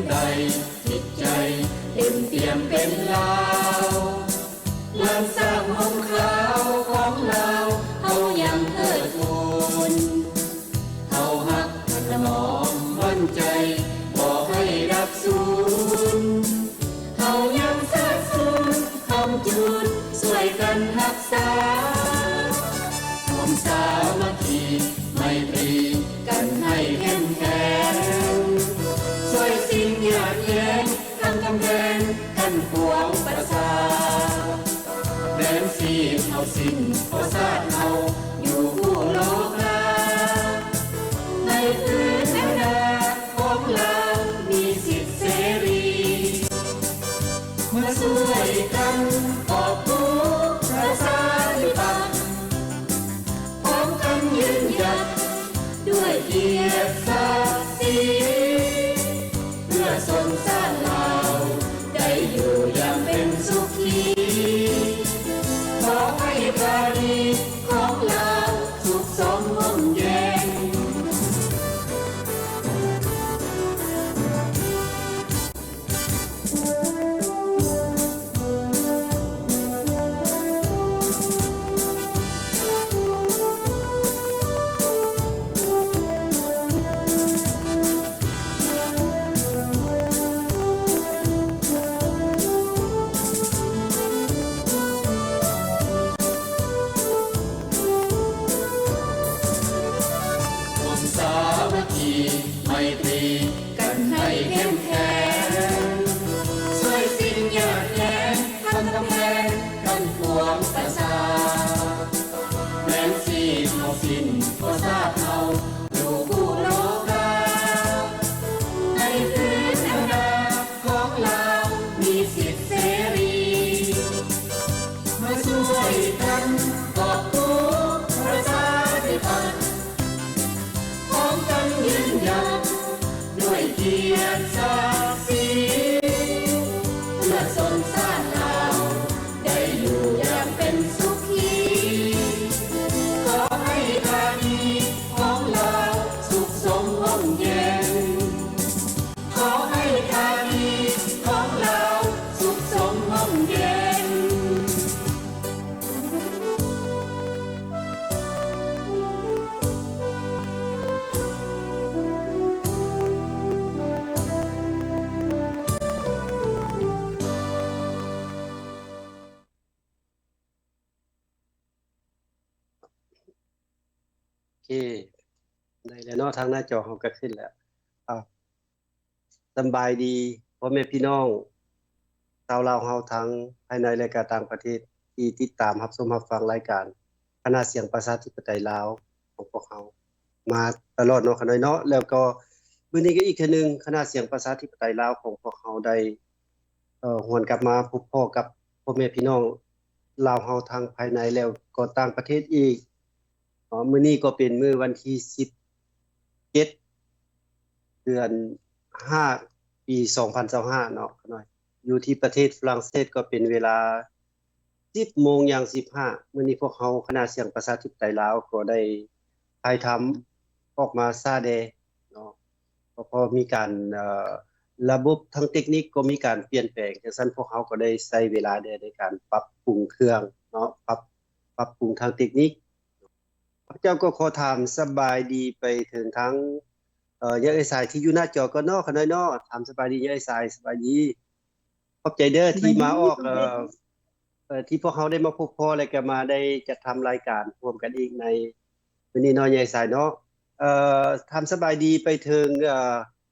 ໃດ ຈິດໃຈເຕັມປ່ຽມເປັນລາວ ເມືອງສ້າງຮົ່ມຂາວຂອງລາວ ເຮົາຍັງເທີດທູນ ເຮົາຮັກຖະໜອມໝັ້ນໃຈ ບໍ່ໃຫ້ດັບສູນ ເຮົາຍັງເທີດຊູນ ຄຳຈູນ ຊ່ວຍກັນຮັກສາ ຮ່ວມສາມັກຄີໄມຕີກັນໃຫ້ເຂັ້ມແຂງ ຊ່ວຍສິ້ນຍາດແຍງ ທັງກຳແພງກັ້ນຂວາງປະສາດ ແບ່ງຊີ້ນເອົາສິ້ນຂອງຊາດເຮົາຢູ່ຄູ່ໂລກາ ໃນຄືນໜ້າຂອງລາວມີສິດເສລີ ມາຊ່ວຍກັນກອບກູ້ປະຊາທິປັດ ພ້ອມກັນຢືນຢັດດ້ວຍກຽດສັກສີ ເພື່ອຊົນຊາດລາວໄດ້ຢູ່ຢ່າງເປັນສຸຂີ ຂໍໃຫ້ທານີຂອງລາວສຸກສົມຮົ່ມເຢັນ. ຮ່ວມສາມັກຄີໄມຕີກັນໃຫ້ເຂັ້ມແຂງ ຊ່ວຍສິ້ນຍາດແຍງ ທັງກຳແພງກັ້ນຂວາງປະສາດ ແບ່ງຊີ້ນເອົາສິ້ນຂອງຊາດເຮົາຢູ່ຄູ່ໂລກາ ໃນຄືນໜ້າຂອງລາວມີສິດເສລີ ມາຊ່ວຍກັນກອບກູ້ປະຊາທິປັດ ພ້ອມກັນຢືນຢັດດ້ວຍກຽດສັກສີ ເພື່ອຊົນຊາດລາວໄດ້ຢູ່ຢ່າງເປັນສຸຂີ ຂໍໃຫ້ທານີຂອງລາວສຸກສົມຮົ່ມເຢັນ ຂໍໃຫ້ທານີຂອງລາວສຸກສົມຮົ່ມເຢັນ. ໂອເຄ ໄດ້ແລ້ວເນາະ ທາງໜ້າຈໍເຮົາກໍຂຶ້ນແລ້ວ. ອ່າ ສຳບາຍດີພໍ່ແມ່ພີ່ນ້ອງຊາວລາວເຮົາ ທັງພາຍໃນ ແລະ ກະຕ່າງປະເທດ ທີ່ຕິດຕາມຮັບຊົມຮັບຟັງລາຍການຄະນະສຽງປະຊາທິປະໄຕລາວຂອງພວກເຮົາມາຕະຫຼອດເນາະ ຂະນ້ອຍເນາະ. ແລ້ວກໍມື້ນີ້ກໍອີກເທື່ອໜຶ່ງ ຄະນະສຽງປະຊາທິປະໄຕລາວຂອງພວກເຮົາໄດ້ ເອີ ຫວນກັບມາພົບພໍ້ກັບພໍ່ແມ່ພີ່ນ້ອງລາວເຮົາ ທັງພາຍໃນ ແລ້ວກໍຕ່າງປະເທດອີກ. ເນາະ ມື້ນີ້ກໍເປັນມື້ວັນທີສິບເຈັດ ເດືອນຫ້າ ປີສອງພັນຊາວຫ້າເນາະ ຂະນ້ອຍ ຢູ່ທີ່ປະເທດຝຣັ່ງເສດ ກໍເປັນເວລາສິບໂມງຍ່າງສິບຫ້າ. ມື້ນີ້ພວກເຮົາຄະນະສຽງປະຊາທິປະໄຕລາວ ກໍໄດ້ຖ່າຍທຳອອກມາຊ້າແດ່ເນາະ ກໍເພາະມີການ ເອີ ລະບົບທາງເຕັກນິກກໍມີການປ່ຽນແປງ, ຈັ່ງຊັ້ນພວກເຮົາກໍໄດ້ໃຊ້ເວລາແດ່ໃນການປັບປຸງເຄື່ອງເນາະ ປັບ ປັບປຸງທາງເຕັກນິກ. ຂ້າພະເຈົ້າກໍຂໍຖາມສະບາຍດີໄປເຖິງທາງ ເອີ ຍາເອື້ອຍສາຍທີ່ຢູ່ໜ້າຈໍກ່ອນເນາະ ຂະນ້ອຍເນາະ. ຖາມສະບາຍດີຍາເອື້ອຍສາຍ. ສະບາຍດີ. ຂອບໃຈເດີທີ່ມາອອກ ເອີ ເອີ ທີ່ພວກເຮົາໄດ້ມາພົບພໍ້ ແລະ ກໍມາໄດ້ຈັດທຳລາຍການຮ່ວມກັນອີກໃນມື້ນີ້ເນາະ ຍາເອື້ອຍສາຍເນາະ. ເອີ ຖາມສະບາຍດີໄປເຖິງ ເອີ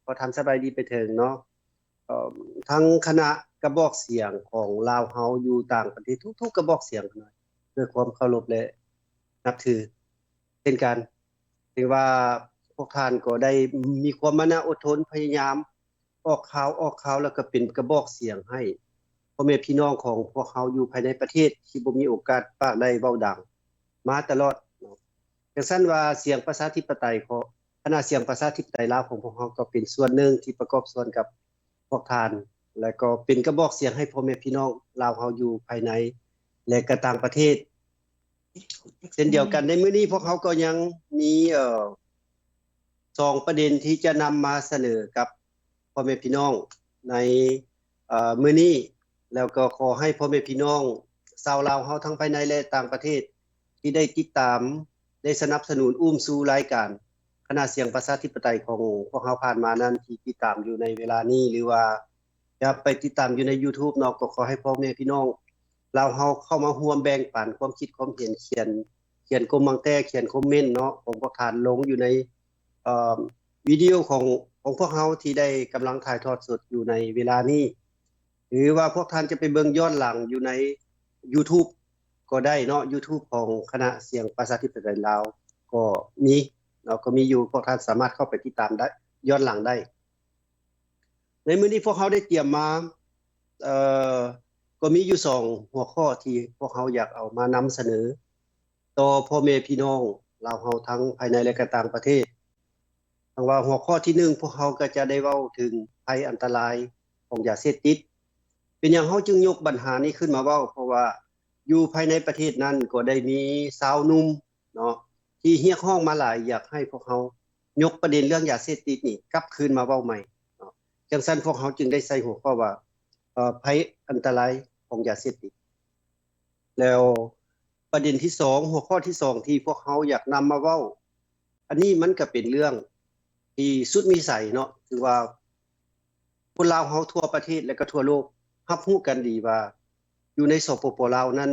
ຂໍຖາມສະບາຍດີໄປເຖິງເນາະ ເອີ ທັງຄະນະກະບອກສຽງຂອງລາວເຮົາຢູ່ຕ່າງປະເທດ ທຸກໆກະບອກສຽງ ເນາະ ດ້ວຍຄວາມເຄົາລົບ ແລະ ນັບຖືເຊັ່ນກັນ. ເຖິງວ່າພວກທ່ານກໍໄດ້ມີຄວາມມານະອົດທົນ ພະຍາຍາມອອກຂ່າວ ອອກຂ່າວ ແລ້ວກໍເປັນກະບອກສຽງໃຫ້ພໍ່ແມ່ພີ່ນ້ອງຂອງພວກເຮົາຢູ່ພາຍໃນປະເທດ ທີ່ບໍ່ມີໂອກາດປາກໄດ້ເວົ້າດັງມາຕະຫຼອດເນາະ. ຈັ່ງຊັ້ນວ່າສຽງປະຊາທິປະໄຕຂອງ ຄະນະສຽງປະຊາທິປະໄຕລາວຂອງພວກເຮົາ ກໍເປັນສ່ວນໜຶ່ງທີ່ປະກອບສ່ວນກັບພວກທ່ານ ແລະ ກໍເປັນກະບອກສຽງໃຫ້ພໍ່ແມ່ພີ່ນ້ອງລາວເຮົາຢູ່ພາຍໃນ ແລະ ກະຕ່າງປະເທດ ເຊັ່ນດຽວກັນ. ໃນມື້ນີ້ພວກເຮົາກໍຍັງມີ ເອີ ສອງປະເດັນທີ່ຈະນຳມາສະເໜີກັບ ພໍ່ແມ່ພີ່ນ້ອງໃນ ເອີ ມື້ນີ້ ແລ້ວກໍຂໍໃຫ້ພໍ່ແມ່ພີ່ນ້ອງຊາວລາວເຮົາທັງພາຍໃນ ແລະ ຕ່າງປະເທດ ທີ່ໄດ້ຕິດຕາມ ໄດ້ສະໜັບສະໜູນ ອຸ້ມຊູລາຍການຄະນະສຽງປະຊາທິປະໄຕຂອງພວກເຮົາຜ່ານມານັ້ນ ທີ່ຕິດຕາມຢູ່ໃນເວລານີ້ ຫຼືວ່າຈະໄປຕິດຕາມຢູ່ໃນ YouTube ເນາະ ກໍຂໍໃຫ້ພໍ່ແມ່ພີ່ນ້ອງລາວເຮົາເຂົ້າມາຮ່ວມແບ່ງປັນຄວາມຄິດຄວາມເຫັນ ຂຽນ ຂຽນກົມມັງແຕ້ ຂຽນຄອມເມັນເນາະ ຂອງພວກທ່ານລົງຢູ່ໃນ ເອີ ວິດີໂອຂອງ ຂອງພວກເຮົາທີ່ໄດ້ກຳລັງຖ່າຍທອດສົດຢູ່ໃນເວລານີ້ ຫຼືວ່າພວກທ່ານຈະໄປເບິ່ງຍ້ອນຫຼັງຢູ່ໃນ YouTube ກໍໄດ້ເນາະ YouTube ຂອງຄະນະສຽງປະຊາທິປະໄຕລາວກໍມີເນາະ ກໍມີຢູ່ ພວກທ່ານສາມາດເຂົ້າໄປຕິດຕາມໄດ້ ຍ້ອນຫຼັງໄດ້. ໃນມື້ນີ້ພວກເຮົາໄດ້ຕຽມມາ ເອີ ກໍມີຢູ່ສອງຫົວຂໍ້ທີ່ພວກເຮົາຢາກເອົາມານຳສະເໜີຕໍ່ພໍ່ແມ່ພີ່ນ້ອງລາວເຮົາທັງພາຍໃນ ແລະ ກະຕ່າງປະເທດ. ດັ່ງວ່າຫົວຂໍ້ທີໜຶ່ງ ພວກເຮົາກໍຈະໄດ້ເວົ້າເຖິງໄພອັນຕະລາຍຂອງຢາເສບຕິດ. ເປັນຫຍັງເຮົາຈຶ່ງຍົກບັນຫານີ້ຂຶ້ນມາເວົ້າ? ເພາະວ່າຢູ່ພາຍໃນປະເທດນັ້ນກໍໄດ້ມີຊາວໜຸ່ມ ເນາະ ທີ່ຮຽກຮ້ອງມາຫຼາຍ ຢາກໃຫ້ພວກເຮົາຍົກປະເດັນເລື່ອງຢາເສບຕິດນີ້ກັບຄືນມາເວົ້າໃໝ່ເນາະ. ຈັ່ງຊັ້ນພວກເຮົາຈຶ່ງໄດ້ໃສ່ຫົວຂໍ້ວ່າ ເອີ ໄພອັນຕະລາຍຂອງຢາເສບຕິດ. ແລ້ວປະເດັນທີສອງ ຫົວຂໍ້ທີສອງ ທີ່ພວກເຮົາຢາກນຳມາເວົ້າ ອັນນີ້ມັນກະເປັນເລື່ອງທີ່ສຸດວິໄສເນາະ ຖືວ່າ ຄົນລາວເຮົາທົ່ວປະເທດ ແລະ ກໍທົ່ວໂລກຮັບຮູ້ກັນດີວ່າ ຢູ່ໃນ ສປປ ລາວ ນັ້ນ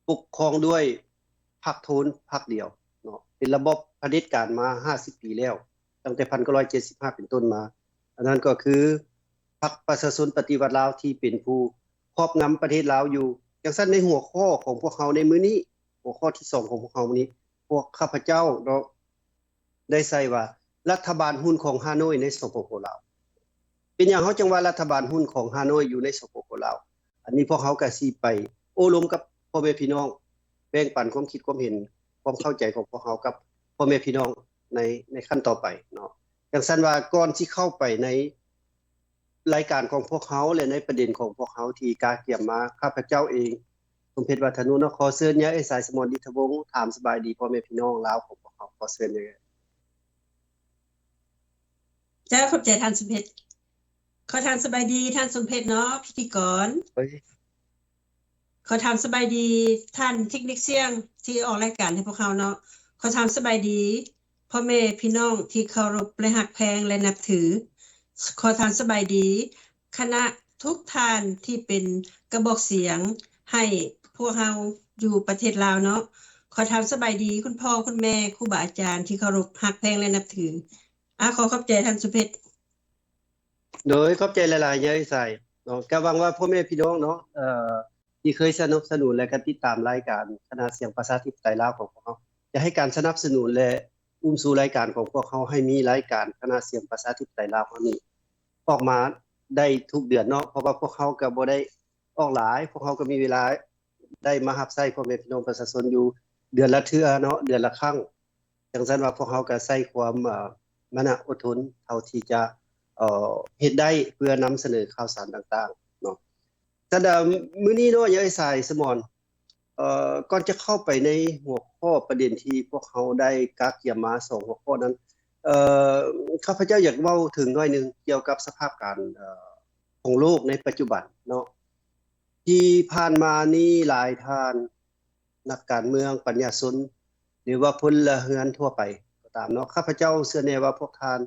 ປົກຄອງດ້ວຍພັກໂທນພັກດຽວເນາະ ເປັນລະບອບຜະເດັດການມາຫ້າສິບປີແລ້ວ ຕັ້ງແຕ່ພັນເກົ້າຮ້ອຍເຈັດສິບຫ້າເປັນຕົ້ນມາ. ອັນນັ້ນກໍຄືພັກປະຊາຊົນປະຕິວັດລາວ ທີ່ເປັນຜູ້ຄອບງຳປະເທດລາວຢູ່. ຈັ່ງຊັ້ນໃນຫົວຂໍ້ຂອງພວກເຮົາໃນມື້ນີ້ ຫົວຂໍ້ທີສອງຂອງພວກເຮົາມື້ນີ້ ພວກຂ້າພະເຈົ້າເນາະ ໄດ້ໃສ່ວ່າ ລັດຖະບານຫຸ່ນຂອງຮ່າໂນ້ຍໃນ ສປປ ລາວ. ເປັນຫຍັງເຮົາຈຶ່ງວ່າລັດຖະບານຫຸ່ນຂອງຮ່າໂນ້ຍຢູ່ໃນ ສປປ ລາວ? ອັນນີ້ພວກເຮົາກະຊິໄປໂອ້ລົມກັບພໍ່ແມ່ພີ່ນ້ອງ ແບ່ງປັນຄວາມຄິດຄວາມເຫັນ ຄວາມເຂົ້າໃຈຂອງພວກເຮົາກັບພໍ່ແມ່ພີ່ນ້ອງໃນ ໃນຂັ້ນຕໍ່ໄປເນາະ. ຈັ່ງຊັ້ນວ່າກ່ອນຊິເຂົ້າໄປໃນ ລາຍການຂອງພວກເຮົາ ແລະ ໃນປະເດັນຂອງພວກເຮົາທີ່ກະກຽມມາ, ຂ້າພະເຈົ້າເອງ ສົມເພັດ ວັດທະນຸ ເນາະ ຂໍເຊີນຍາຍເອື້ອຍສາຍ ສະໝອນ ດິດທະວົງ ຖາມສະບາຍດີພໍ່ແມ່ພີ່ນ້ອງລາວຂອງພວກເຮົາ. ຂໍເຊີນຍາຍ. ເຈົ້າ ຂອບໃຈທ່ານສົມເພັດ. ຂໍຖາມສະບາຍດີທ່ານສົມເພັດເນາະ ພິທີກອນ. ໂດຍ. ຂໍຖາມສະບາຍດີທ່ານເທັກນິກສຽງທີ່ອອກລາຍການໃຫ້ພວກເຮົາເນາະ. ຂໍຖາມສະບາຍດີພໍ່ແມ່ພີ່ນ້ອງທີ່ເຄົາລົບ ແລະ ຮັກແພງ ແລະ ນັບຖື. ຂໍຖາມສະບາຍດີຄະນະທຸກທ່ານທີ່ເປັນກະບອກສຽງໃຫ້ພວກເຮົາຢູ່ປະເທດລາວເນາະ. ຂໍຖາມສະບາຍດີຄຸນພໍ່ຄຸນແມ່ ຄູບາອາຈານທີ່ເຄົາລົບ ຮັກແພງ ແລະ ນັບຖື. ອາ ຂໍຂອບໃຈທ່ານສຸເພັດ. ໂດຍ ຂອບໃຈຫຼາຍໆ ຍາຍສາຍເນາະ. ກະຫວັງວ່າພໍ່ແມ່ພີ່ນ້ອງເນາະ ເອີ ທີ່ເຄີຍສະໜັບສະໜູນ ແລະ ກະຕິດຕາມລາຍການຄະນະສຽງປະຊາທິປະໄຕລາວຂອງພວກເຮົາ ຈະໃຫ້ການສະໜັບສະໜູນ ແລະ ອຸ້ມຊູລາຍການຂອງພວກເຮົາ ໃຫ້ມີລາຍການຄະນະສຽງປະຊາທິປະໄຕລາວເຮົານີ້ອອກມາໄດ້ທຸກເດືອນເນາະ. ເພາະວ່າພວກເຮົາກະບໍ່ໄດ້ອອກຫຼາຍ, ພວກເຮົາກະມີເວລາ ໄດ້ມາຮັບໃຊ້ພໍ່ແມ່ພີ່ນ້ອງປະຊາຊົນຢູ່ເດືອນລະເທື່ອເນາະ ເດືອນລະຄັ້ງ. ຈັ່ງຊັ້ນວ່າພວກເຮົາກະໃຊ້ຄວາມ ເອີ ມານະອົດທົນເທົ່າທີ່ຈະ ເອີ ເຮັດໄດ້ ເພື່ອນຳສະເໜີຂ່າວສານຕ່າງໆເນາະ. ສະນັ້ນ ມື້ນີ້ເນາະ ຍາຍສາຍ ສະໝອນ ເອີ ກ່ອນຈະເຂົ້າໄປໃນຫົວຂໍ້ປະເດັນທີ່ພວກເຮົາໄດ້ກະກຽມມາສອງຫົວຂໍ້ນັ້ນ ເອີ ຂ້າພະເຈົ້າຢາກເວົ້າເຖິງໜ້ອຍໜຶ່ງກ່ຽວກັບສະພາບການ ເອີ ຂອງໂລກໃນປັດຈຸບັນເນາະ. ທີ່ຜ່ານມານີ້ຫຼາຍທ່ານ ນັກການເມືອງ, ປັນຍາຊົນ ຫຼືວ່າພົນລະເຮືອນທົ່ວໄປກໍຕາມເນາະ, ຂ້າພະເຈົ້າເຊື່ອແນ່ວ່າພວກທ່ານ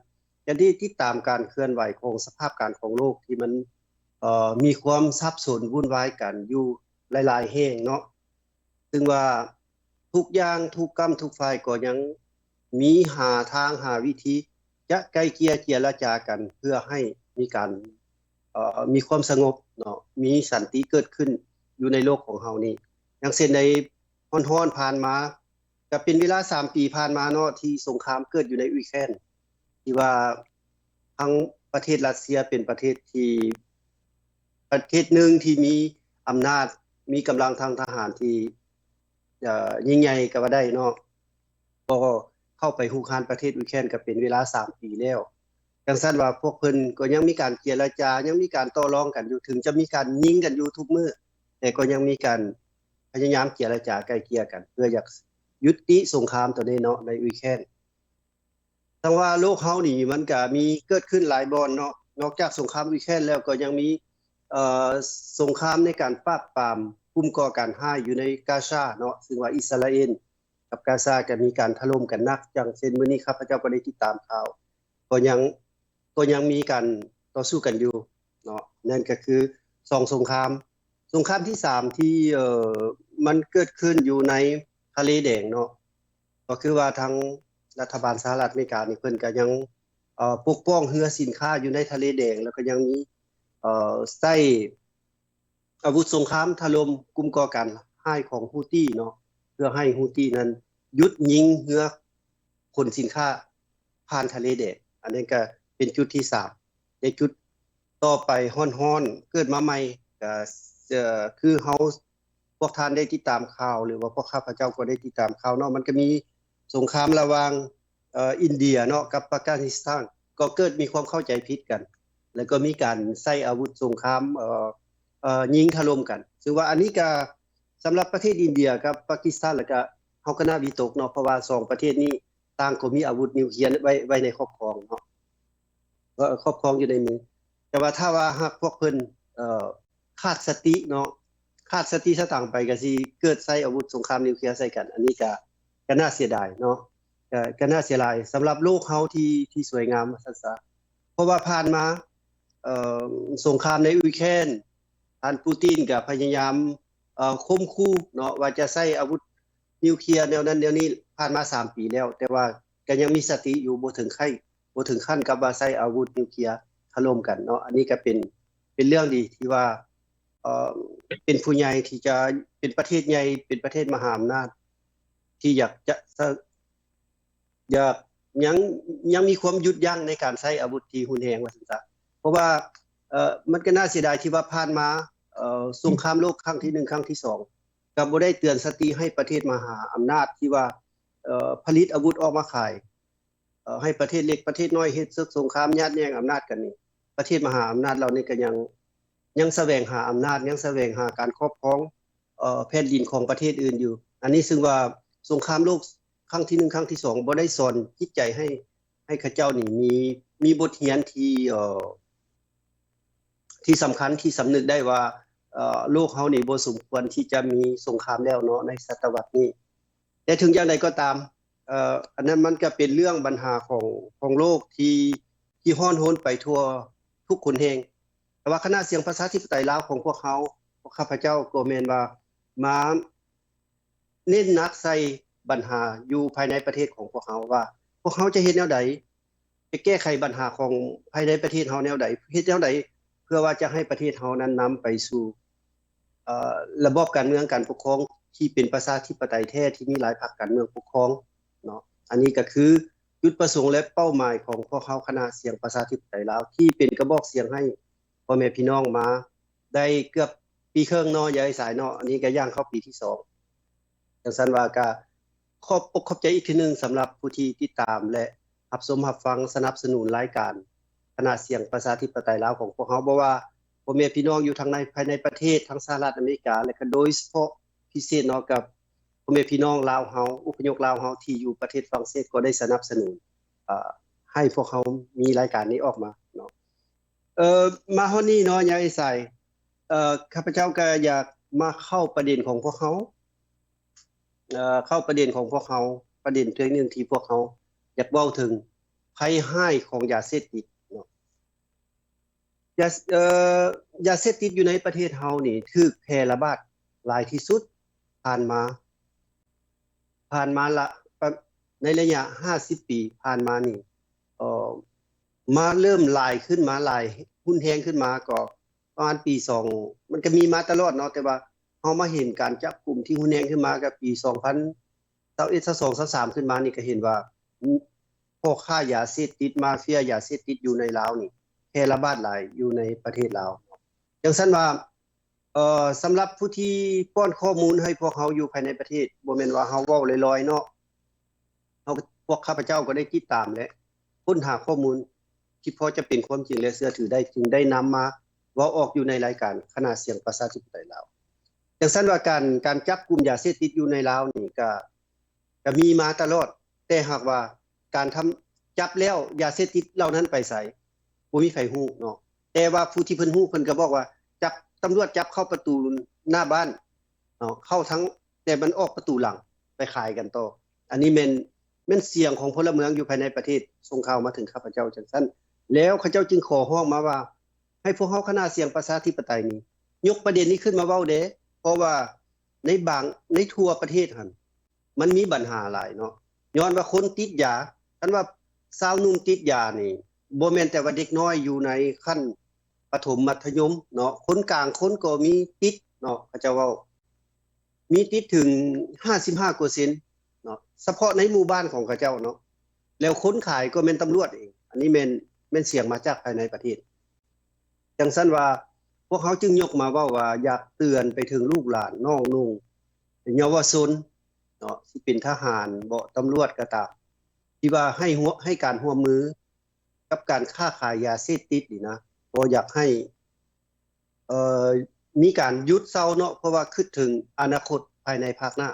ຈະໄດ້ຕິດຕາມການເຄື່ອນໄຫວຂອງສະພາບການຂອງໂລກທີ່ມັນ ເອີ ມີຄວາມສັບສົນວຸ່ນວາຍກັນຢູ່ຫຼາຍໆແຫ່ງເນາະ. ຊຶ່ງວ່າທຸກຢ່າງ ທຸກກ້ຳ ທຸກຝ່າຍກໍຍັງມີຫາທາງ ຫາວິທີຈະໄກ່ເກ່ຍເຈລະຈາກັນ ເພື່ອໃຫ້ມີການ ເອີ ມີຄວາມສະຫງົບເນາະ ມີສັນຕິເກີດຂຶ້ນຢູ່ໃນໂລກຂອງເຮົານີ້. ຢ່າງເຊັ່ນໃນຮ້ອນໆຜ່ານມາ ກະເປັນເວລາສາມປີຜ່ານມາເນາະ ທີ່ສົງຄາມເກີດຢູ່ໃນອຸຍແຄນ ທີ່ວ່າທັງປະເທດຣັດເຊຍເປັນປະເທດທີ່ ປະເທດໜຶ່ງທີ່ມີອຳນາດ ມີກຳລັງທາງທະຫານທີ່ ເອີ ຍິ່ງໃຫຍ່ກະວ່າໄດ້ເນາະ ກໍເຂົ້າໄປຮຸກຮານປະເທດອຸຍແຄນກະເປັນເວລາສາມປີແລ້ວ. ຈັ່ງຊັ້ນວ່າພວກເພິ່ນກໍຍັງມີການເຈລະຈາ ຍັງມີການຕໍ່ລອງກັນຢູ່ ເຖິງຈະມີການຍິງກັນຢູ່ທຸກມື້ ແຕ່ກໍຍັງມີການພະຍາຍາມເຈລະຈາໄກ່ເກ່ຍກັນ ເພື່ອຢາກຍຸຕິສົງຄາມໂຕນີ້ເນາະ ໃນອຸຍແຄນ. ຈັ່ງວ່າໂລກເຮົານີ້ມັນກະມີເກີດຂຶ້ນຫຼາຍບ່ອນເນາະ ນອກຈາກສົງຄາມຢູເຄຣນແລ້ວ ກໍຍັງມີ ເອີ ສົງຄາມໃນການປາບປາມກຸ່ມກໍ່ການຮ້າຍຢູ່ໃນກາຊາເນາະ ຊຶ່ງວ່າອິດສະຣາເອນກັບກາຊາກໍມີການຖະຫຼົ່ມກັນໜັກ. ຢ່າງເຊັ່ນ ມື້ນີ້ຂ້າພະເຈົ້າກໍໄດ້ຕິດຕາມຂ່າວ ກໍຍັງ ກໍຍັງມີການຕໍ່ສູ້ກັນຢູ່ເນາະ. ນັ້ນກໍຄືສອງສົງຄາມ. ສົງຄາມທີສາມທີ່ ເອີ ມັນເກີດຂຶ້ນຢູ່ໃນທະເລແດງເນາະ ກໍຄືວ່າທາງລັດຖະບານສະຫະລັດອາເມລິການີ້ ເພິ່ນກໍຍັງ ເອີ ປົກປ້ອງເຮືອສິນຄ້າຢູ່ໃນທະເລແດງ ແລ້ວກໍຍັງມີ ເອີ ໃຊ້ອາວຸດສົງຄາມຖະຫຼົ່ມກຸ່ມກໍ່ການຮ້າຍຂອງຮູ້ຕີເນາະ ເພື່ອໃຫ້ຮູ້ຕີນັ້ນຢຸດຍິງເຮືອຂົນສິນຄ້າຜ່ານທະເລແດງ. ອັນນັ້ນກໍເປັນຈຸດທີສາມ. ແລະ ຈຸດຕໍ່ໄປຮ້ອນໆ ເກີດມາໃໝ່ ກໍ ເອີ ຄືເຮົາ ພວກທ່ານໄດ້ຕິດຕາມຂ່າວ ຫຼືວ່າພວກຂ້າພະເຈົ້າກໍໄດ້ຕິດຕາມຂ່າວເນາະ ມັນກໍມີສົງຄາມລະຫວ່າງ ເອີ ອິນເດຍເນາະ ກັບປາການິສຖານ ກໍເກີດມີຄວາມເຂົ້າໃຈຜິດກັນ ແລ້ວກໍມີການໃຊ້ອາວຸດສົງຄາມ ເອີ ເອີ ຍິງຖະຫຼົ່ມກັນ. ຊຶ່ງວ່າອັນນີ້ກໍສຳລັບປະເທດອິນເດຍກັບປາກກິສຖານ ແລ້ວກໍເຮົາກໍໜ້າວິຕົກເນາະ ເພາະວ່າສອງປະເທດນີ້ຕ່າງກໍມີອາວຸດນິວເຄລຍໄວ້ ໄວ້ໃນຄອບຄອງເນາະ ເອີ ຄອບຄອງຢູ່ໃນມື. ແຕ່ວ່າຖ້າວ່າຫາກພວກເພິ່ນ ເອີ ຂາດສະຕິເນາະ ຂາດສະຕິສະຕັງໄປ ກໍຊິເກີດໃຊ້ອາວຸດສົງຄາມນິວເຄລຍໃສ່ກັນ. ອັນນີ້ກໍ ກໍໜ້າເສຍດາຍເນາະ ກໍ ກໍໜ້າເສຍດາຍສຳລັບໂລກເຮົາທີ່ ທີ່ສວຍງາມວ່າຊັ້ນຊະ. ເພາະວ່າຜ່ານມາ ເອີ ສົງຄາມໃນຢູເຄຣນ ທ່ານປູຕິນກໍພະຍາຍາມ ເອີ ຂົ່ມຂູ່ເນາະ ວ່າຈະໃຊ້ອາວຸດນິວເຄລຍແນວນັ້ນແນວນີ້ ຜ່ານມາສາມປີແລ້ວ ແຕ່ວ່າກໍຍັງມີສະຕິຢູ່ ບໍ່ເຖິງໄຂ ບໍ່ເຖິງຂັ້ນກັບວ່າໃຊ້ອາວຸດນິວເຄລຍຖະຫຼົ່ມກັນເນາະ. ອັນນີ້ກໍເປັນ ເປັນເລື່ອງດີທີ່ວ່າ ເອີ ເປັນຜູ້ໃຫຍ່ທີ່ຈະ ເປັນປະເທດໃຫຍ່ ເປັນປະເທດມະຫາອຳນາດ ທີ່ຢາກຈະ ຢາກ ຍັງ ຍັງມີຄວາມຢຸດຢັ້ງໃນການໃຊ້ອາວຸດທີ່ຮຸນແຮງວ່າຊັ້ນຊະ. ເພາະວ່າ ເອີ ມັນກໍໜ້າເສຍດາຍທີ່ວ່າຜ່ານມາ ເອີ ສົງຄາມໂລກຄັ້ງທີໜຶ່ງ ຄັ້ງທີສອງ ກໍບໍ່ໄດ້ເຕືອນສະຕິໃຫ້ປະເທດມະຫາອຳນາດທີ່ວ່າ ເອີ ຜະລິດອາວຸດອອກມາຂາຍ ເອີ ໃຫ້ປະເທດເລັກປະເທດນ້ອຍເຮັດເສິກສົງຄາມຍາດແຍ່ງອຳນາດກັນນີ້ ປະເທດມະຫາອຳນາດເຫຼົ່ານີ້ກໍຍັງ ຍັງສະແຫວງຫາອຳນາດ ຍັງສະແຫວງຫາການຄອບຄອງ ເອີ ແຜ່ນດິນຂອງປະເທດອື່ນຢູ່. ອັນນີ້ຊຶ່ງວ່າສົງຄາມໂລກຄັ້ງທີໜຶ່ງ ຄັ້ງທີສອງ ບໍ່ໄດ້ສອນຈິດໃຈໃຫ້ ໃຫ້ເຂົາເຈົ້ານີ້ມີ ມີບົດຮຽນທີ່ ເອີ ທີ່ສຳຄັນ ທີ່ສຳນຶກໄດ້ວ່າ ເອີ ໂລກເຮົານີ້ບໍ່ສົມຄວນທີ່ຈະມີສົງຄາມແລ້ວເນາະ ໃນສະຕະວັດນີ້. ແຕ່ເຖິງຢ່າງໃດກໍຕາມ ເອີ ອັນນັ້ນມັນກໍເປັນເລື່ອງບັນຫາຂອງ ຂອງໂລກທີ່ ທີ່ຮ້ອນຮົນໄປທົ່ວທຸກຄົນແຫ່ງ. ແຕ່ວ່າຄະນະສຽງປະຊາທິປະໄຕລາວຂອງພວກເຮົາ ພວກຂ້າພະເຈົ້າກໍແມ່ນວ່າມາເນັ້ນໜັກໃສ່ບັນຫາຢູ່ພາຍໃນປະເທດຂອງພວກເຮົາວ່າ ພວກເຮົາຈະເຮັດແນວໃດ ຈະແກ້ໄຂບັນຫາຂອງພາຍໃນປະເທດເຮົາແນວໃດ ເຮັດແນວໃດ ເພື່ອວ່າຈະໃຫ້ປະເທດເຮົານັ້ນນຳໄປສູ່ ເອີ ລະບອບການເມືອງການປົກຄອງທີ່ເປັນປະຊາທິປະໄຕແທ້ ທີ່ມີຫຼາຍພັກການເມືອງປົກຄອງເນາະ. ອັນນີ້ກໍຄືຈຸດປະສົງ ແລະ ເປົ້າໝາຍຂອງພວກເຮົາຄະນະສຽງປະຊາທິປະໄຕລາວ ທີ່ເປັນກະບອກສຽງໃຫ້ພໍ່ແມ່ພີ່ນ້ອງມາໄດ້ເກືອບປີເຄິ່ງເນາະ ຍາຍສາຍເນາະ. ອັນນີ້ກໍຍ່າງເຂົ້າປີທີສອງ. ຈັ່ງຊັ້ນວ່າກໍຂອບອົກຂອບໃຈອີກເທື່ອໜຶ່ງສຳລັບຜູ້ທີ່ຕິດຕາມ ແລະ ຮັບຊົມຮັບຟັງສະໜັບສະໜູນລາຍການຄະນະສຽງປະຊາທິປະໄຕລາວຂອງພວກເຮົາ ບໍ່ວ່າພໍ່ແມ່ພີ່ນ້ອງຢູ່ທາງໃນ ພາຍໃນປະເທດ ທາງສະຫະລັດອາເມລິກາ ແລະ ກໍໂດຍສະເພາະພິເສດເນາະ ກັບພໍ່ແມ່ພີ່ນ້ອງລາວເຮົາ ອົບພະຍົບລາວເຮົາທີ່ຢູ່ປະເທດຝຣັ່ງເສດ ກໍໄດ້ສະໜັບສະໜູນ ເອີ ໃຫ້ພວກເຮົາມີລາຍການນີ້ອອກມາເນາະ. ເອີ ມາຮອດນີ້ເນາະ ຍາຍສາຍ ເອີ ຂ້າພະເຈົ້າກໍຢາກມາເຂົ້າປະເດັນຂອງພວກເຮົາ ເອີ ເຂົ້າປະເດັນຂອງພວກເຮົາ ປະເດັນເທື່ອໜຶ່ງທີ່ພວກເຮົາຢາກເວົ້າເຖິງໄພຮ້າຍຂອງຢາເສບຕິດເນາະ. ຢາ ເອີ ຢາເສບຕິດຢູ່ໃນປະເທດເຮົານີ້ຖືກແຜ່ລະບາດຫຼາຍທີ່ສຸດຜ່ານມາ ຜ່ານມາລະ ປະ ໃນໄລຍະຫ້າສິບປີຜ່ານມານີ້ ເອີ ມາເລີ່ມຫຼາຍຂຶ້ນມາ ຫຼາຍຮຸນແຮງຂຶ້ນມາ ກໍປະມານປີສອງ ມັນກໍມີມາຕະຫຼອດເນາະ ແຕ່ວ່າເຮົາມາເຫັນການຈັບກຸມທີ່ຮຸນແຮງຂຶ້ນມາກໍປີສອງພັນຊາວເອັດ ຊາວສອງ ຊາວສາມ ຂຶ້ນມານີ້ ກໍເຫັນວ່າ ອ ພໍ່ຄ້າຢາເສບຕິດ ມາເຟຍຢາເສບຕິດຢູ່ໃນລາວນີ້ ແຜ່ລະບາດຫຼາຍຢູ່ໃນປະເທດລາວ. ຈັ່ງຊັ້ນວ່າ ເອີ ສຳລັບຜູ້ທີ່ປ້ອນຂໍ້ມູນໃຫ້ພວກເຮົາຢູ່ພາຍໃນປະເທດ ບໍ່ແມ່ນວ່າເຮົາເວົ້າລອຍໆເນາະ ເຮົາ ພວກຂ້າພະເຈົ້າກໍໄດ້ຕິດຕາມ ແລະ ຄົ້ນຫາຂໍ້ມູນທີ່ພໍຈະເປັນຄວາມຈິງ ແລະ ເຊື່ອຖືໄດ້ ຈຶ່ງໄດ້ນຳມາເວົ້າອອກຢູ່ໃນລາຍການຄະນະສຽງປະຊາທິປະໄຕລາວ. ຈັ່ງຊັ້ນວ່າການ ການຈັບກຸມຢາເສບຕິດຢູ່ໃນລາວນີ້ກະ ກະມີມາຕະຫຼອດ ແຕ່ຫາກວ່າການທຳ ຈັບແລ້ວຢາເສບຕິດເຫຼົ່ານັ້ນໄປໃສ? ບໍ່ມີໃຜຮູ້ເນາະ. ແຕ່ວ່າຜູ້ທີ່ເພິ່ນຮູ້ ເພິ່ນກໍບອກວ່າ ຈັບ ຕຳຫຼວດຈັບເຂົ້າປະຕູໜ້າບ້ານເນາະ ເຂົ້າທາງ ແຕ່ມັນອອກປະຕູຫຼັງໄປຂາຍກັນຕໍ່. ອັນນີ້ແມ່ນ ແມ່ນສຽງຂອງພົນລະເມືອງຢູ່ພາຍໃນປະເທດ ສົ່ງຂ່າວມາເຖິງຂ້າພະເຈົ້າຈັ່ງຊັ້ນ ແລ້ວເຂົາເຈົ້າຈຶ່ງຂໍຮ້ອງມາວ່າ ໃຫ້ພວກເຮົາຄະນະສຽງປະຊາທິປະໄຕນີ້ ຍົກປະເດັນນີ້ຂຶ້ນມາເວົ້າແດ່ ເພາະວ່າໃນບາງ ໃນທົ່ວປະເທດຫັ້ນ ມັນມີບັນຫາຫຼາຍເນາະ ຍ້ອນວ່າຄົນຕິດຢາ. ຄັນວ່າຊາວໜຸ່ມຕິດຢານີ້ ບໍ່ແມ່ນແຕ່ວ່າເດັກນ້ອຍຢູ່ໃນຂັ້ນປະຖົມມັດທະຍົມເນາະ ຄົນກາງຄົນກໍມີຕິດເນາະ ເຂົາເຈົ້າເວົ້າ ມີຕິດເຖິງຫ້າສິບຫ້າກວ່າເຊັນເນາະ ສະເພາະໃນໝູ່ບ້ານຂອງເຂົາເຈົ້າເນາະ. ແລ້ວຄົນຂາຍກໍແມ່ນຕຳຫຼວດເອງ. ອັນນີ້ແມ່ນ ແມ່ນສຽງມາຈາກພາຍໃນປະເທດ. ຈັ່ງຊັ້ນວ່າ ພວກເຮົາຈຶ່ງຍົກມາເວົ້າວ່າ ຢາກເຕືອນໄປເຖິງລູກຫຼານ ນ້ອງນຸ່ງ ເຍົາວະຊົນເນາະ ຊິເປັນທະຫານເບາະ ຕຳຫຼວດກໍຕາມ ທີ່ວ່າໃຫ້ ໃຫ້ການຮ່ວມມືກັບການຄ້າຂາຍຢາເສບຕິດນີ້ນະ ບໍ່ຢາກໃຫ້ ເອີ ມີການຢຸດເຊົາເນາະ ເພາະວ່າຄິດເຖິງອະນາຄົດພາຍໃນພາກໜ້າ.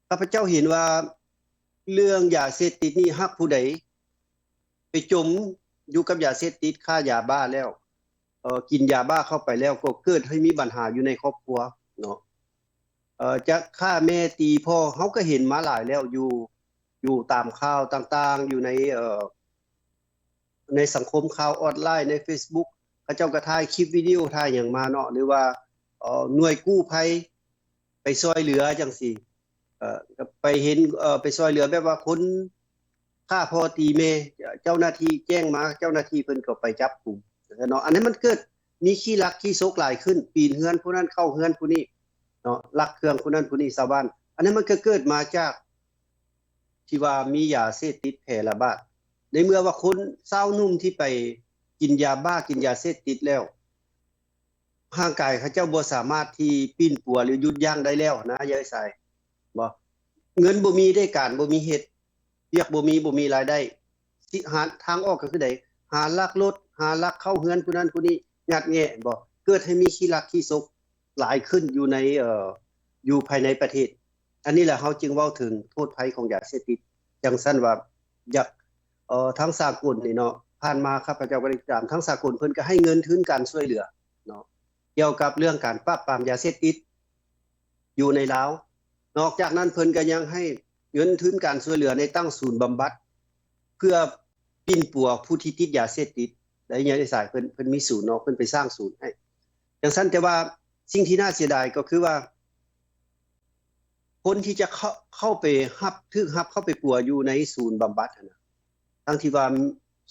ຂ້າພະເຈົ້າເຫັນວ່າເລື່ອງຢາເສບຕິດນີ້ ຫາກຜູ້ໃດໄປຈົມຢູ່ກັບຢາເສບຕິດ ຄ້າຢາບ້າແລ້ວ ເອີ ກິນຢາບ້າເຂົ້າໄປແລ້ວ ກໍເກີດໃຫ້ມີບັນຫາຢູ່ໃນຄອບຄົວເນາະ. ເອີ ຈະຂ້າແມ່ຕີພໍ່ ເຮົາກໍເຫັນມາຫຼາຍແລ້ວ ຢູ່ ຢູ່ຕາມຂ່າວຕ່າງໆ ຢູ່ໃນ ເອີ ໃນສັງຄົມຂ່າວອອນລາຍ ໃນເຟສບຸກ ເຂົາເຈົ້າກໍຖ່າຍຄລິບວິດີໂອ ຖ່າຍຫຍັງມາເນາະ ຫຼືວ່າ ເອີ ໜ່ວຍກູ້ໄພໄປຊ່ອຍເຫຼືອຈັ່ງຊີ້ ເອີ ກໍໄປເຫັນ ເອີ ໄປຊ່ອຍເຫຼືອແບບວ່າຄົນຂ້າພໍ່ຕີແມ່ ເຈົ້າໜ້າທີ່ແຈ້ງມາ ເຈົ້າໜ້າທີ່ເພິ່ນກໍໄປຈັບກຸມເນາະ. ອັນນີ້ມັນເກີດມີຂີ້ລັກຂີ້ສົກຫຼາຍຂຶ້ນ ປີນເຮືອນຜູ້ນັ້ນ ເຂົ້າເຮືອນຜູ້ນີ້ເນາະ ລັກເຄື່ອງຜູ້ນັ້ນຜູ້ນີ້ ຊາວບ້ານ. ອັນນີ້ມັນກໍເກີດມາຈາກ ທີ່ວ່າມີຢາເສບຕິດແຜ່ລະບາດ ໃນເມື່ອວ່າຄົນຊາວໜຸ່ມທີ່ໄປກິນຢາບ້າ ກິນຢາເສບຕິດແລ້ວ ຮ່າງກາຍເຂົາເຈົ້າບໍ່ສາມາດທີ່ປິ່ນປົວ ຫຼື ຢຸດຢັ້ງໄດ້ແລ້ວນະ ຍາຍສາຍ ບໍ່ ເງິນບໍ່ມີໄດ້ ການບໍ່ມີເຮັດ ວຽກບໍ່ມີ ບໍ່ມີລາຍໄດ້ ຊິຫາທາງອອກກໍຄືໃດ ຫາລັກລົດ ຫາລັກເຂົ້າເຮືອນຜູ້ນັ້ນຜູ້ນີ້ ຍັດແງະ ເຫັນບໍ່ ເກີດໃຫ້ມີຂີ້ລັກຂີ້ສົກຫຼາຍຂຶ້ນຢູ່ໃນ ເອີ ຢູ່ພາຍໃນປະເທດ. ອັນນີ້ແຫຼະ ເຮົາຈຶ່ງເວົ້າເຖິງໂທດໄພຂອງຢາເສບຕິດ. ຈັ່ງຊັ້ນວ່າ ຢາກ ເອີ ທາງສາກົນນີ້ເນາະ ຜ່ານມາຂ້າພະເຈົ້າກໍໄດ້ຕິດຕາມ ທາງສາກົນເພິ່ນກໍໃຫ້ເງິນທຶນການຊ່ວຍເຫຼືອເນາະ ກ່ຽວກັບເລື່ອງການປາບປາມຢາເສບຕິດຢູ່ໃນລາວ. ນອກຈາກນັ້ນເພິ່ນກໍຍັງໃຫ້ເງິນທຶນການຊ່ວຍເຫຼືອໃນຕັ້ງສູນບຳບັດ ເພື່ອປິ່ນປົວຜູ້ທີ່ຕິດຢາເສບຕິດ ໄດ້ຍາຍສາຍ ເພິ່ນ ເພິ່ນມີສູນເນາະ ເພິ່ນໄປສ້າງສູນໃຫ້ ຈັ່ງຊັ້ນ. ແຕ່ວ່າສິ່ງທີ່ໜ້າເສຍດາຍກໍຄືວ່າ ຄົນທີ່ຈະເຂົ້າ ເຂົ້າໄປຮັບ ຖືກຮັບເຂົ້າໄປປົວຢູ່ໃນສູນບຳບັດຫັ້ນນະ ທັງທີ່ວ່າ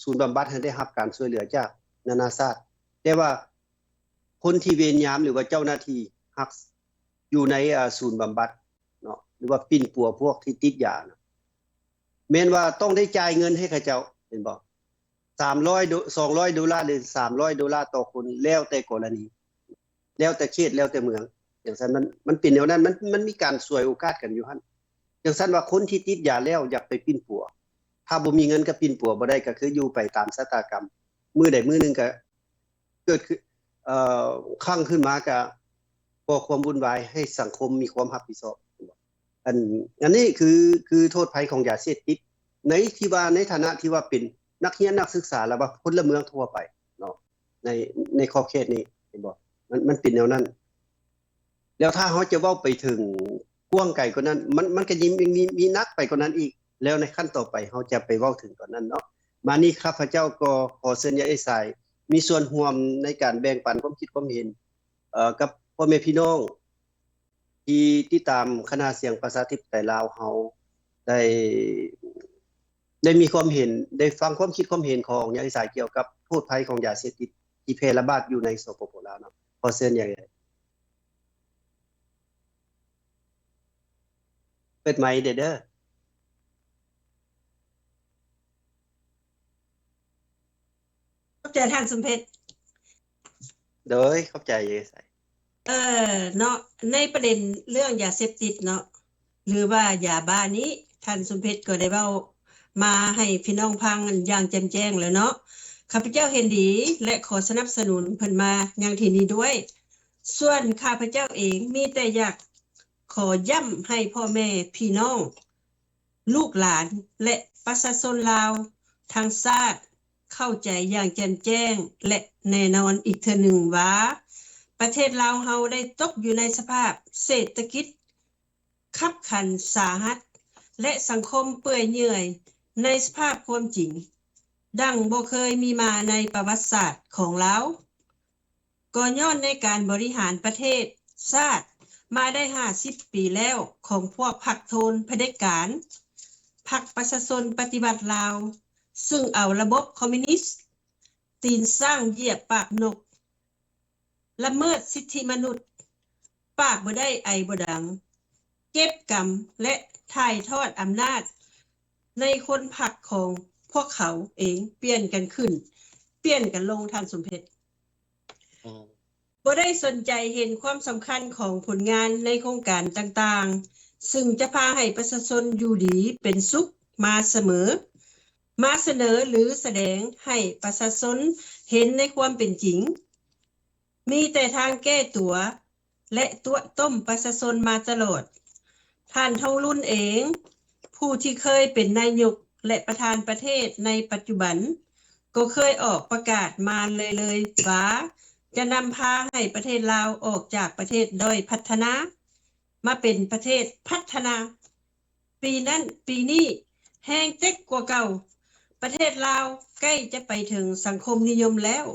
ສູນບຳບັດຫັ້ນໄດ້ຮັບການຊ່ວຍເຫຼືອຈາກນານາຊາດ ແຕ່ວ່າຄົນທີ່ເວນຍາມ ຫຼືວ່າເຈົ້າໜ້າທີ່ຮັກ ຢູ່ໃນ ອາ ສູນບຳບັດເນາະ ຫຼືວ່າປິ່ນປົວພວກທີ່ຕິດຢານະ ແມ່ນວ່າຕ້ອງໄດ້ຈ່າຍເງິນໃຫ້ເຂົາເຈົ້າ ເຫັນບໍ່? ສາມຮ້ອຍໂດ ສອງຮ້ອຍໂດລາ ຫຼື ສາມຮ້ອຍໂດລາຕໍ່ຄົນ ແລ້ວແຕ່ກໍລະນີ ແລ້ວແຕ່ເຂດ ແລ້ວແຕ່ເມືອງ ຈັ່ງຊັ້ນ. ມັນ ມັນເປັນແນວນັ້ນ ມັນ ມັນມີການສວຍໂອກາດກັນຢູ່ຫັ້ນ. ຈັ່ງຊັ້ນວ່າຄົນທີ່ຕິດຢາແລ້ວຢາກໄປປິ່ນປົວ ຖ້າບໍ່ມີເງິນກໍປິ່ນປົວບໍ່ໄດ້ ກໍຄືຢູ່ໄປຕາມຊະຕາກຳ ມື້ໃດມື້ໜຶ່ງກໍເກີດຂຶ້ນ ເອີ ຄັ້ງຂຶ້ນມາ ກໍກໍ່ຄວາມວຸ່ນວາຍໃຫ້ສັງຄົມມີຄວາມຮັບຜິດຊອບ. ອັນ ອັນນີ້ຄື ຄືໂທດໄພຂອງຢາເສບຕິດ ໃນທີ່ວ່າ ໃນຖານະທີ່ວ່າເປັນນັກຮຽນ ນັກສຶກສາ ແລະວ່າພົນລະເມືອງທົ່ວໄປເນາະ ໃນ ໃນຂອບເຂດນີ້ ເຫັນບໍ່? ມັນ ມັນເປັນແນວນັ້ນ. ແລ້ວຖ້າເຮົາຈະເວົ້າໄປເຖິງກວ້າງໄກກວ່ານັ້ນ ມັນ ມັນກໍຍັງມີ ມີ ມີໜັກໄປກວ່ານັ້ນອີກ ແລ້ວໃນຂັ້ນຕໍ່ໄປເຮົາຈະໄປເວົ້າເຖິງຕອນນັ້ນເນາະ. ມານີ້ຂ້າພະເຈົ້າກໍຂໍເຊີນຍາຍສາຍ ມີສ່ວນຮ່ວມໃນການແບ່ງປັນຄວາມຄິດຄວາມເຫັນ ເອີ ກັບພໍ່ແມ່ພີ່ນ້ອງ ທີ່ຕິດຕາມຄະນະສຽງປະຊາທິປະໄຕລາວເຮົາ ໄດ້ ໄດ້ມີຄວາມເຫັນ ໄດ້ຟັງຄວາມຄິດຄວາມເຫັນຂອງຍາຍສາຍກ່ຽວກັບໂທດໄພຂອງຢາເສບຕິດທີ່ແຜ່ລະບາດຢູ່ໃນ ສປປ ລາວເນາະ. ຂໍເຊີນຍາຍ ເປີດໄມເດີ. ຂອບໃຈທ່ານສົມເພັດ. ໂດຍ ຂອບໃຈ. ເອີ ເນາະ ໃນປະເດັນເລື່ອງຢາເສບຕິດເນາະ ຫຼືວ່າຢາບ້ານີ້ ທ່ານສົມເພັດກໍໄດ້ເວົ້າມາໃຫ້ພີ່ນ້ອງຟັງຢ່າງແຈ່ມແຈ້ງແລ້ວເນາະ. ຂ້າພະເຈົ້າເຫັນດີ ແລະ ຂໍສະໜັບສະໜູນເພິ່ນມາຢ່າງທີ່ນີ້ດ້ວຍ. ສ່ວນຂ້າພະເຈົ້າເອງມີແຕ່ຢາກຂໍຢ້ຳໃຫ້ພໍ່ແມ່ພີ່ນ້ອງ ລູກຫຼານ ແລະ ປະຊາຊົນລາວທັງຊາດ ເຂົ້າໃຈຢ່າງແຈ່ມແຈ້ງ ແລະ ແນ່ນອນອີກເທື່ອໜຶ່ງວ່າ ປະເທດລາວເຮົາໄດ້ຕົກຢູ່ໃນສະພາບເສດຖະກິດຄັບຂັນສາຫັດ ແລະ ສັງຄົມເປື່ອຍເຫຍື່ອຍໃນສະພາບຄວາມຈິງ ດັ່ງບໍ່ເຄີຍມີມາໃນປະຫວັດສາດຂອງລາວ. ກໍຍ້ອນໃນການບໍລິຫານປະເທດຊາດມາໄດ້ຫ້າສິບປີແລ້ວຂອງພວກພັກໂທນຜະເດັດການ, ພັກປະຊາຊົນປະຕິວັດລາວ, ຊຶ່ງເອົາລະບົບຄອມມິວນິດ ຕີນຊ້າງຢຽບປາກນົກ, ລະເມີດສິດທິມະນຸດ, ປາກບໍ່ໄດ້ໄອບໍ່ດັງ, ເກັບກຳ ແລະ ຖ່າຍທອດອຳນາດໃນຄົນພັກຂອງພວກເຂົາເອງ ປ່ຽນກັນຂຶ້ນ ປ່ຽນກັນລົງ, ທ່ານສົມເພັດ. ອືມ ບໍ່ໄດ້ສົນໃຈເຫັນຄວາມສຳຄັນຂອງຜົນງານໃນໂຄງການຕ່າງໆ ຊຶ່ງຈະພາໃຫ້ປະຊາຊົນຢູ່ດີເປັນສຸກມາສະເໝີ, ມາສະເໜີ ຫຼື ສະແດງໃຫ້ປະຊາຊົນເຫັນໃນຄວາມເປັນຈິງ. ມີແຕ່ທາງແກ້ຕົວ ແລະ ຕົວະຕົ້ມປະຊາຊົນມາຕະຫຼອດ. ທ່ານທອງລຸນເອງ, ຜູ້ທີ່ເຄີຍເປັນນາຍົກ ແລະ ປະທານປະເທດໃນປັດຈຸບັນ, ກໍເຄີຍອອກປະກາດມາເລີຍໆວ່າ ຈະນຳພາໃຫ້ປະເທດລາວອອກຈາກປະເທດດ້ອຍພັດທະນາ ມາເປັນປະເທດພັດທະນາ. ປີນັ້ນປີນີ້ແຮງເຕັກກວ່າເກົ່າ, ປະເທດລາວໃກ້ຈະໄປເຖິງສັງຄົມນິຍົມແລ້ວ.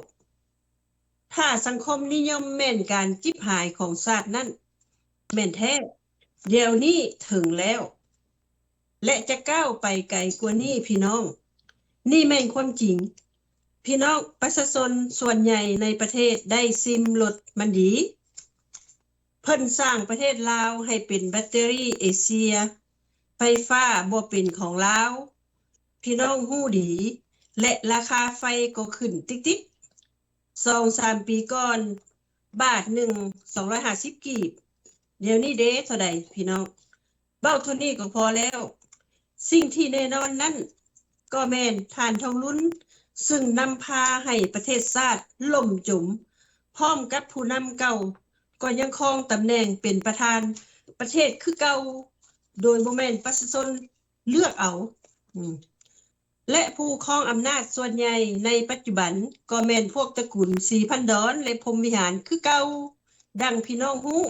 ຖ້າສັງຄົມນິຍົມແມ່ນການຈິບຫາຍຂອງຊາດນັ້ນ, ແມ່ນແທ້, ດຽວນີ້ເຖິງແລ້ວ ແລະ ຈະກ້າວໄປໄກກວ່ານີ້, ພີ່ນ້ອງ. ນີ້ແມ່ນຄວາມຈິງ. ພີ່ນ້ອງປະຊາຊົນສ່ວນໃຫຍ່ໃນປະເທດໄດ້ຊິມລົດມັນດີ. ເພິ່ນສ້າງປະເທດລາວໃຫ້ເປັນແບັດເຕີຣີເອເຊຍ, ໄຟຟ້າບໍ່ເປັນຂອງລາວ, ພີ່ນ້ອງຮູ້ດີ ແລະ ລາຄາໄຟກໍຂຶ້ນຕິກໆ. ສອງສາມປີກ່ອນ ບາດໜຶ່ງສອງຮ້ອຍຫ້າສິບກີບ, ດຽວນີ້ເດເທົ່າໃດ ພີ່ນ້ອງ? ເວົ້າເທົ່ານີ້ກໍພໍແລ້ວ. ສິ່ງທີ່ແນ່ນອນນັ້ນ ກໍແມ່ນທ່ານທອງລຸນ ຊຶ່ງນຳພາໃຫ້ປະເທດຊາດລົ້ມຈົມ ພ້ອມກັບຜູ້ນຳເກົ່າ ກໍຍັງຄອງຕຳແໜ່ງເປັນປະທານປະເທດຄືເກົ່າ, ໂດຍບໍ່ແມ່ນປະຊາຊົນເລືອກເອົາ. ອືມ ແລະ ຜູ້ຄອງອຳນາດສ່ວນໃຫຍ່ໃນປັດຈຸບັນ ກໍແມ່ນພວກຕະກຸນສີພັນດອນ ແລະ ພົມວິຫານຄືເກົ່າ, ດັ່ງພີ່ນ້ອງຮູ້.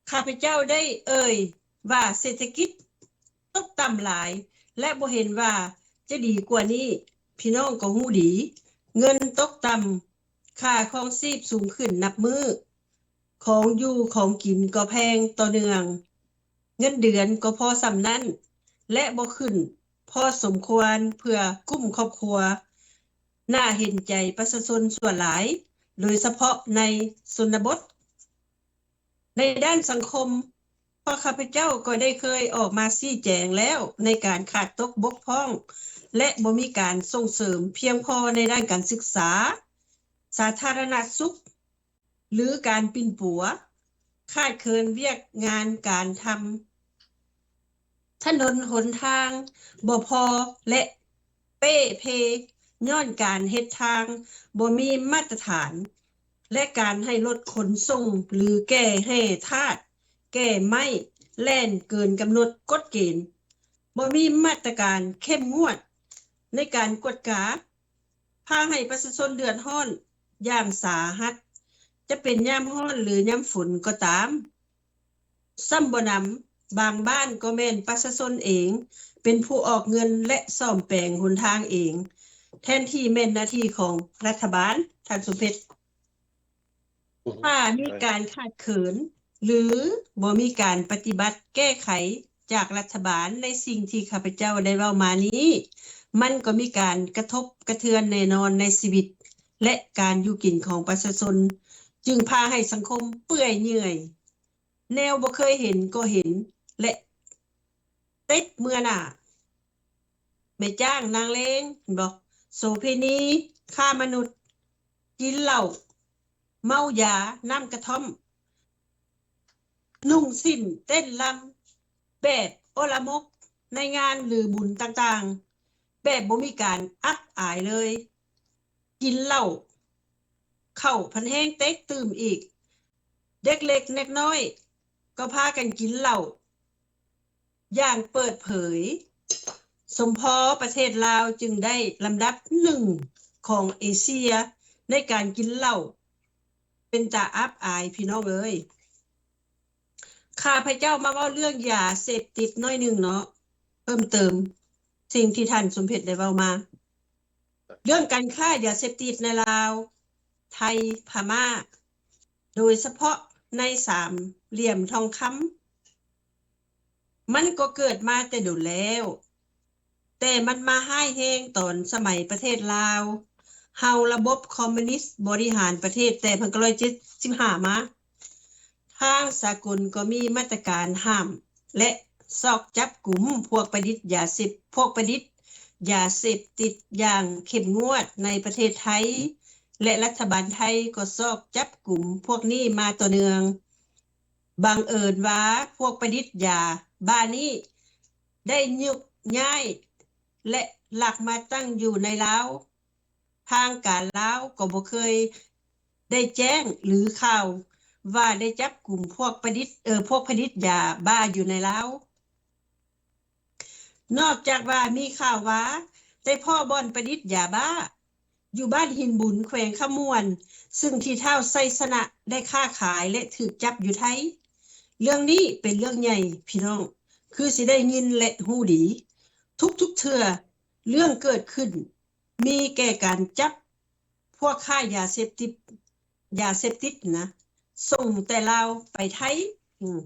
ຂ້າພະເຈົ້າໄດ້ເອີ່ຍວ່າເສດຖະກິດຕົກຕ່ຳຫຼາຍ ແລະ ບໍ່ເຫັນວ່າຈະດີກວ່ານີ້, ພີ່ນ້ອງກໍຮູ້ດີ. ເງິນຕົກຕ່ຳ, ຄ່າຄອງຊີບສູງຂຶ້ນນັບມື້, ຂອງຢູ່ຂອງກິນກໍແພງຕໍ່ເນື່ອງ, ເງິນເດືອນກໍພໍສ່ຳນັ້ນ ແລະ ບໍ່ຂຶ້ນພໍສົມຄວນເພື່ອກຸ້ມຄອບຄົວ. ໜ້າເຫັນໃຈປະຊາຊົນສ່ວນຫຼາຍ, ໂດຍສະເພາະໃນຊົນນະບົດ. ໃນດ້ານສັງຄົມ, ພວກຂ້າພະເຈົ້າກໍໄດ້ເຄີຍອອກມາຊີ້ແຈງແລ້ວ ໃນການຂາດຕົກບົກຜ່ອງ ແລະ ບໍ່ມີການສົ່ງເສີມພຽງພໍໃນດ້ານການສຶກສາ, ສາທາລະນະສຸກ ຫຼື ການປິ່ນປົວ, ຂາດເຂີນວຽກງານການທຳ, ຖະໜົນຫົນທາງບໍ່ພໍ ແລະ ເປ້ເພ ຍ້ອນການເຮັດທາງບໍ່ມີມາດຕະຖານ ແລະ ການໃຫ້ລົດຂົນສົ່ງ ຫຼື ແກ່ແຮ່ທາດ, ແກ່ໄມ້ ແລ່ນເກີນກຳນົດກົດເກນ, ບໍ່ມີມາດຕະການເຂັ້ມງວດໃນການກວດກາ, ພາໃຫ້ປະຊາຊົນເດືອດຮ້ອນຢ່າງສາຫັດ, ຈະເປັນຍາມຮ້ອນ ຫຼື ຍາມຝົນກໍຕາມ. ຊ້ຳບໍ່ໜຳ, ບາງບ້ານກໍແມ່ນປະຊາຊົນເອງເປັນຜູ້ອອກເງິນ ແລະ ສ້ອມແປງຫົນທາງເອງ, ແທນທີ່ແມ່ນໜ້າທີ່ຂອງລັດຖະບານ, ທ່ານສົມເພັດ. ຖ້າມີການຂາດເຂີນ ຫຼື ບໍ່ມີການປະຕິບັດແກ້ໄຂຈາກລັດຖະບານໃນສິ່ງທີ່ຂ້າພະເຈົ້າໄດ້ເວົ້າມານີ້, ມັນກໍມີການກະທົບກະເທືອນແນ່ນອນໃນຊີວິດ ແລະ ການຢູ່ກິນຂອງປະຊາຊົນ, ຈຶ່ງພາໃຫ້ສັງຄົມເປື່ອຍເຫຍື່ອຍ, ແນວບໍ່ເຄີຍເຫັນກໍເຫັນ ແລະ ເຕັກເມືອໜ້າ. ແມ່ຈ້າງນາງເລງ ເຫັນບໍ່? ໂສເພນີ, ຄ້າມະນຸດ, ກິນເຫຼົ້າ, ເມົາຢາ, ນ້ຳກະທ່ອມ, ນຸ່ງສິ້ນ, ເຕັ້ນລຳ ແບບໂອລະໝົກໃນງານ ຫຼື ບຸນຕ່າງໆ ແບບບໍ່ມີການອັບອາຍເລີຍ. ກິນເຫຼົ້າ, ເຂົ້າພັນແຮງເຕັກຕື່ມອີກ. ເດັກເລັກເດັກນ້ອຍກໍພາກັນກິນເຫຼົ້າຢ່າງເປີດເຜີຍ. ສົມພໍປະເທດລາວຈຶ່ງໄດ້ລຳດັບໜຶ່ງຂອງເອເຊຍໃນການກິນເຫຼົ້າ ເປັນຕາອັບອາຍພີ່ນ້ອງເອີຍ. ຂ້າພະເຈົ້າມາເວົ້າເລື່ອງຢາເສບຕິດໜ້ອຍໜຶ່ງເນາະ ເພີ່ມເຕີມສິ່ງທີ່ທ່ານສົມເພັດໄດ້ເວົ້າມາ. ເລື່ອງການຄ້າຢາເສບຕິດໃນລາວ, ໄທ, ພະມ້າ ໂດຍສະເພາະໃນສາມຫຼ່ຽມທອງຄຳ ມັນກໍເກີດມາແຕ່ດົນແລ້ວ, ແຕ່ມັນມາຮ້າຍແຮງຕອນສະໄໝປະເທດລາວ ເຮົາລະບົບຄອມມູນິດບໍລິຫານປະເທດແຕ່ພັນເກົ້າຮ້ອຍເຈັດສິບຫ້າມາ. ທາງສາກົນກໍມີມາດຕະການຫ້າມ ແລະ ຊອກຈັບກຸມພວກປະດິດຢາເສບ ພວກປະດິດຢາເສບຕິດຢ່າງເຂັ້ມງວດໃນປະເທດໄທ ແລະ ລັດຖະບານໄທກໍຊອກຈັບກຸມພວກນີ້ມາຕໍ່ເນື່ອງ. ບັງເອີນວ່າພວກປະດິດຢາບ້ານີ້ໄດ້ໂຍກຍ້າຍ ແລະ ລັກມາຕັ້ງຢູ່ໃນລາວ. ທາງການລາວກໍບໍ່ເຄີຍໄດ້ແຈ້ງ ຫຼື ຂ່າວວ່າໄດ້ຈັບກຸມພວກປະດິດ ເອີ ພວກຜະລິດຢາບ້າຢູ່ໃນລາວ. ນອກຈາກວ່າມີຂ່າວວ່າໄດ້ພໍ້ບ່ອນປະດິດຢາບ້າຢູ່ບ້ານຫີນບຸນ ແຂວງຄຳມ່ວນ ຊຶ່ງທີ່ທ້າວໄຊຊະນະໄດ້ຄ້າຂາຍ ແລະ ຖືກຈັບຢູ່ໄທ. ເລື່ອງນີ້ເປັນເລື່ອງໃຫຍ່ພີ່ນ້ອງ ຄືຊິໄດ້ຍິນ ແລະ ຮູ້ດີ. ທຸກໆເທື່ອເລື່ອງເກີດຂຶ້ນ ມີແກ່ການຈັບພວກຄ້າຢາເສບຕິດ ຢາເສບຕິດນະ ສົ່ງແຕ່ລາວໄປໄທ. ອືມ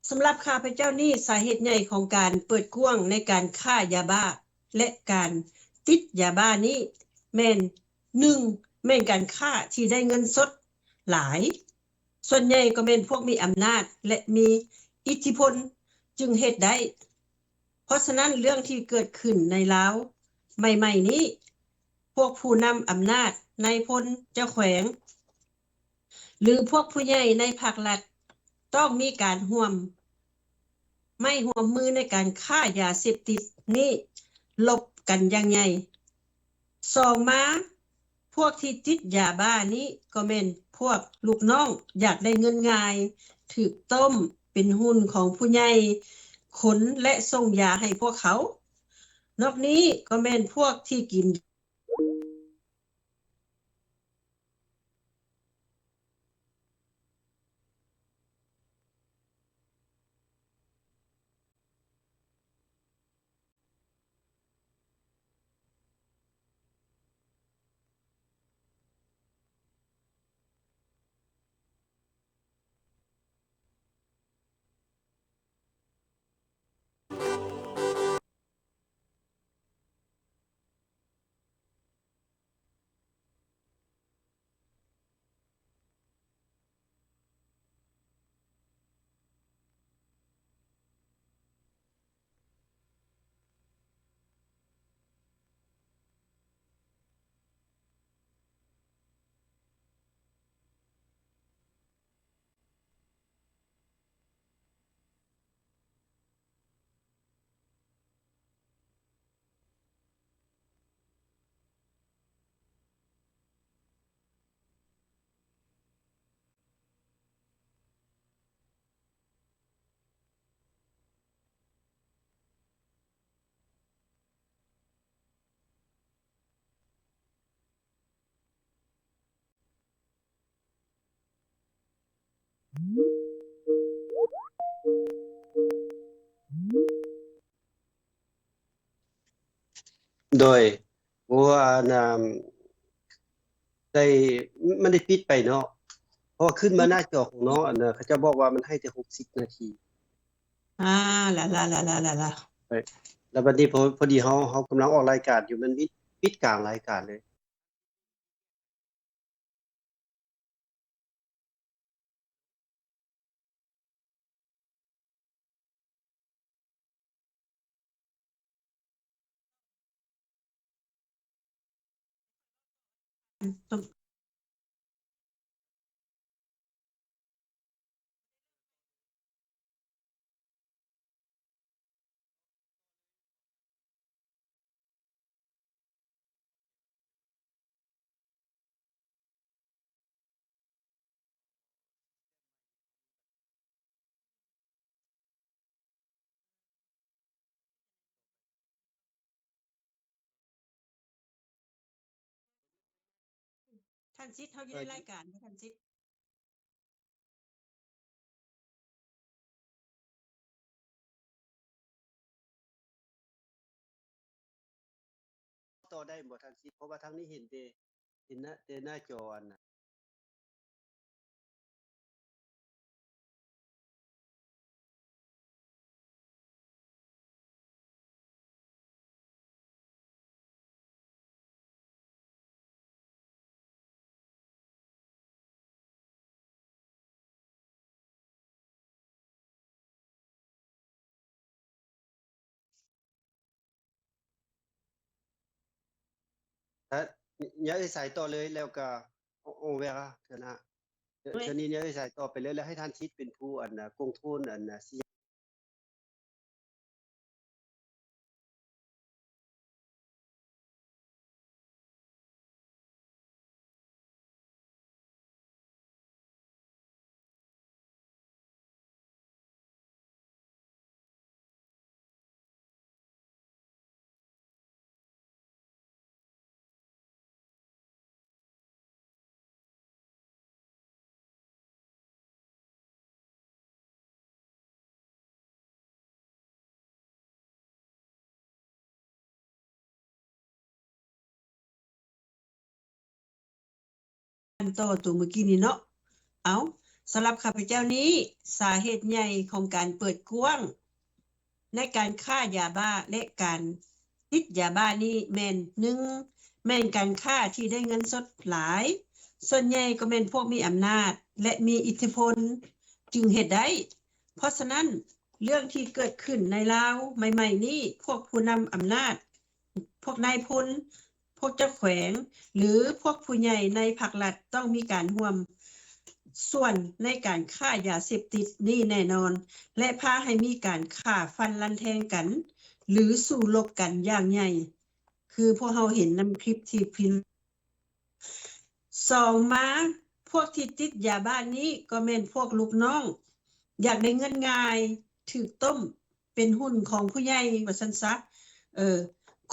ສຳລັບຂ້າພະເຈົ້ານີ້ ສາເຫດໃຫຍ່ຂອງການເປີດກວ້າງໃນການຄ້າຢາບ້າ ແລະ ການຕິດຢາບ້ານີ້ແມ່ນ ໜຶ່ງ ແມ່ນການຄ້າທີ່ໄດ້ເງິນສົດຫຼາຍ, ສ່ວນໃຫຍ່ກໍແມ່ນພວກມີອຳນາດ ແລະ ມີອິດທິພົນຈຶ່ງເຮັດໄດ້. ເພາະສະນັ້ນ ເລື່ອງທີ່ເກີດຂຶ້ນໃນລາວໃໝ່ໆນີ້ ພວກຜູ້ນຳອຳນາດ, ນາຍພົນ, ເຈົ້າແຂວງ ຫຼື ພວກຜູ້ໃຫຍ່ໃນພາກລັດ ຕ້ອງມີການຮ່ວມໄມ້ຮ່ວມມືໃນການຄ້າຢາເສບຕິດນີ້ລົບກັນຢ່າງໃຫຍ່. ສອງມາ ພວກທີ່ຕິດຢາບ້ານີ້ກໍແມ່ນພວກລູກນ້ອງຢາກໄດ້ເງິນງ່າຍ, ຖືກຕົ້ມເປັນຫຸ່ນຂອງຜູ້ໃຫຍ່ຂົນ ແລະ ສົ່ງຢາໃຫ້ພວກເຂົາ. ນອກນີ້ກໍແມ່ນພວກທີ່ກິນໂດຍ ເພາະວ່າ ອັນ ໄດ້ ມັນໄດ້ປິດໄປເນາະ ເພາະວ່າຂຶ້ນມາໜ້າຈໍຂອງນ້ອງ ອັນ ເຂົາເຈົ້າບອກວ່າມັນໃຫ້ແຕ່ຫົກສິບນາທີ. ອາ ລະ ລະ ລະ ລະ ລະ ລະ ແລ້ວບັດນີ້ ພໍ ພໍດີເຮົາ ເຮົາກຳລັງອອກລາຍການຢູ່ ມັນປິດ ປິດກາງລາຍການເລີຍ. ທ່ານສິດ ເຮົາຢູ່ໃນລາຍການບໍ່ທ່ານສິດ? ຕໍ່ໄດ້ບໍ່ທ່ານສິດ? ເພາະວ່າທາງນີ້ເຫັນແຕ່ ເຫັນໜ້າ ແຕ່ໜ້າຈໍອັນ ຍາເອື້ອຍສາຍຕໍ່ເລີຍ ແລ້ວກະ ໂອ ໂອເວລາ ເທື່ອໜ້າ ເທື່ອ ເທື່ອນີ້ຍາເອື້ອຍສາຍຕໍ່ໄປເລີຍ ແລ້ວໃຫ້ທ່ານສິດເປັນຜູ້ອັນນະ ກງທູນອັນນະ ອັນຕໍ່ໂຕມື້ກີ້ນີ້ເນາະ. ເອົາ, ສຳລັບຂ້າພະເຈົ້ານີ້, ສາເຫດໃຫຍ່ຂອງການເປີດກວ້າງ ໃນການຄ້າຢາບ້າ ແລະ ການຕິດຢາບ້ານີ້ແມ່ນ ໜຶ່ງ ແມ່ນການຄ້າທີ່ໄດ້ເງິນສົດຫຼາຍ, ສ່ວນໃຫຍ່ກໍແມ່ນພວກມີອຳນາດ ແລະ ມີອິດທິພົນຈຶ່ງເຮັດໄດ້. ເພາະສະນັ້ນ, ເລື່ອງທີ່ເກີດຂຶ້ນໃນລາວໃໝ່ໆນີ້, ພວກຜູ້ນຳອຳນາດ, ພວກນາຍພົນ, ພວກເຈົ້າແຂວງ ຫຼື ພວກຜູ້ໃຫຍ່ໃນພັກລັດຕ້ອງມີການຮ່ວມສ່ວນໃນການຄ້າຢາເສບຕິດນີ້ແນ່ນອນ ແລະ ພາໃຫ້ມີການຂ້າຟັນລັນແທງກັນ ຫຼື ສູ້ລົບກັນຢ່າງໃຫຍ່ ຄືພວກເຮົາເຫັນນຳຄລິບທີ່ພິມ. ສອງມາ, ພວກທີ່ຕິດຢາບ້ານີ້ກໍແມ່ນພວກລູກນ້ອງ ຢາກໄດ້ເງິນງ່າຍ, ຖືກຕົ້ມ ເປັນຫຸ້ນຂອງຜູ້ໃຫຍ່ວ່າຊັ້ນຊະ, ເອີ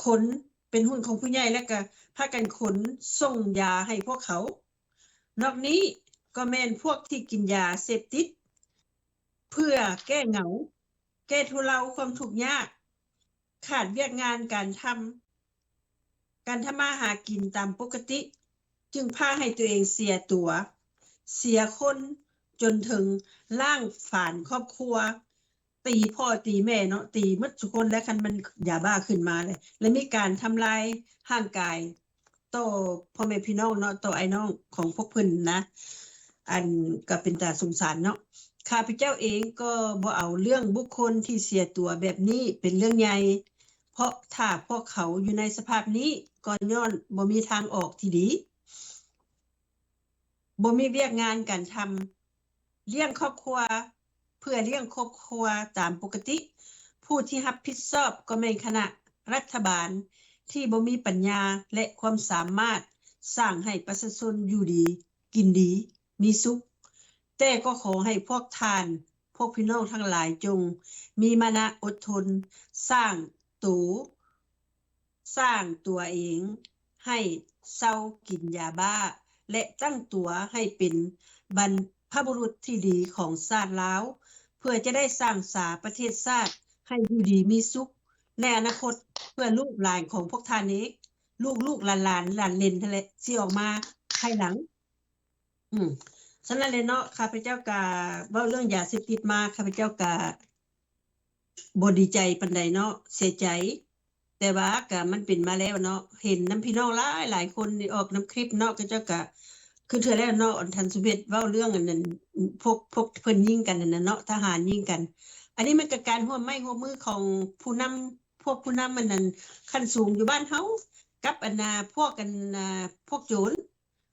ຂົນເປັນຫຸ້ນຂອງຜູ້ໃຫຍ່ ແລ້ວກະພາກັນຂົນສົ່ງຢາໃຫ້ພວກເຂົາ. ນອກນີ້ກໍແມ່ນພວກທີ່ກິນຢາເສບຕິດ ເພື່ອແກ້ເຫງົາ, ແກ້ທຸເລົາຄວາມທຸກຍາກ, ຂາດວຽກງານການທຳ, ການທຳມາຫາກິນຕາມປົກກະຕິ ຈຶ່ງພາໃຫ້ຕົວເອງເສຍຕົວ, ເສຍຄົນ, ຈົນເຖິງລ້າງຜານຄອບຄົວ, ຕີພໍ່ຕີແມ່ເນາະ, ຕີໝົດທຸກຄົນແຫຼະ ຄັນມັນຢາບ້າຂຶ້ນມາແຫຼະ ແລະ ມີການທຳລາຍຮ່າງກາຍຕໍ່ພໍ່ແມ່ພີ່ນ້ອງເນາະ, ຕໍ່ອ້າຍນ້ອງຂອງພວກເພິ່ນນະ, ອັນ ກໍເປັນຕາສົງສານເນາະ. ຂ້າພະເຈົ້າເອງກໍບໍ່ເອົາເລື່ອງບຸກຄົນທີ່ເສຍຕົວແບບນີ້ເປັນເລື່ອງໃຫຍ່, ເພາະຖ້າພວກເຂົາຢູ່ໃນສະພາບນີ້ ກໍຍ້ອນບໍ່ມີທາງອອກທີ່ດີ. ບໍ່ມີວຽກງານການທຳ, ລ້ຽງຄອບຄົວ, ເພື່ອລ້ຽງຄອບຄົວຕາມປົກກະຕິ, ຜູ້ທີ່ຮັບຜິດຊອບກໍແມ່ນຄະນະລັດຖະບານທີ່ບໍ່ມີປັນຍາ ແລະ ຄວາມສາມາດສ້າງໃຫ້ປະຊາຊົນຢູ່ດີກິນດີ ມີສຸກ. ແຕ່ກໍຂໍໃຫ້ພວກທ່ານ, ພວກພີ່ນ້ອງທັງຫຼາຍ ຈົ່ງມີມານະອົດທົນ, ສ້າງໂຕ ສ້າງຕົວເອງໃຫ້ເຊົາກິນຢາບ້າ ແລະ ຕັ້ງຕົວໃຫ້ເປັນບັນພະບຸລຸດທີ່ດີຂອງຊາດລາວ ເພື່ອຈະໄດ້ສ້າງສາປະເທດຊາດໃຫ້ຢູ່ດີມີສຸກໃນອະນາຄົດ ເພື່ອລູກຫຼານຂອງພວກທ່ານເອງ, ລູກໆຫຼານໆ ຫຼານເຫຼັນຫັ້ນແຫຼະ ຊິອອກມາພາຍຫຼັງ. ອືມ ສະນັ້ນແຫຼະເນາະ, ຂ້າພະເຈົ້າກະເວົ້າເລື່ອງຢາເສບຕິດມາ, ຂ້າພະເຈົ້າກະບໍ່ດີໃຈປານໃດເນາະ, ເສຍໃຈ. ແຕ່ວ່າກະມັນເປັນມາແລ້ວເນາະ, ເຫັນນຳພີ່ນ້ອງຫຼາຍໆຄົນອອກນຳຄລິບເນາະ, ເຂົາເຈົ້າກະ ຄືເທື່ອແລ້ວເນາະ, ທ່ານສຸເມດເວົ້າເລື່ອງອັນນັ້ນ ພວກ ພວກເພິ່ນຍິງກັນຫັ້ນນະເນາະ, ທະຫານຍິງກັນ. ອັນນີ້ມັນກະການຮ່ວມໄມ້ຮ່ວມມືຂອງຜູ້ນຳ, ພວກຜູ້ນຳອັນນັ້ນ ຂັ້ນສູງຢູ່ບ້ານເຮົາ ກັບອັນນ່າ ພວກອັນນ່າ ພວກໂຈນ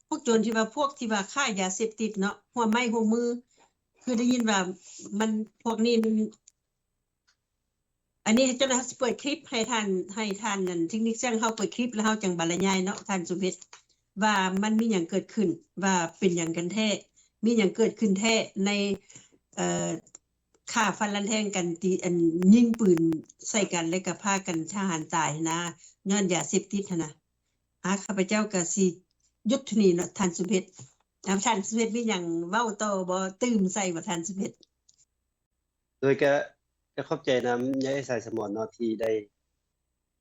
ພວກໂຈນທີ່ວ່າ ພວກທີ່ວ່າຄ້າຢາເສບຕິດເນາະ ຮ່ວມໄມ້ຮ່ວມມື. ຄືໄດ້ຍິນວ່າມັນ ພວກນີ້ມັນ ອັນນີ້ເຈົ້າໜ້າທີ່ຊິເປີດຄລິບໃຫ້ທ່ານ ໃຫ້ທ່ານນັ້ນ ເຕັກນິກຊ່າງເຮົາເປີດຄລິບ ແລ້ວເຮົາຈັ່ງບັນລະຍາຍເນາະ ທ່ານສຸເມດ ວ່າມັນມີຫຍັງເກີດຂຶ້ນ ວ່າເປັນຫຍັງກັນແທ້ ມີຫຍັງເກີດຂຶ້ນແທ້ໃນ ເອີ ຂ້າຟັນລັນແທງກັນ ຕີ ອັນ ຍິງປືນໃສ່ກັນ ແລ້ວກໍພາກັນທະຫານຕາຍຫັ້ນນະ ຍ້ອນຢາເສບຕິດຫັ້ນນະ. ອາ ຂ້າພະເຈົ້າກໍຊິ ຢຸດເທົ່ານີ້ເນາະ ທ່ານສົມເພັດ. ທ່ານສົມເພັດມີຫຍັງເວົ້າຕໍ່ບໍ່? ຕື່ມໃສ່ບໍ່ທ່ານສົມເພັດ? ໂດຍກະ ກະຂອບໃຈນຳຍາຍສາຍສະໝອນເນາະ ທີ່ໄດ້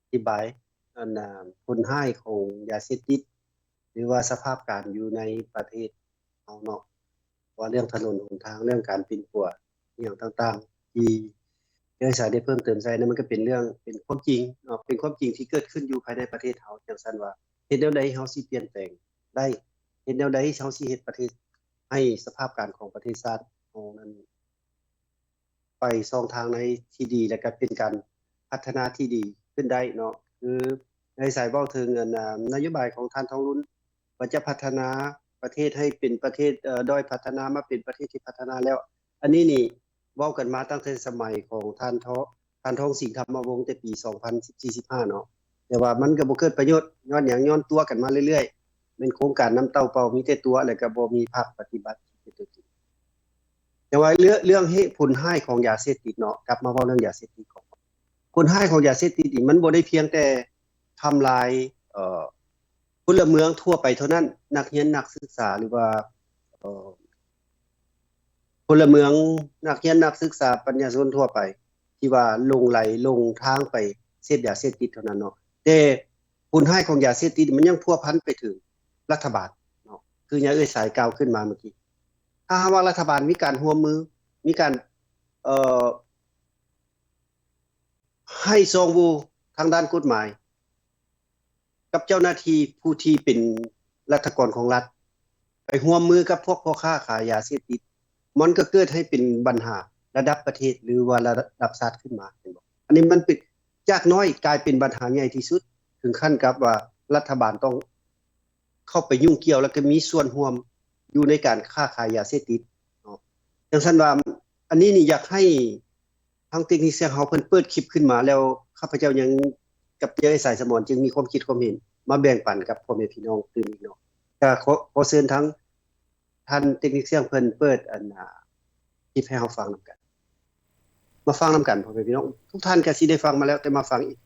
ອະທິບາຍ ອັນ ຜົນຮ້າຍຂອງຢາເສບຕິດ ຫຼືວ່າສະພາບການຢູ່ໃນປະເທດເຮົາເນາະ ວ່າເລື່ອງຖະໜົນຫົນທາງ ເລື່ອງການປິ່ນປົວ ອີ່ຫຍັງຕ່າງໆ ທີ່ຍາຍສາຍໄດ້ເພີ່ມເຕີມໃສ່ນັ້ນ ມັນກະເປັນເລື່ອງ ເປັນຄວາມຈິງເນາະ ເປັນຄວາມຈິງທີ່ເກີດຂຶ້ນຢູ່ພາຍໃນປະເທດເຮົາ. ຈັ່ງຊັ້ນວ່າ ເຮັດແນວໃດເຮົາຊິປ່ຽນແປງໄດ້? ເຮັດແນວໃດເຮົາຊິເຮັດປະເທດ ໃຫ້ສະພາບການຂອງປະເທດຊາດເຮົານັ້ນ ໄປຊ່ອງທາງໃນທີ່ດີ ແລະກະເປັນການພັດທະນາທີ່ດີຂຶ້ນໄດ້ເນາະ. ຄືໃນສາຍເວົ້າເຖິງ ອັນ ນະໂຍບາຍຂອງທ່ານທອງລຸນ ວ່າຈະພັດທະນາປະເທດໃຫ້ເປັນປະເທດ ເອີ ດ້ອຍພັດທະນາມາເປັນປະເທດທີ່ພັດທະນາແລ້ວ ອັນນີ້ນີ້ເວົ້າກັນມາຕັ້ງແຕ່ສະໄໝຂອງທ່ານ ທ່ານທອງສິງ ທຳມະວົງ ແຕ່ປີສອງພັນສິບສີ່ ສິບຫ້າເນາະ ແຕ່ວ່າມັນກະບໍ່ເກີດປະໂຫຍດ ຍ້ອນຫຍັງ? ຍ້ອນຕົວະກັນມາເລື້ອຍໆ ແມ່ນໂຄງການນ້ຳເຕົ້າເປົ່າ ມີແຕ່ຕົວະ ແລະກະບໍ່ມີພາກປະຕິບັດທີ່ເປັນຕົວຈິງ. ແຕ່ວ່າເລື່ອງ ເລື່ອງເຫດຜົນຮ້າຍຂອງຢາເສບຕິດເນາະ ກັບມາເວົ້າເລື່ອງຢາເສບຕິດຂອງ ຜົນຮ້າຍຂອງຢາເສບຕິດນີ້ ມັນບໍ່ໄດ້ພຽງແຕ່ທຳລາຍ ເອີ ພົນລະເມືອງທົ່ວໄປເທົ່ານັ້ນ ນັກຮຽນນັກສຶກສາ ຫຼືວ່າ ເອີ ພົນລະເມືອງ ນັກຮຽນນັກສຶກສາ ປັນຍາຊົນທົ່ວໄປ ທີ່ວ່າຫຼົງໄຫຼຫຼົງທາງໄປເສບຢາເສບຕິດເທົ່ານັ້ນເນາະ ແຕ່ຜົນຮ້າຍຂອງຢາເສບຕິດມັນຍັງພົວພັນໄປເຖິງລັດຖະບານເນາະ ຄືຍາເອື້ອຍສາຍກ່າວຂຶ້ນມາເມື່ອກີ້. ຖ້າຫາກວ່າລັດຖະບານມີການຮ່ວມມື ມີການ ເອີ ໃຫ້ຊ່ອງໂຫວ່ທາງດ້ານກົດໝາຍ ກັບເຈົ້າໜ້າທີ່ຜູ້ທີ່ເປັນລັດຖະກອນຂອງລັດ ໄປຮ່ວມມືກັບພວກພໍ່ຄ້າຂາຍຢາເສບຕິດ ມັນກະເກີດໃຫ້ເປັນບັນຫາລະດັບປະເທດ ຫຼືວ່າລະດັບຊາດຂຶ້ນມາ ເຫັນບໍ່? ອັນນີ້ມັນເປັນ ຈາກນ້ອຍກາຍເປັນບັນຫາໃຫຍ່ທີ່ສຸດ ເຖິງຂັ້ນກັບວ່າລັດຖະບານຕ້ອງ ເຂົ້າໄປຫຍຸ້ງກ່ຽວ ແລ້ວກະມີສ່ວນຮ່ວມຢູ່ໃນການຄ້າຂາຍຢາເສບຕິດເນາະ. ຈັ່ງຊັ້ນວ່າ ອັນນີ້ນີ້ຢາກໃຫ້ທາງເຕັກນິກຊ່ຽງເຮົາເພິ່ນເປີດຄລິບຂຶ້ນມາ ແລ້ວຂ້າພະເຈົ້າຍັງ ກັບຍາຍສາຍສະໝອນ ຈຶ່ງມີຄວາມຄິດຄວາມເຫັນມາແບ່ງປັນກັບພໍ່ແມ່ພີ່ນ້ອງຕື່ມອີກເນາະ. ກະຂໍ ຂໍເຊີນທາງ ທ່ານເຕັກນິກຊ່ຽງເພິ່ນເປີດ ອັນ ອາ ຄລິບໃຫ້ເຮົາຟັງນຳກັນ ມາຟັງນຳກັນ ພໍ່ແມ່ພີ່ນ້ອງ ທຸກທ່ານກະຊິໄດ້ຟັງມາແລ້ວ ແຕ່ມາຟັງອີກ.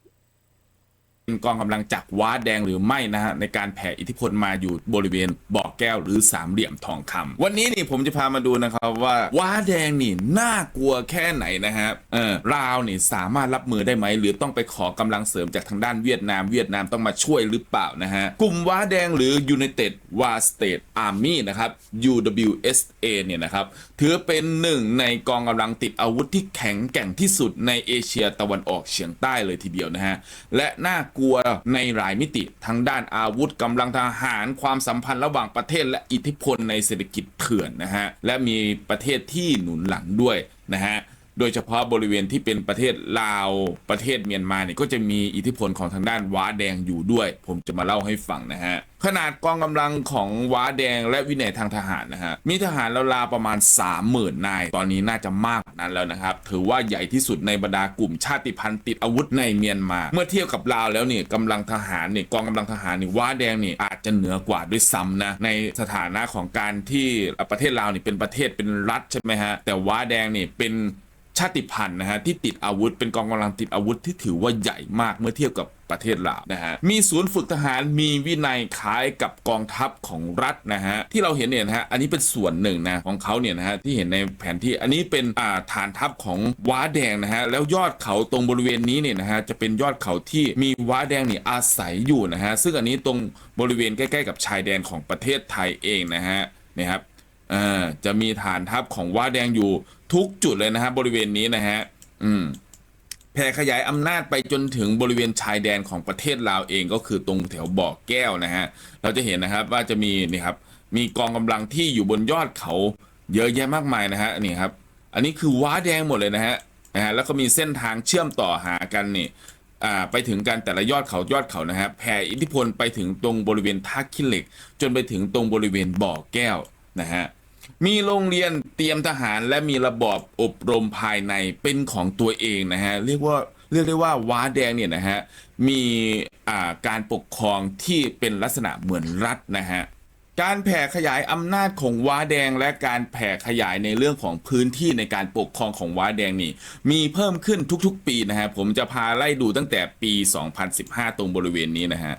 ເປັນກອງກຳລັງຈາກວ້າແດງຫຼືໄມ່ນະຮະ ໃນການແຜ່ອິດທິພົນມາຢູ່ບໍລິເວນບໍ່ແກ້ວ ຫຼື ສາມຫຼ່ຽມທອງຄຳ. ວັນນີ້ນີ້ ຜົມຈະພາມາດູນະຄັບວ່າ ວ້າແດງນີ້ໜ້າກົວແຄ່ໄຫນນະຮະ ເອີ ລາວນີ້ສາມາດຮັບມືໄດ້ໄໝ ຫຼື ຕ້ອງໄປຂໍກຳລັງເສີມຈາກທາງດ້ານຫວຽດນາມ ຫວຽດນາມຕ້ອງມາຊ່ວຍຫຼືເປົ່ານະຮະ. ກຸ່ມວ້າແດງ ຫຼື United Wa State Army ນະຄັບ UWSA ເອ ເນຍນະຄັບ ຖືເປັນໜຶ່ງໃນກອງກຳລັງຕິດອາວຸດທີ່ແຂງແກ່ງທີ່ສຸດໃນເອເຊຍຕາວັນອອກສຽງໃຕ້ເລີຍທີດຽວນະຮະ ແລະ ໜ້າກົວໃນຫຼາຍມິຕິ ທັງດ້ານອາວຸດ, ກຳລັງທະຫານ, ຄວາມສຳພັນລະຫວ່າງປະເທດ ແລະ ອິດທິພົນໃນເສດຖະກິດເຖື່ອນນະຮະ ແລະ ມີປະເທດທີ່ໜູນຫຼັງດ້ວຍນະຮະ. ໂດຍສະເພາະບໍລິເວນທີ່ເປັນປະເທດລາວ, ປະເທດມຽນມານີ້ ກໍຈະມີອິດທິພົນຂອງທາງດ້ານວ້າແດງຢູ່ດ້ວຍ. ຜົມຈະມາເລົ່າໃຫ້ຟັງນະຮະ. ຂະໜາດກອງກຳລັງຂອງວ້າແດງ ແລະ ວິໄນທາງທະຫານນະຮະ ມີທະຫານລາວໆປະມານສາມໝື່ນນາຍ, ຕອນນີ້ໜ້າຈະມາກກວ່ານັ້ນແລ້ວນະຄັບ. ຖືວ່າໃຫຍ່ທີ່ສຸດໃນບັນດາກຸ່ມຊາດຕິພັນຕິດອາວຸດໃນມຽນມາ. ເມື່ອທຽບກັບລາວແລ້ວນີ້ ກຳລັງທະຫານນີ້ ກອງກຳລັງທະຫານນີ້ ວ້າແດງນີ້ອາດຈະເໜືອກວ່າດ້ວຍຊ້ຳນະ ໃນສະຖານະຂອງການທີ່ ອາ ປະເທດລາວນີ້ເປັນປະເທດ ເປັນລັດ ໃຊ່ໄໝຮະ? ແຕ່ວ້າແດງນີ້ເປັນ ຊາດຕິພັນນະຮະ ທີ່ຕິດອາວຸດ ເປັນກອງກຳລັງຕິດອາວຸດທີ່ຖືວ່າໃຫຍ່ມາກເມື່ອທຽບກັບປະເທດລາວນະຮະ. ມີສູນຝຶກທະຫານ ມີວິໄນຄ້າຍກັບກອງທັບຂອງລັດນະຮະ ທີ່ເຮົາເຫັນນີ້ນະຮະ. ອັນນີ້ເປັນສ່ວນໜຶ່ງນະ ຂອງເຂົານີ້ນະຮະ ທີ່ເຫັນໃນແຜນທີ່. ອັນນີ້ເປັນ ອ່າ ຖານທັບຂອງວ້າແດງນະຮະ ແລ້ວຍອດເຂົາຕົງບໍລິເວນນີ້ນີ້ນະຮະ ຈະເປັນຍອດເຂົາທີ່ມີວ້າແດງນີ້ອາໄສຢູ່ນະຮະ ຊຶ່ງອັນນີ້ຕົງບໍລິເວນໃກ້ໆກັບຊາຍແດນຂອງປະເທດໄທເອງນະຮະ ນີ້ຄັບ. ເອີ ຈະມີຖານທັບຂອງວ້າແດງຢູ່ທຸກຈຸດເລີຍນະຮະ ບໍລິເວນນີ້ນະຮະ ອືມ ແຜ່ຂະຫຍາຍອຳນາດໄປຈົນເຖິງບໍລິເວນຊາຍແດນຂອງປະເທດລາວເອງ ກໍຄືຕົງແຖວບໍ່ແກ້ວນະຮະ. ເຮົາຈະເຫັນນະຄັບວ່າຈະມີ ນີ້ຄັບ ມີກອງກຳລັງທີ່ຢູ່ບົນຍອດເຂົາເຍອະແຍະມາກມາຍນະຮະ ນີ້ຄັບ ອັນນີ້ຄືວ້າແດງໝົດເລີຍນະຮະ ນະຮະ ແລ້ວກໍມີເສັ້ນທາງເຊື່ອມຕໍ່ຫາກັນນີ້ ອ່າ ໄປເຖິງກັນແຕ່ລະຍອດເຂົາ ຍອດເຂົານະຮະ ແຜ່ອິດທິພົນໄປເຖິງຕົງບໍລິເວນທ່າຂີ້ເຫຼັກ ຈົນໄປເຖິງຕົງບໍລິເວນບໍ່ແກ້ວນະຮະ. ມີໂຮງຮຽນຕຽມທະຫານ ແລະ ມີລະບອບອົບຮົມພາຍໃນເປັນຂອງຕົວເອງນະຮະ. ຮຽກວ່າ ຮຽກໄດ້ວ່າວ້າແດງນີ້ນະຮະ ມີ ອ່າ ການປົກຄອງທີ່ເປັນລັກສະນະເໝືອນລັດນະຮະ. ການແຜ່ຂະຫຍາຍອຳນາດຂອງວ້າແດງ ແລະ ການແຜ່ຂະຫຍາຍໃນເລື່ອງຂອງພື້ນທີ່ໃນການປົກຄອງຂອງວ້າແດງນີ້ ມີເພີ່ມຂຶ້ນທຸກໆປີນະຮະ. ຜົມຈະພາໄລ່ດູຕັ້ງແຕ່ປີສອງພັນສິບຫ້າ ຕົງບໍລິເວນນີ້ນະຮະ.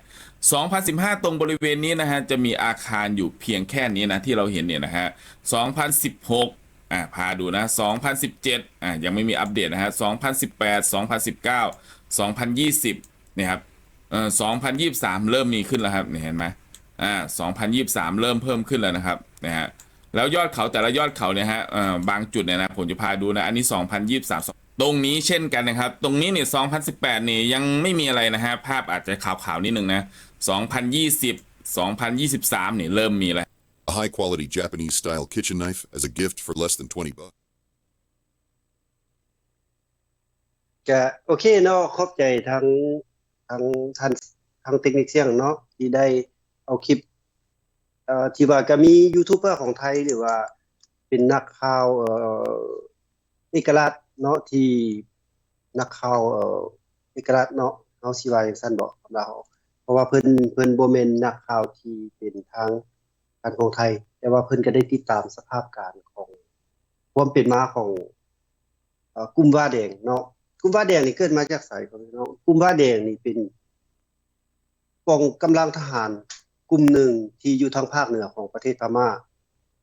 ສອງພັນສິບຫ້າ ຕົງບໍລິເວນນີ້ນະຮະ ຈະມີອາຄານຢູ່ພຽງແຄ່ນີ້ນະ ທີ່ເຮົາເຫັນນີ້ນະຮະ. ສອງພັນສິບຫົກ ອາ ພາດູນະ ສອງພັນສິບເຈັດ ອາ ຍັງໄມ່ມີອັບເດດນະຮະ. ສອງພັນສິບແປດ ສອງພັນສິບເກົ້າ ສອງພັນຊາວ ນີ້ຄັບ ເອີ ສອງພັນຊາວສາມ ເລີ່ມມີຂຶ້ນແລ້ວຄັບ ນີ້ເຫັນໄໝ? ອາ ສອງພັນຊາວສາມ ເລີ່ມເພີ່ມຂຶ້ນແລ້ວນະຄັບ ນະຮະ. ແລ້ວຍອດເຂົາ ແຕ່ລະຍອດເຂົາເນຍຮະ ເອີ ບາງຈຸດເນຍນະ ຜົມຈະພາດູນະ ອັນນີ້ ສອງພັນຊາວສາມ ຕົງນີ້ເຊັ່ນກັນນະຄັບ. ຕົງນີ້ນີ້ ສອງພັນສິບແປດ ນີ້ຍັງໄມ່ມີອະໄລນະຮະ ພາບອາດຈະຂາວໆນິດໜຶ່ງນະ. ສອງພັນຊາວ ສອງພັນຊາວສາມ ນີ້ເລີ່ມມີແລ້ວ. A high quality Japanese style kitchen knife as a gift for less than twenty bucks. ກະໂອເຄເນາະ ຂອບໃຈທັງ ທັງທ່ານ ທັງເຕັກນິກສຽງເນາະ ທີ່ໄດ້ເອົາຄລິບ ເອີ ທີ່ວ່າກະມີຢູທູບເບີຂອງໄທ ຫຼືວ່າເປັນນັກຂ່າວ ເອີ ເອກະລາດເນາະ ທີ່ນັກຂ່າວ ເອີ ເອກະລາດເນາະ ເຮົາຊິວ່າຈັ່ງຊັ້ນເບາະ ສຳລັບເຮົາ ເພາະວ່າເພິ່ນ ເພິ່ນບໍ່ແມ່ນນັກຂ່າວທີ່ເປັນທາງການຂອງໄທ ແຕ່ວ່າເພິ່ນກະໄດ້ຕິດຕາມສະພາບການຂອງຄວາມເປັນມາຂອງ ເອີ ກຸ່ມວ້າແດງເນາະ. ກຸ່ມວ້າແດງນີ້ເກີດມາຈາກໃສ ພໍ່ແມ່ພີ່ນ້ອງ? ກຸ່ມວ້າແດງນີ້ເປັນ ກອງກຳລັງທະຫານກຸ່ມໜຶ່ງທີ່ຢູ່ທາງພາກເໜືອຂອງປະເທດພະມ້າ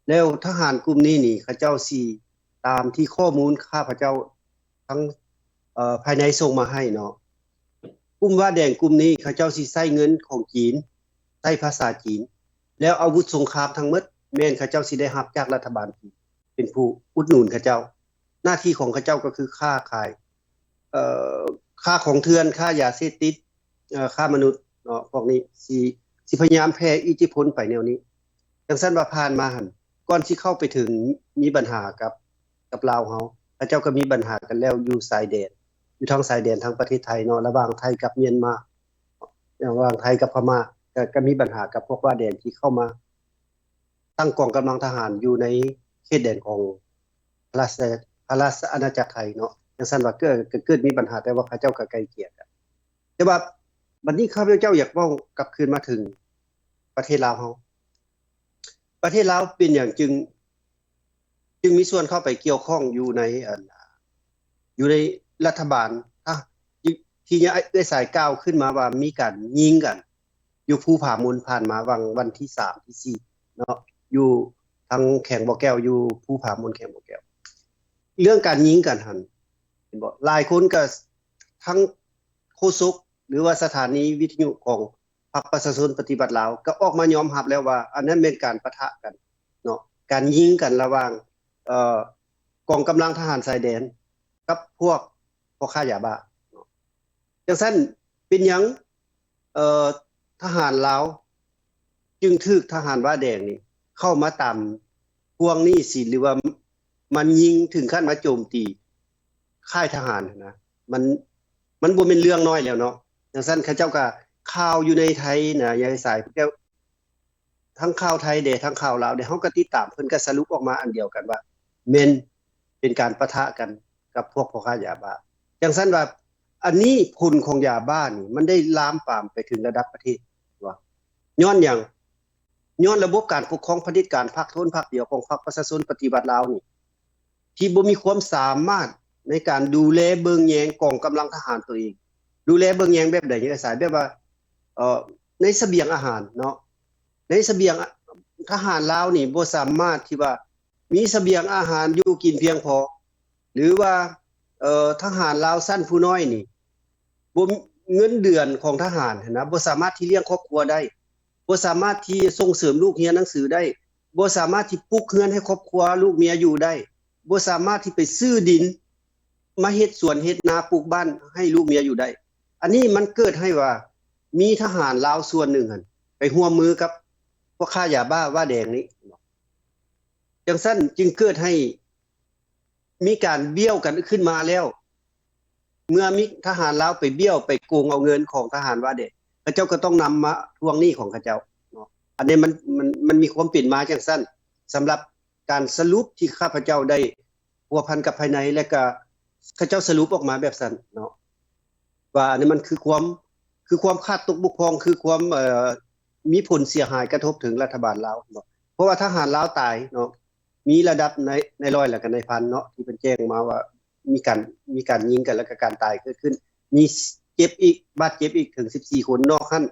ແລ້ວທະຫານກຸ່ມນີ້ນີ້ ເຂົາເຈົ້າຊິ ຕາມທີ່ຂໍ້ມູນຂ້າພະເຈົ້າທັງ ເອີ ພາຍໃນສົ່ງມາໃຫ້ເນາະ ກຸ່ມວ້າແດງກຸ່ມນີ້ ເຂົາເຈົ້າຊິໃຊ້ເງິນຂອງຈີນ ໃຊ້ພາສາຈີນ ແລ້ວອາວຸດສົງຄາມທັງໝົດ ແມ່ນເຂົາເຈົ້າຊິໄດ້ຮັບຈາກລັດຖະບານຈີນ ເປັນຜູ້ອຸດໜູນເຂົາເຈົ້າ. ໜ້າທີ່ຂອງເຂົາເຈົ້າກໍຄືຄ້າຂາຍ ເອີ ຄ້າຂອງເຖື່ອນ ຄ້າຢາເສບຕິດ ເອີ ຄ້າມະນຸດເນາະ ພວກນີ້ຊິ ຊິພະຍາຍາມແຜ່ອິດທິພົນໄປແນວນີ້. ຈັ່ງຊັ້ນວ່າຜ່ານມາຫັ້ນ ກ່ອນຊິເຂົ້າໄປເຖິງມີບັນຫາກັບ ກັບລາວເຮົາ ເຂົາເຈົ້າກໍມີບັນຫາກັນແລ້ວຢູ່ຊາຍແດນ ຢູ່ທາງຊາຍແດນທາງປະເທດໄທເນາະ ລະຫວ່າງໄທກັບມຽນມາ ລະຫວ່າງໄທກັບພະມ້າ ກໍ ກໍມີບັນຫາກັບພວກວ້າແດງທີ່ເຂົ້າມາ ຕັ້ງກອງກຳລັງທະຫານຢູ່ໃນເຂດແດນຂອງພະລາຊະ ພະລາຊະອານາຈັກໄທເນາະ. ຈັ່ງຊັ້ນວ່າເກີດ ກໍເກີດມີບັນຫາ ແຕ່ວ່າເຂົາເຈົ້າກໍໄກ່ເກ່ຍກັນ. ແຕ່ວ່າບັດນີ້ຂ້າພະເຈົ້າຢາກເວົ້າກັບຄືນມາເຖິງປະເທດລາວເຮົາ. ປະເທດລາວເປັນຫຍັງຈຶ່ງ ຈຶ່ງມີສ່ວນເຂົ້າໄປກ່ຽວຂ້ອງຢູ່ໃນ ອັນ ຢູ່ໃນລັດຖະບານ ອາ ທີ່ ທີ່ເອື້ອຍສາຍກ່າວຂຶ້ນມາວ່າມີການຍິງກັນຢູ່ພູຜາມົນ ຜ່ານມາຫວ່າງວັນທີສາມ ທີສີ່ເນາະ ຢູ່ທາງແຂວງບໍ່ແກ້ວ ຢູ່ພູຜາມົນ ແຂວງບໍ່ແກ້ວ. ເລື່ອງການຍິງກັນຫັ້ນ ເຫັນບໍ່ ຫຼາຍຄົນກໍ ທັງໂຄສົກ ຫຼືວ່າສະຖານີວິທະຍຸຂອງ ພັກປະຊາຊົນປະຕິວັດລາວ ກໍອອກມາຍອມຮັບແລ້ວວ່າ ອັນນັ້ນແມ່ນການປະທະກັນເນາະ ການຍິງກັນລະຫວ່າງ ເອີ ກອງກຳລັງທະຫານຊາຍແດນກັບພວກພໍ່ຄ້າຢາບ້າເນາະ. ຈັ່ງຊັ້ນເປັນຫຍັງ ເອີ ທະຫານລາວຈຶ່ງຖືກທະຫານວ້າແດງນີ້ເຂົ້າມາຕາມທວງໜີ້ສິນ ຫຼືວ່າມາຍິງ ເຖິງຂັ້ນມາໂຈມຕີ ຄ້າຍທະຫານຫັ້ນນະ ມັນ ມັນບໍ່ແມ່ນເລື່ອງນ້ອຍແລ້ວເນາະ. ຈັ່ງຊັ້ນເຂົາເຈົ້າກໍ ຂ່າວຢູ່ໃນໄທນະ ຍາຍສາຍ ແລ້ວທັງຂ່າວໄທເດ ທັງຂ່າວລາວເດ ເຮົາກໍຕິດຕາມ ເພິ່ນກໍສະຫຼຸບອອກມາອັນດຽວກັນວ່າ ແມ່ນເປັນການປະທະກັນກັບພວກພໍ່ຄ້າຢາບ້າ. ຈັ່ງຊັ້ນວ່າ ອັນນີ້ຜົນຂອງຢາບ້ານີ້ ມັນໄດ້ລາມປາມໄປເຖິງລະດັບປະເທດວ່າ ຍ້ອນຫຍັງ? ຍ້ອນລະບົບການປົກຄອງຜະເດັດການພາກໂທນພາກດຽວຂອງພັກປະຊາຊົນປະຕິວັດລາວນີ້ ທີ່ບໍ່ມີຄວາມສາມາດໃນການດູແລເບິ່ງແຍງກອງກຳລັງທະຫານຕົວເອງ. ດູແລເບິ່ງແຍງແບບໃດ? ອາໄສແບບວ່າ ເອີ ໃນສະບຽງອາຫານເນາະ ໃນສະບຽງ ທະຫານລາວນີ້ບໍ່ສາມາດທີ່ວ່າມີສະບຽງອາຫານຢູ່ກິນພຽງພໍ ຫຼືວ່າ ເອີ ທະຫານລາວຊັ້ນຜູ້ນ້ອຍນີ້ ບໍ່ ເງິນເດືອນຂອງທະຫານຫັ້ນນະ ບໍ່ສາມາດທີ່ລ້ຽງຄອບຄົວໄດ້ ບໍ່ສາມາດທີ່ສົ່ງເສີມລູກຮຽນໜັງສືໄດ້ ບໍ່ສາມາດທີ່ປຸກເຮືອນໃຫ້ຄອບຄົວລູກເມຍຢູ່ໄດ້ ບໍ່ສາມາດທີ່ໄປຊື້ດິນມາເຮັດສວນເຮັດນາ ປຸກບ້ານໃຫ້ລູກເມຍຢູ່ໄດ້. ອັນນີ້ມັນເກີດໃຫ້ວ່າມີທະຫານລາວສ່ວນໜຶ່ງຫັ້ນ ໄປຮ່ວມມືກັບພວກຄ້າຢາບ້າວ້າແດງນີ້. ຈັ່ງຊັ້ນຈຶ່ງເກີດໃຫ້ ມີການບ້ຽວກັນຂຶ້ນມາແລ້ວ ເມື່ອມີທະຫານລາວໄປບ້ຽວໄປໂກງເອົາເງິນຂອງທະຫານວ່າເດ ເຂົາເຈົ້າກໍຕ້ອງນຳມາທວງໜີ້ຂອງເຂົາເຈົ້າເນາະ. ອັນນີ້ມັນ ມັນ ມັນມີຄວາມເປັນມາຈັ່ງຊັ້ນ ສຳລັບການສະຫຼຸບທີ່ຂ້າພະເຈົ້າໄດ້ພົວພັນກັບພາຍໃນ ແລະກະເຂົາເຈົ້າສະຫຼຸບອອກມາແບບຊັ້ນເນາະ ວ່າອັນນີ້ມັນຄືຄວາມ ຄືຄວາມຂາດຕົກບົກຜ່ອງ ຄືຄວາມ ເອີ ມີຜົນເສຍຫາຍກະທົບເຖິງລັດຖະບານລາວເນາະ ເພາະວ່າທະຫານລາວຕາຍເນາະ ມີລະດັບນາຍ ນາຍຮ້ອຍ ແລ້ວກະນາຍພັນເນາະ ທີ່ເພິ່ນແຈ້ງມາວ່າມີການ ມີການຍິງກັນ ແລ້ວກະການຕາຍເກີດຂຶ້ນ ມີເຈັບອີກ ບາດເຈັບອີກເຖິງສິບສີ່ຄົນ. ນອກຫັ້ນ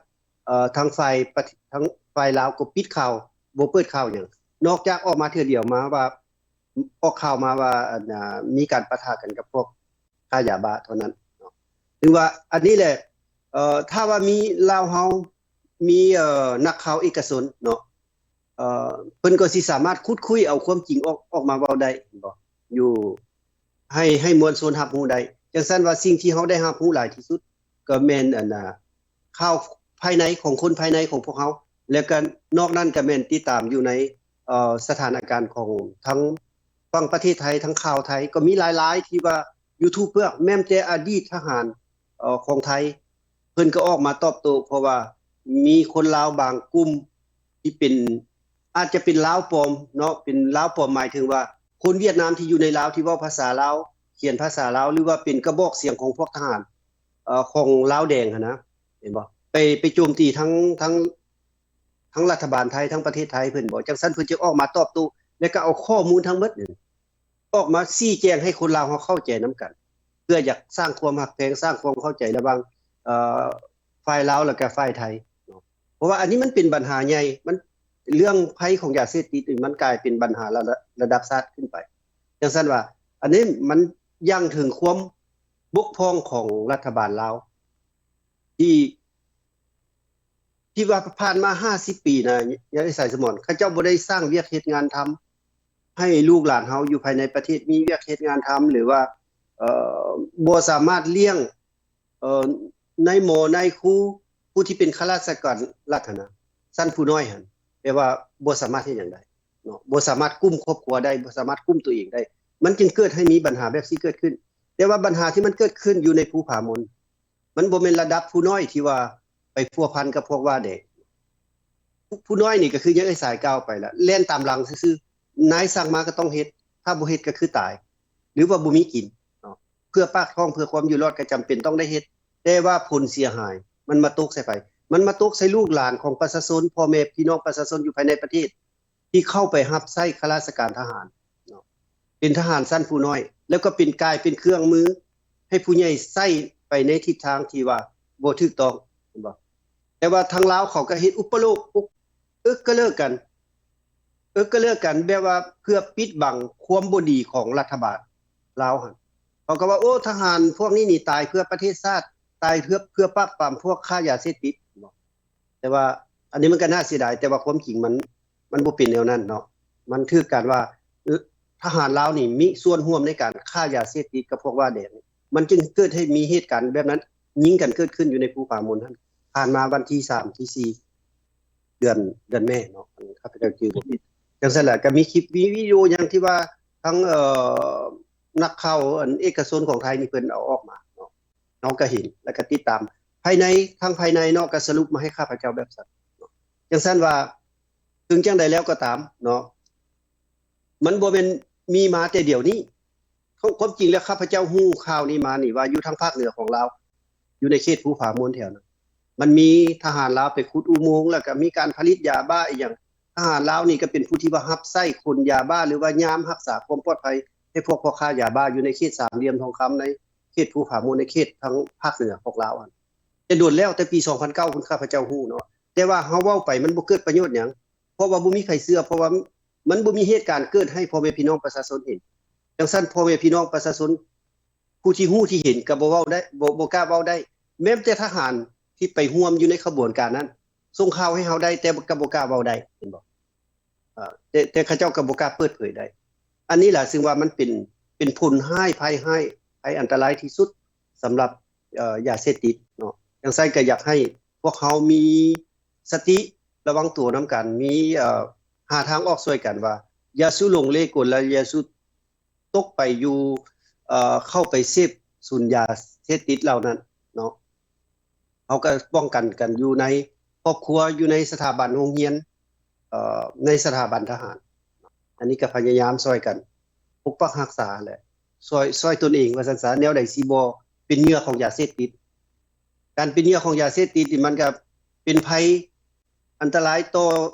ເອີ ທາງຝ່າຍປະເທດ ທາງຝ່າຍລາວກໍປິດຂ່າວ ບໍ່ເປີດຂ່າວຫຍັງ ນອກຈາກອອກມາເທື່ອດຽວມາວ່າ ອອກຂ່າວມາວ່າ ອັນ ອ່າ ມີການປະທະກັນກັບພວກຄ້າຢາບ້າເທົ່ານັ້ນເນາະ. ຖືວ່າອັນນີ້ແຫຼະ ເອີ ຖ້າວ່າມີລາວເຮົາ ມີ ເອີ ນັກຂ່າວເອກະຊົນເນາະ ເອີ ເພິ່ນກໍຊິສາມາດຂຸດຄຸຍເອົາຄວາມຈິງອອກ ອອກມາເວົ້າໄດ້ ແມ່ນບໍ່? ຢູ່ ໃຫ້ ໃຫ້ມວນຊົນຮັບຮູ້ໄດ້. ຈັ່ງຊັ້ນວ່າສິ່ງທີ່ເຮົາໄດ້ຮັບຮູ້ຫຼາຍທີ່ສຸດ ກໍແມ່ນ ອັນ ອ່າ ຂ່າວພາຍໃນຂອງຄົນພາຍໃນຂອງພວກເຮົາ ແລ້ວກໍນອກນັ້ນກໍແມ່ນຕິດຕາມຢູ່ໃນ ເອີ ສະຖານະການຂອງທັງຝັ່ງປະເທດໄທ ທັງຂ່າວໄທ ກໍມີຫຼາຍໆ ທີ່ວ່າຢູທູບເບີ ແມ່ນແຕ່ອະດີດທະຫານ ເອີ ຂອງໄທ ເພິ່ນກໍອອກມາຕອບໂຕ້ ເພາະວ່າມີຄົນລາວບາງກຸ່ມທີ່ເປັນ ອາດຈະເປັນລາວປອມເນາະ ເປັນລາວປອມ ໝາຍເຖິງວ່າຄົນຫວຽດນາມທີ່ຢູ່ໃນລາວ ທີ່ເວົ້າພາສາລາວ ຂຽນພາສາລາວ ຫຼືວ່າເປັນກະບອກສຽງຂອງພວກທະຫານ ເອີ ຂອງລາວແດງຫັ້ນນະ ເຫັນບໍ່? ໄປ ໄປໂຈມຕີທັງ ທັງ ທັງລັດຖະບານໄທ ທັງປະເທດໄທເພິ່ນບໍ? ຈັ່ງຊັ້ນເພິ່ນຈຶ່ງອອກມາຕອບໂຕ້ ແລະກໍເອົາຂໍ້ມູນທັງໝົດນີ້ ອອກມາຊີ້ແຈງໃຫ້ຄົນລາວເຮົາເຂົ້າໃຈນຳກັນ ເພື່ອຢາກສ້າງຄວາມຮັກແພງ ສ້າງຄວາມເຂົ້າໃຈລະຫວ່າງ ເອີ ຝ່າຍລາວ ແລະກະຝ່າຍໄທເນາະ. ເພາະວ່າອັນນີ້ມັນເປັນບັນຫາໃຫຍ່ ມັນ ເລື່ອງໄພຂອງຢາເສບຕິດນີ້ ມັນກາຍເປັນບັນຫາລະ ລະດັບຊາດຂຶ້ນໄປ. ຈັ່ງຊັ້ນວ່າ ອັນນີ້ມັນຢັ້ງເຖິງຄວາມບົກຜ່ອງຂອງລັດຖະບານລາວ ທີ່ ທີ່ວ່າຜ່ານມາຫ້າສິບປີນະ ຍາຍສາຍສະໝອນ ເຂົາເຈົ້າບໍ່ໄດ້ສ້າງວຽກເຮັດງານທຳ ໃຫ້ລູກຫຼານເຮົາຢູ່ພາຍໃນປະເທດມີວຽກເຮັດງານທຳ ຫຼືວ່າ ເອີ ບໍ່ສາມາດລ້ຽງ ເອີ ນາຍໝໍ ນາຍຄູ ຜູ້ທີ່ເປັນຂ້າລາຊະການລັດຫັ້ນນະ ຊັ້ນຜູ້ນ້ອຍຫັ້ນ ແປວ່າບໍ່ສາມາດເຮັດຫຍັງໄດ້ເນາະ ບໍ່ສາມາດກຸ້ມຄອບຄົວໄດ້ ບໍ່ສາມາດກຸ້ມຕົວເອງໄດ້ ມັນຈຶ່ງເກີດໃຫ້ມີບັນຫາແບບນີ້ເກີດຂຶ້ນ. ແຕ່ວ່າບັນຫາທີ່ມັນເກີດຂຶ້ນຢູ່ໃນພູຜາມົນ ມັນບໍ່ແມ່ນລະດັບຜູ້ນ້ອຍທີ່ວ່າໄປພົວພັນກັບພວກຫວ້າແດງ. ຜູ້ ຜູ້ນ້ອຍນີ້ກໍຄືຫຍັງ ເອື້ອຍສາຍກ່າວໄປລະ ແລ່ນຕາມຫຼັງຊື່ໆ ນາຍສັ່ງມາກໍຕ້ອງເຮັດ ຖ້າບໍ່ເຮັດກໍຄືຕາຍ ຫຼືວ່າບໍ່ມີກິນເນາະ ເພື່ອປາກທ້ອງ ເພື່ອຄວາມຢູ່ລອດກໍຈຳເປັນຕ້ອງໄດ້ເຮັດ. ແຕ່ວ່າຜົນເສຍຫາຍມັນມາຕົກໃສ່ໃຜ? ມັນມາຕົກໃສ່ລູກຫຼານຂອງປະຊາຊົນ ພໍ່ແມ່ພີ່ນ້ອງປະຊາຊົນຢູ່ພາຍໃນປະເທດ ທີ່ເຂົ້າໄປຮັບໃຊ້ຂ້າລາຊະການທະຫານເນາະ ເປັນທະຫານຊັ້ນຜູ້ນ້ອຍ ແລ້ວກໍເປັນ ກາຍເປັນເຄື່ອງມືໃຫ້ຜູ້ໃຫຍ່ໃຊ້ໄປໃນທິດທາງທີ່ວ່າບໍ່ຖືກຕ້ອງ ເຫັນບໍ່? ແຕ່ວ່າທາງລາວເຂົາກໍເຮັດອຸປະໂລກ ອຸ ເອິກກະເລີກກັນ ເອິກກະເລີກກັນ ແບບວ່າເພື່ອປິດບັງຄວາມບໍ່ດີຂອງລັດຖະບານລາວຫັ້ນ ເຂົາກໍວ່າ ໂອ້ ທະຫານພວກນີ້ນີ້ຕາຍເພື່ອປະເທດຊາດ ຕາຍເພື່ອ ເພື່ອປາບປາມພວກຄ້າຢາເສບຕິດ ເຫັນບໍ່? ແຕ່ວ່າອັນນີ້ມັນກໍໜ້າເສຍດາຍ ແຕ່ວ່າຄວາມຈິງມັນ ມັນບໍ່ເປັນແນວນັ້ນເນາະ. ມັນຖືກການວ່າ ເອີ ທະຫານລາວນີ້ມີສ່ວນຮ່ວມໃນການຄ້າຢາເສບຕິດກັບພວກຫວ້າແດງ ມັນຈຶ່ງເກີດໃຫ້ມີເຫດການແບບນັ້ນ ຍິງກັນເກີດຂຶ້ນຢູ່ໃນພູຜາມົນຫັ້ນ ຜ່ານມາວັນທີສາມ ທີສີ່ ເດືອນ ເດືອນແມ່ເນາະ ຄັນຂ້າພະເຈົ້າຈື່ບໍ່ຜິດ. ຈັ່ງຊັ້ນລະ ກໍມີຄລິບ ມີວິດີໂອຫຍັງທີ່ວ່າທາງ ເອີ ນັກຂ່າວ ອັນ ເອກະຊົນຂອງໄທນີ້ເພິ່ນເອົາອອກມາເນາະ ເຮົາກໍເຫັນ ແລ້ວກໍຕິດຕາມພາຍໃນ ທາງພາຍໃນເນາະ ກໍສະຫຼຸບມາໃຫ້ຂ້າພະເຈົ້າແບບຊັ້ນເນາະ. ຈັ່ງຊັ້ນວ່າ ເຖິງຈັ່ງໃດແລ້ວກໍຕາມເນາະ ມັນບໍ່ແມ່ນມີມາແຕ່ດຽວນີ້. ຄວາມ ຄວາມຈິງແລ້ວ ຂ້າພະເຈົ້າຮູ້ຂ່າວນີ້ມານີ້ວ່າ ຢູ່ທາງພາກເໜືອຂອງລາວ ຢູ່ໃນເຂດພູຜາມົນແຖວນັ້ນ ມັນມີທະຫານລາວໄປຂຸດອຸໂມງ ແລ້ວກໍມີການຜະລິດຢາບ້າອີ່ຫຍັງ. ທະຫານລາວນີ້ກໍເປັນຜູ້ທີ່ວ່າຮັບໃຊ້ຂົນຢາບ້າ ຫຼືວ່າຍາມຮັກສາຄວາມປອດໄພໃຫ້ພວກພໍ່ຄ້າຢາບ້າຢູ່ໃນເຂດສາມຫຼ່ຽມທອງຄຳ ໃນເຂດພູຜາມົນ ໃນເຂດທາງພາກເໜືອຂອງລາວຫັ້ນ ແຕ່ດົນແລ້ວ ແຕ່ປີສອງພັນເກົ້າພຸ້ນ ຂ້າພະເຈົ້າຮູ້ເນາະ. ແຕ່ວ່າເຮົາເວົ້າໄປມັນບໍ່ເກີດປະໂຫຍດຫຍັງ ເພາະວ່າບໍ່ມີໃຜເຊື່ອ ເພາະວ່າມັນບໍ່ມີເຫດການເກີດໃຫ້ພໍ່ແມ່ພີ່ນ້ອງປະຊາຊົນເຫັນ. ຈັ່ງຊັ້ນ ພໍ່ແມ່ພີ່ນ້ອງປະຊາຊົນ ຜູ້ທີ່ຮູ້ທີ່ເຫັນກໍບໍ່ເວົ້າໄດ້ ບໍ່ ບໍ່ກ້າເວົ້າໄດ້. ແມ່ນແຕ່ທະຫານທີ່ໄປຮ່ວມຢູ່ໃນຂະບວນການນັ້ນ ສົ່ງຂ່າວໃຫ້ເຮົາໄດ້ ແຕ່ກໍບໍ່ກ້າເວົ້າໄດ້ ເຫັນບໍ່? ເອີ ແຕ່ ແຕ່ເຂົາເຈົ້າກໍບໍ່ກ້າເປີດເຜີຍໄດ້. ອັນນີ້ລະ ຊຶ່ງວ່າມັນເປັນ ເປັນຜົນຮ້າຍ ໄພຮ້າຍ ໄພອັນຕະລາຍທີ່ສຸດສຳລັບ ເອີ ຢາເສບຕິດເນາະ. ຈັ່ງຊັ້ນກໍຢາກໃຫ້ພວກເຮົາມີສະຕິລະວັງຕົວນຳກັນ ມີ ເອີ ຫາທາງອອກຊ່ວຍກັນ ວ່າຢ່າສູ່ຫຼົງເລກົນ ແລະ ຢ່າສູ່ຕົກໄປຢູ່ ເອີ ເຂົ້າໄປເສບສູນຢາເສບຕິດເຫຼົ່ານັ້ນເນາະ. ເຮົາກໍປ້ອງກັນກັນຢູ່ໃນຄອບຄົວ ຢູ່ໃນສະຖາບັນໂຮງຮຽນ ເອີ ໃນສະຖາບັນທະຫານ. ອັນນີ້ກໍພະຍາຍາມຊ່ອຍກັນປົກປັກຮັກສາແຫຼະ ຊ່ອຍ ຊ່ອຍຕົນເອງວ່າຊັ້ນຊະ. ແນວໃດຊິບໍ່ເປັນເຫຍື່ອຂອງຢາເສບຕິດ? ການເປັນເຫຍື່ອຂອງຢາເສບຕິດນີ້ ມັນກໍເປັນໄພ ອັນຕະລາຍຕໍ່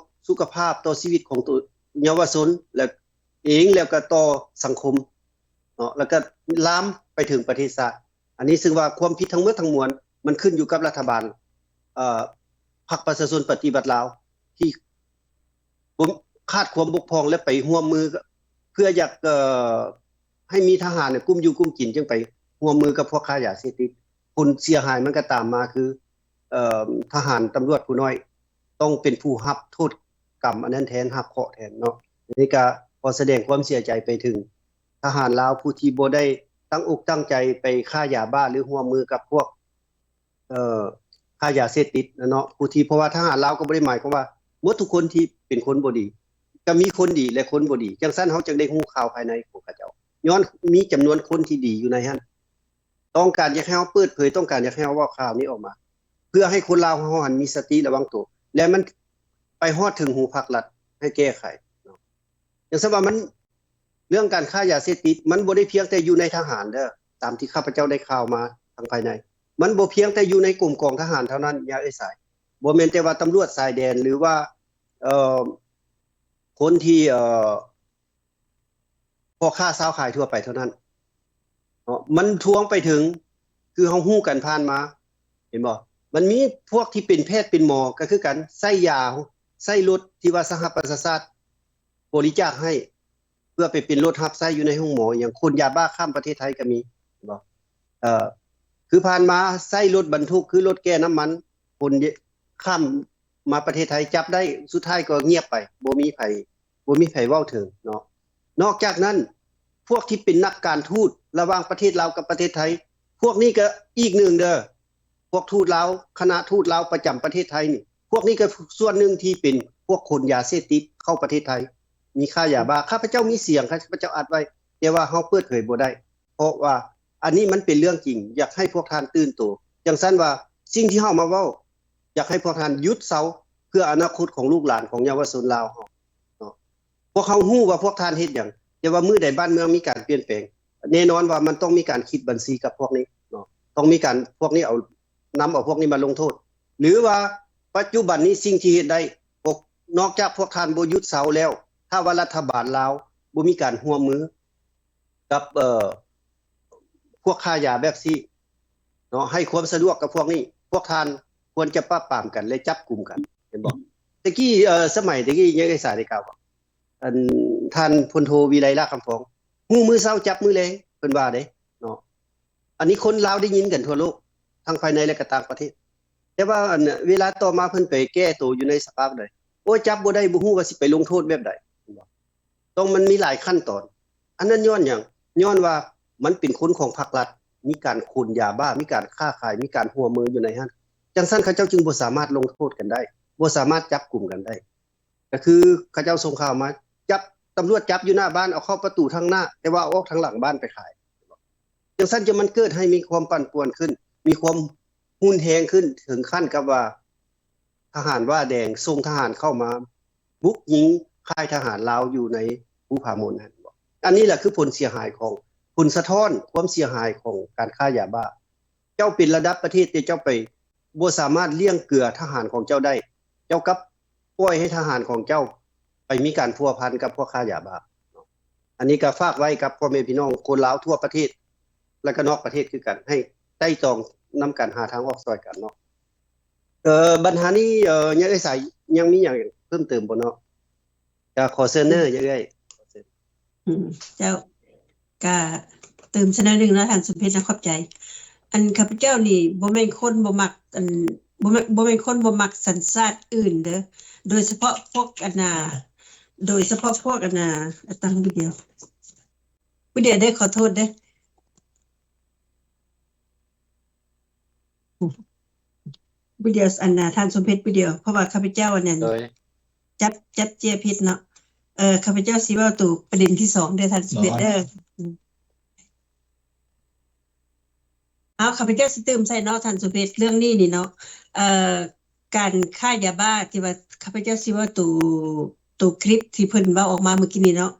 ສຸຂະພາບ ຕໍ່ຊີວິດຂອງໂຕເຍົາວະຊົນ ແລະ ເອງ ແລ້ວກໍຕໍ່ສັງຄົມເນາະ ແລ້ວກໍລາມໄປເຖິງປະເທດຊາດ. ອັນນີ້ເຊິ່ງວ່າຄວາມຜິດທັງໝົດທັງມວນ ມັນຂຶ້ນຢູ່ກັບລັດຖະບານ ເອີ ພັກປະຊາຊົນປະຕິວັດລາວ ທີ່ ບໍ່ ຂາດຄວາມບົກຜ່ອງ ແລະ ໄປຮ່ວມມື ເພື່ອຢາກ ເອີ ໃຫ້ມີທະຫານເນຍ ກຸ້ມຢູ່ກຸ້ມກິນ ຈຶ່ງໄປຮ່ວມມືກັບພວກຄ້າຢາເສບຕິດ. ຜົນເສຍຫາຍມັນກໍຕາມມາຄື ເອີ ທະຫານຕຳຫຼວດຜູ້ນ້ອຍ ຕ້ອງເປັນຜູ້ຮັບໂທດກຳອັນນັ້ນແທນ ຮັບເຄາະແທນເນາະ. ອັນນີ້ກໍຂໍສະແດງຄວາມເສຍໃຈໄປເຖິງທະຫານລາວ ຜູ້ທີ່ບໍ່ໄດ້ຕັ້ງອົກຕັ້ງໃຈໄປຄ້າຢາບ້າ ຫຼື ຮ່ວມມືກັບພວກ ເອີ ຄ້າຢາເສບຕິດນະເນາະ ຜູ້ທີ່ ເພາະວ່າທະຫານລາວກໍບໍ່ໄດ້ໝາຍຄວາມວ່າໝົດທຸກຄົນທີ່ເປັນຄົນບໍ່ດີ ກໍມີຄົນດີ ແລະ ຄົນບໍ່ດີ. ຈັ່ງຊັ້ນເຮົາຈຶ່ງໄດ້ຮູ້ຂ່າວພາຍໃນຂອງເຂົາເຈົ້າ ຍ້ອນມີຈຳນວນຄົນທີ່ດີຢູ່ໃນຫັ້ນ ຕ້ອງການຢາກໃຫ້ເຮົາເປີດເຜີຍ ຕ້ອງການຢາກໃຫ້ເຮົາເວົ້າຂ່າວນີ້ອອກມາ ເພື່ອໃຫ້ຄົນລາວເຮົາຫັ້ນມີສະຕິລະວັງໂຕ ແລະ ມັນໄປຮອດເຖິງຫູພັກລັດໃຫ້ແກ້ໄຂເນາະ. ຈັ່ງຊັ້ນວ່າມັນ ເລື່ອງການຄ້າຢາເສບຕິດ ມັນບໍ່ໄດ້ພຽງແຕ່ຢູ່ໃນທະຫານເດີ້ ຕາມທີ່ຂ້າພະເຈົ້າໄດ້ຂ່າວມາທາງພາຍໃນ ມັນບໍ່ພຽງແຕ່ຢູ່ໃນກົມກອງທະຫານເທົ່ານັ້ນ ຍາເອີຍສາຍ ບໍ່ແມ່ນແຕ່ວ່າຕຳຫຼວດຊາຍແດນ ຫຼືວ່າ ເອີ ຄົນທີ່ ເອີ ພໍ່ຄ້າຊາວຂາຍທົ່ວໄປເທົ່ານັ້ນເນາະ ມັນທວງໄປເຖິງ ຄືເຮົາຮູ້ກັນຜ່ານມາ ເຫັນບໍ່ ມັນມີພວກທີ່ເປັນແພດເປັນໝໍກໍຄືກັນ ໃຊ້ຢາ ໃຊ້ລົດທີ່ວ່າສະຫະປະຊາຊາດບໍລິຈາກໃຫ້ ເພື່ອໄປເປັນລົດຮັບໃຊ້ຢູ່ໃນໂຮງໝໍ ອີ່ຫຍັງ ຂົນຢາບ້າຂ້າມປະເທດໄທກໍມີ ເຫັນບໍ່ ເອີ ຄືຜ່ານມາໃຊ້ລົດບັນທຸກ ຄືລົດແກ່ນ້ຳມັນ ຂົນຂ້າມມາປະເທດໄທ ຈັບໄດ້ ສຸດທ້າຍກໍງຽບໄປ ບໍ່ມີໃຜ ບໍ່ມີໃຜເວົ້າເຖິງເນາະ. ນອກຈາກນັ້ນ ພວກທີ່ເປັນນັກການທູດລະຫວ່າງປະເທດລາວກັບປະເທດໄທ ພວກນີ້ກໍອີກໜຶ່ງເດີ້ ພວກທູດລາວ ຄະນະທູດລາວປະຈຳປະເທດໄທນີ້ ພວກນີ້ກໍສ່ວນໜຶ່ງທີ່ເປັນພວກຂົນຢາເສບຕິດເຂົ້າປະເທດໄທ ມີຄ້າຢາບ້າ. ຂ້າພະເຈົ້າມີສຽງ ຂ້າພະເຈົ້າອັດໄວ້ ແຕ່ວ່າເຮົາເປີດເຜີຍບໍ່ໄດ້ ເພາະວ່າອັນນີ້ມັນເປັນເລື່ອງຈິງ ຢາກໃຫ້ພວກທ່ານຕື່ນໂຕ. ຈັ່ງຊັ້ນວ່າສິ່ງທີ່ເຮົາມາເວົ້າ ຢາກໃຫ້ພວກທ່ານຢຸດເຊົາ ເພື່ອອະນາຄົດຂອງລູກຫຼານຂອງເຍົາວະຊົນລາວເຮົາເນາະ. ພວກເຮົາຮູ້ວ່າພວກທ່ານເຮັດຫຍັງ ແຕ່ວ່າມື້ໃດບ້ານເມືອງມີການປ່ຽນແປງ ແນ່ນອນວ່າມັນຕ້ອງມີການຄິດບັນຊີກັບພວກນີ້ເນາະ ຕ້ອງມີການ ພວກນີ້ເອົາ ນຳເອົາພວກນີ້ມາລົງໂທດ ຫຼືວ່າປັດຈຸບັນນີ້ສິ່ງທີ່ເຮັດໄດ້ ພວກ ນອກຈາກພວກທ່ານບໍ່ຢຸດເຊົາແລ້ວ ຖ້າວ່າລັດຖະບານລາວບໍ່ມີການຮ່ວມມືກັບ ເອີ ພວກຄ້າຢາແບບຊີ້ເນາະ ໃຫ້ຄວາມສະດວກກັບພວກນີ້ ພວກທ່ານຄວນຈະປາບປາມກັນ ແລະ ຈັບກຸມກັນ ເຫັນບໍ່? ແຕ່ກີ້ ເອີ ສະໄໝແຕ່ກີ້ຍັງໄດ້ສາໄດ້ກ່າວ ອັນ ທ່ານພົນໂທ ວິໄລ ລາຄຳຟອງ ຮູ້ມື້ເຊົ້າຈັບມື້ແລງ ເພິ່ນວ່າເດ້ເນາະ. ອັນນີ້ຄົນລາວໄດ້ຍິນກັນທົ່ວໂລກ ທັງພາຍໃນ ແລະ ກໍຕ່າງປະເທດ. ແຕ່ວ່າ ອັນ ເວລາຕໍ່ມາເພິ່ນໄປແກ້ໂຕຢູ່ໃນສະພາບໃດ ໂອ້ຍ ຈັບບໍ່ໄດ້ ບໍ່ຮູ້ວ່າຊິໄປລົງໂທດແບບໃດ ເຫັນບໍ່? ຕ້ອງ ມັນມີຫຼາຍຂັ້ນຕອນ. ອັນນັ້ນຍ້ອນຫຍັງ? ຍ້ອນວ່າມັນເປັນຄົນຂອງພັກລັດ ມີການຂົນຢາບ້າ ມີການຄ້າຂາຍ ມີການຮ່ວມມືຢູ່ໃນຫັ້ນ. ຈັ່ງຊັ້ນເຂົາເຈົ້າຈຶ່ງບໍ່ສາມາດລົງໂທດກັນໄດ້ ບໍ່ສາມາດຈັບກຸມກັນໄດ້. ກໍຄືເຂົາເຈົ້າສົ່ງຂ່າວມາຈັບ ຕຳຫຼວດຈັບຢູ່ໜ້າບ້ານ ເອົາເຂົ້າປະຕູທາງໜ້າ ແຕ່ວ່າເອົາອອກທາງຫຼັງບ້ານໄປຂາຍ. ຈັ່ງຊັ້ນຈະມັນເກີດໃຫ້ມີຄວາມປັ່ນປ່ວນຂຶ້ນ ມີຄວາມຮຸນແຮງຂຶ້ນ ເຖິງຂັ້ນກັບວ່າທະຫານຫວ້າແດງສົ່ງທະຫານເຂົ້າມາບຸກຍິງຄ້າຍທະຫານລາວຢູ່ໃນພູຜາມົນຫັ້ນ. ອັນນີ້ແຫຼະຄືຜົນເສຍຫາຍຂອງ ຜົນສະທ້ອນຄວາມເສຍຫາຍຂອງການຄ້າຢາບ້າ. ເຈົ້າເປັນລະດັບປະເທດ ແຕ່ເຈົ້າໄປບໍ່ສາມາດລ້ຽງເກືອທະຫານຂອງເຈົ້າໄດ້ ເຈົ້າກັບປ່ອຍໃຫ້ທະຫານຂອງເຈົ້າໄປມີການພົວພັນກັບພວກຄ້າຢາບ້າເນາະ. ອັນນີ້ກໍຝາກໄວ້ກັບພໍ່ແມ່ພີ່ນ້ອງຄົນລາວທົ່ວປະເທດ ແລະ ກໍນອກປະເທດຄືກັນ ໃຫ້ໄຕ່ຕອງນຳກັນຫາທາງອອກຊ່ອຍກັນເນາະ. ເອີ ບັນຫານີ້ ເອີ ຍາເອື້ອຍສາຍຍັງມີຫຍັງເພີ່ມເຕີມບໍ່ເນາະ? ກໍຂໍເຊີນເດີ ອືມ ເອື້ອຍ ອືມ ເຈົ້າ ກະເຕີມຊະໜ້ອຍໜຶ່ງເນາະ ທ່ານສົມເພັດເນາະ ຂອບໃຈ. ອັນຂ້າພະເຈົ້ານີ້ບໍ່ແມ່ນຄົນບໍ່ມັກ ອັນ ບໍ່ແມ່ນ ບໍ່ແມ່ນຄົນບໍ່ມັກສັນຊາດອື່ນເດີ ໂດຍສະເພາະພວກ ອັນນ່າ ໂດຍສະເພາະພວກ ອັນນ່າ ຕັ້ງວິດີໂອ ວິດີໂອເດີ ຂໍໂທດເດີ. ຜູ້ດຽວ ອັນນ່າ ທ່ານສົມເພັດຜູ້ດຽວ ເພາະວ່າຂ້າພະເຈົ້າອັນນັ້ນ ໂດຍ ຈັບ ຈັບເຈ້ຍຜິດເນາະ. ເອີ ຂ້າພະເຈົ້າຊິເວົ້າໂຕປະເດັນທີສອງເດີທ່ານສົມເພັດເດີ. ເອີ ເອົາ ຂ້າພະເຈົ້າຊິຕື່ມໃສ່ເນາະທ່ານສົມເພັດ ເລື່ອງນີ້ນີ້ເນາະ ເອີ ການຄ້າຢາບ້າທີ່ວ່າ ຂ້າພະເຈົ້າຊິເວົ້າໂຕ ໂຕຄລິບທີ່ເພິ່ນເວົ້າອອກມາມື້ກີ້ນີ້ເນາະ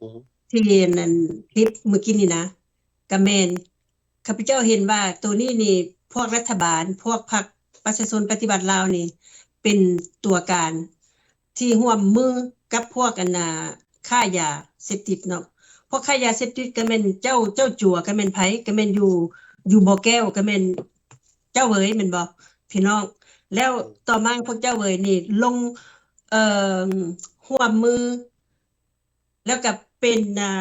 ອື ທີ່ອັນນັ້ນ ຄລິບມື້ກີ້ນີ້ນະ ກະແມ່ນ ຂ້າພະເຈົ້າເຫັນວ່າໂຕນີ້ນີ້ ພວກລັດຖະບານ ພວກພັກປະຊາຊົນປະຕິວັດລາວນີ້ ໄປ ປັນຕົວການທີ່ຮ່ວມມືກັບພວກອັນນ່າຄ້າຢາເສບຕິດເນາະ. ພວກຄ້າຢາເສບຕິດກໍແມ່ນເຈົ້າ ເຈົ້າຈົວກໍແມ່ນໃຜ? ກໍແມ່ນຢູ່ ຢູ່ບໍ່ແກ້ວ ກໍແມ່ນເຈົ້າເຫວີຍແມ່ນບໍ່ພີ່ນ້ອງ? ແລ້ວຕໍ່ມາພວກເຈົ້າເຫວີຍນີ້ລົງ ເອີ່ມ ຮ່ວມມື ແລ້ວກໍເປັນ ອ່າ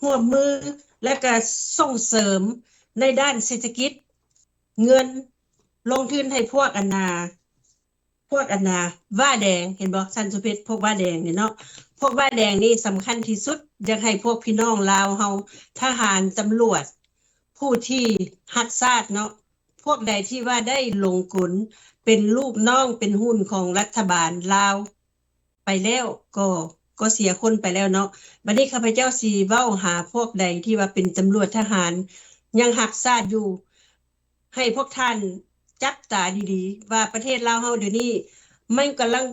ຮ່ວມມື ແລ້ວກໍສົ່ງເສີມໃນດ້ານເສດຖະກິດ ເງິນ ລົງທຶນໃຫ້ພວກອັນນ່າ ພວກອັນນ່າ ວ້າແດງ ເຫັນບໍ່ທ່ານສຸເພັດ? ພວກວ້າແດງນີ້ເນາະ ພວກວ້າແດງນີ້ສຳຄັນທີ່ສຸດ ຢາກໃຫ້ພວກພີ່ນ້ອງລາວເຮົາ ທະຫານ ຕຳຫຼວດ ຜູ້ທີ່ຮັກຊາດເນາະ ພວກໃດທີ່ວ່າໄດ້ຫຼົງກົນເປັນລູກນ້ອງເປັນຫຸ່ນຂອງລັດຖະບານລາວ ໄປແລ້ວ ກໍ ກໍເສຍຄົນໄປແລ້ວເນາະ. ບັດນີ້ຂ້າພະເຈົ້າຊິເວົ້າຫາພວກໃດທີ່ວ່າເປັນຕຳຫຼວດທະຫານ ຍັງຮັກຊາດຢູ່ ໃຫ້ພວກທ່ານຈັບຕາດີໆ ວ່າປະເທດລາວເຮົາດຽວນີ້ ມັນກຳລັງ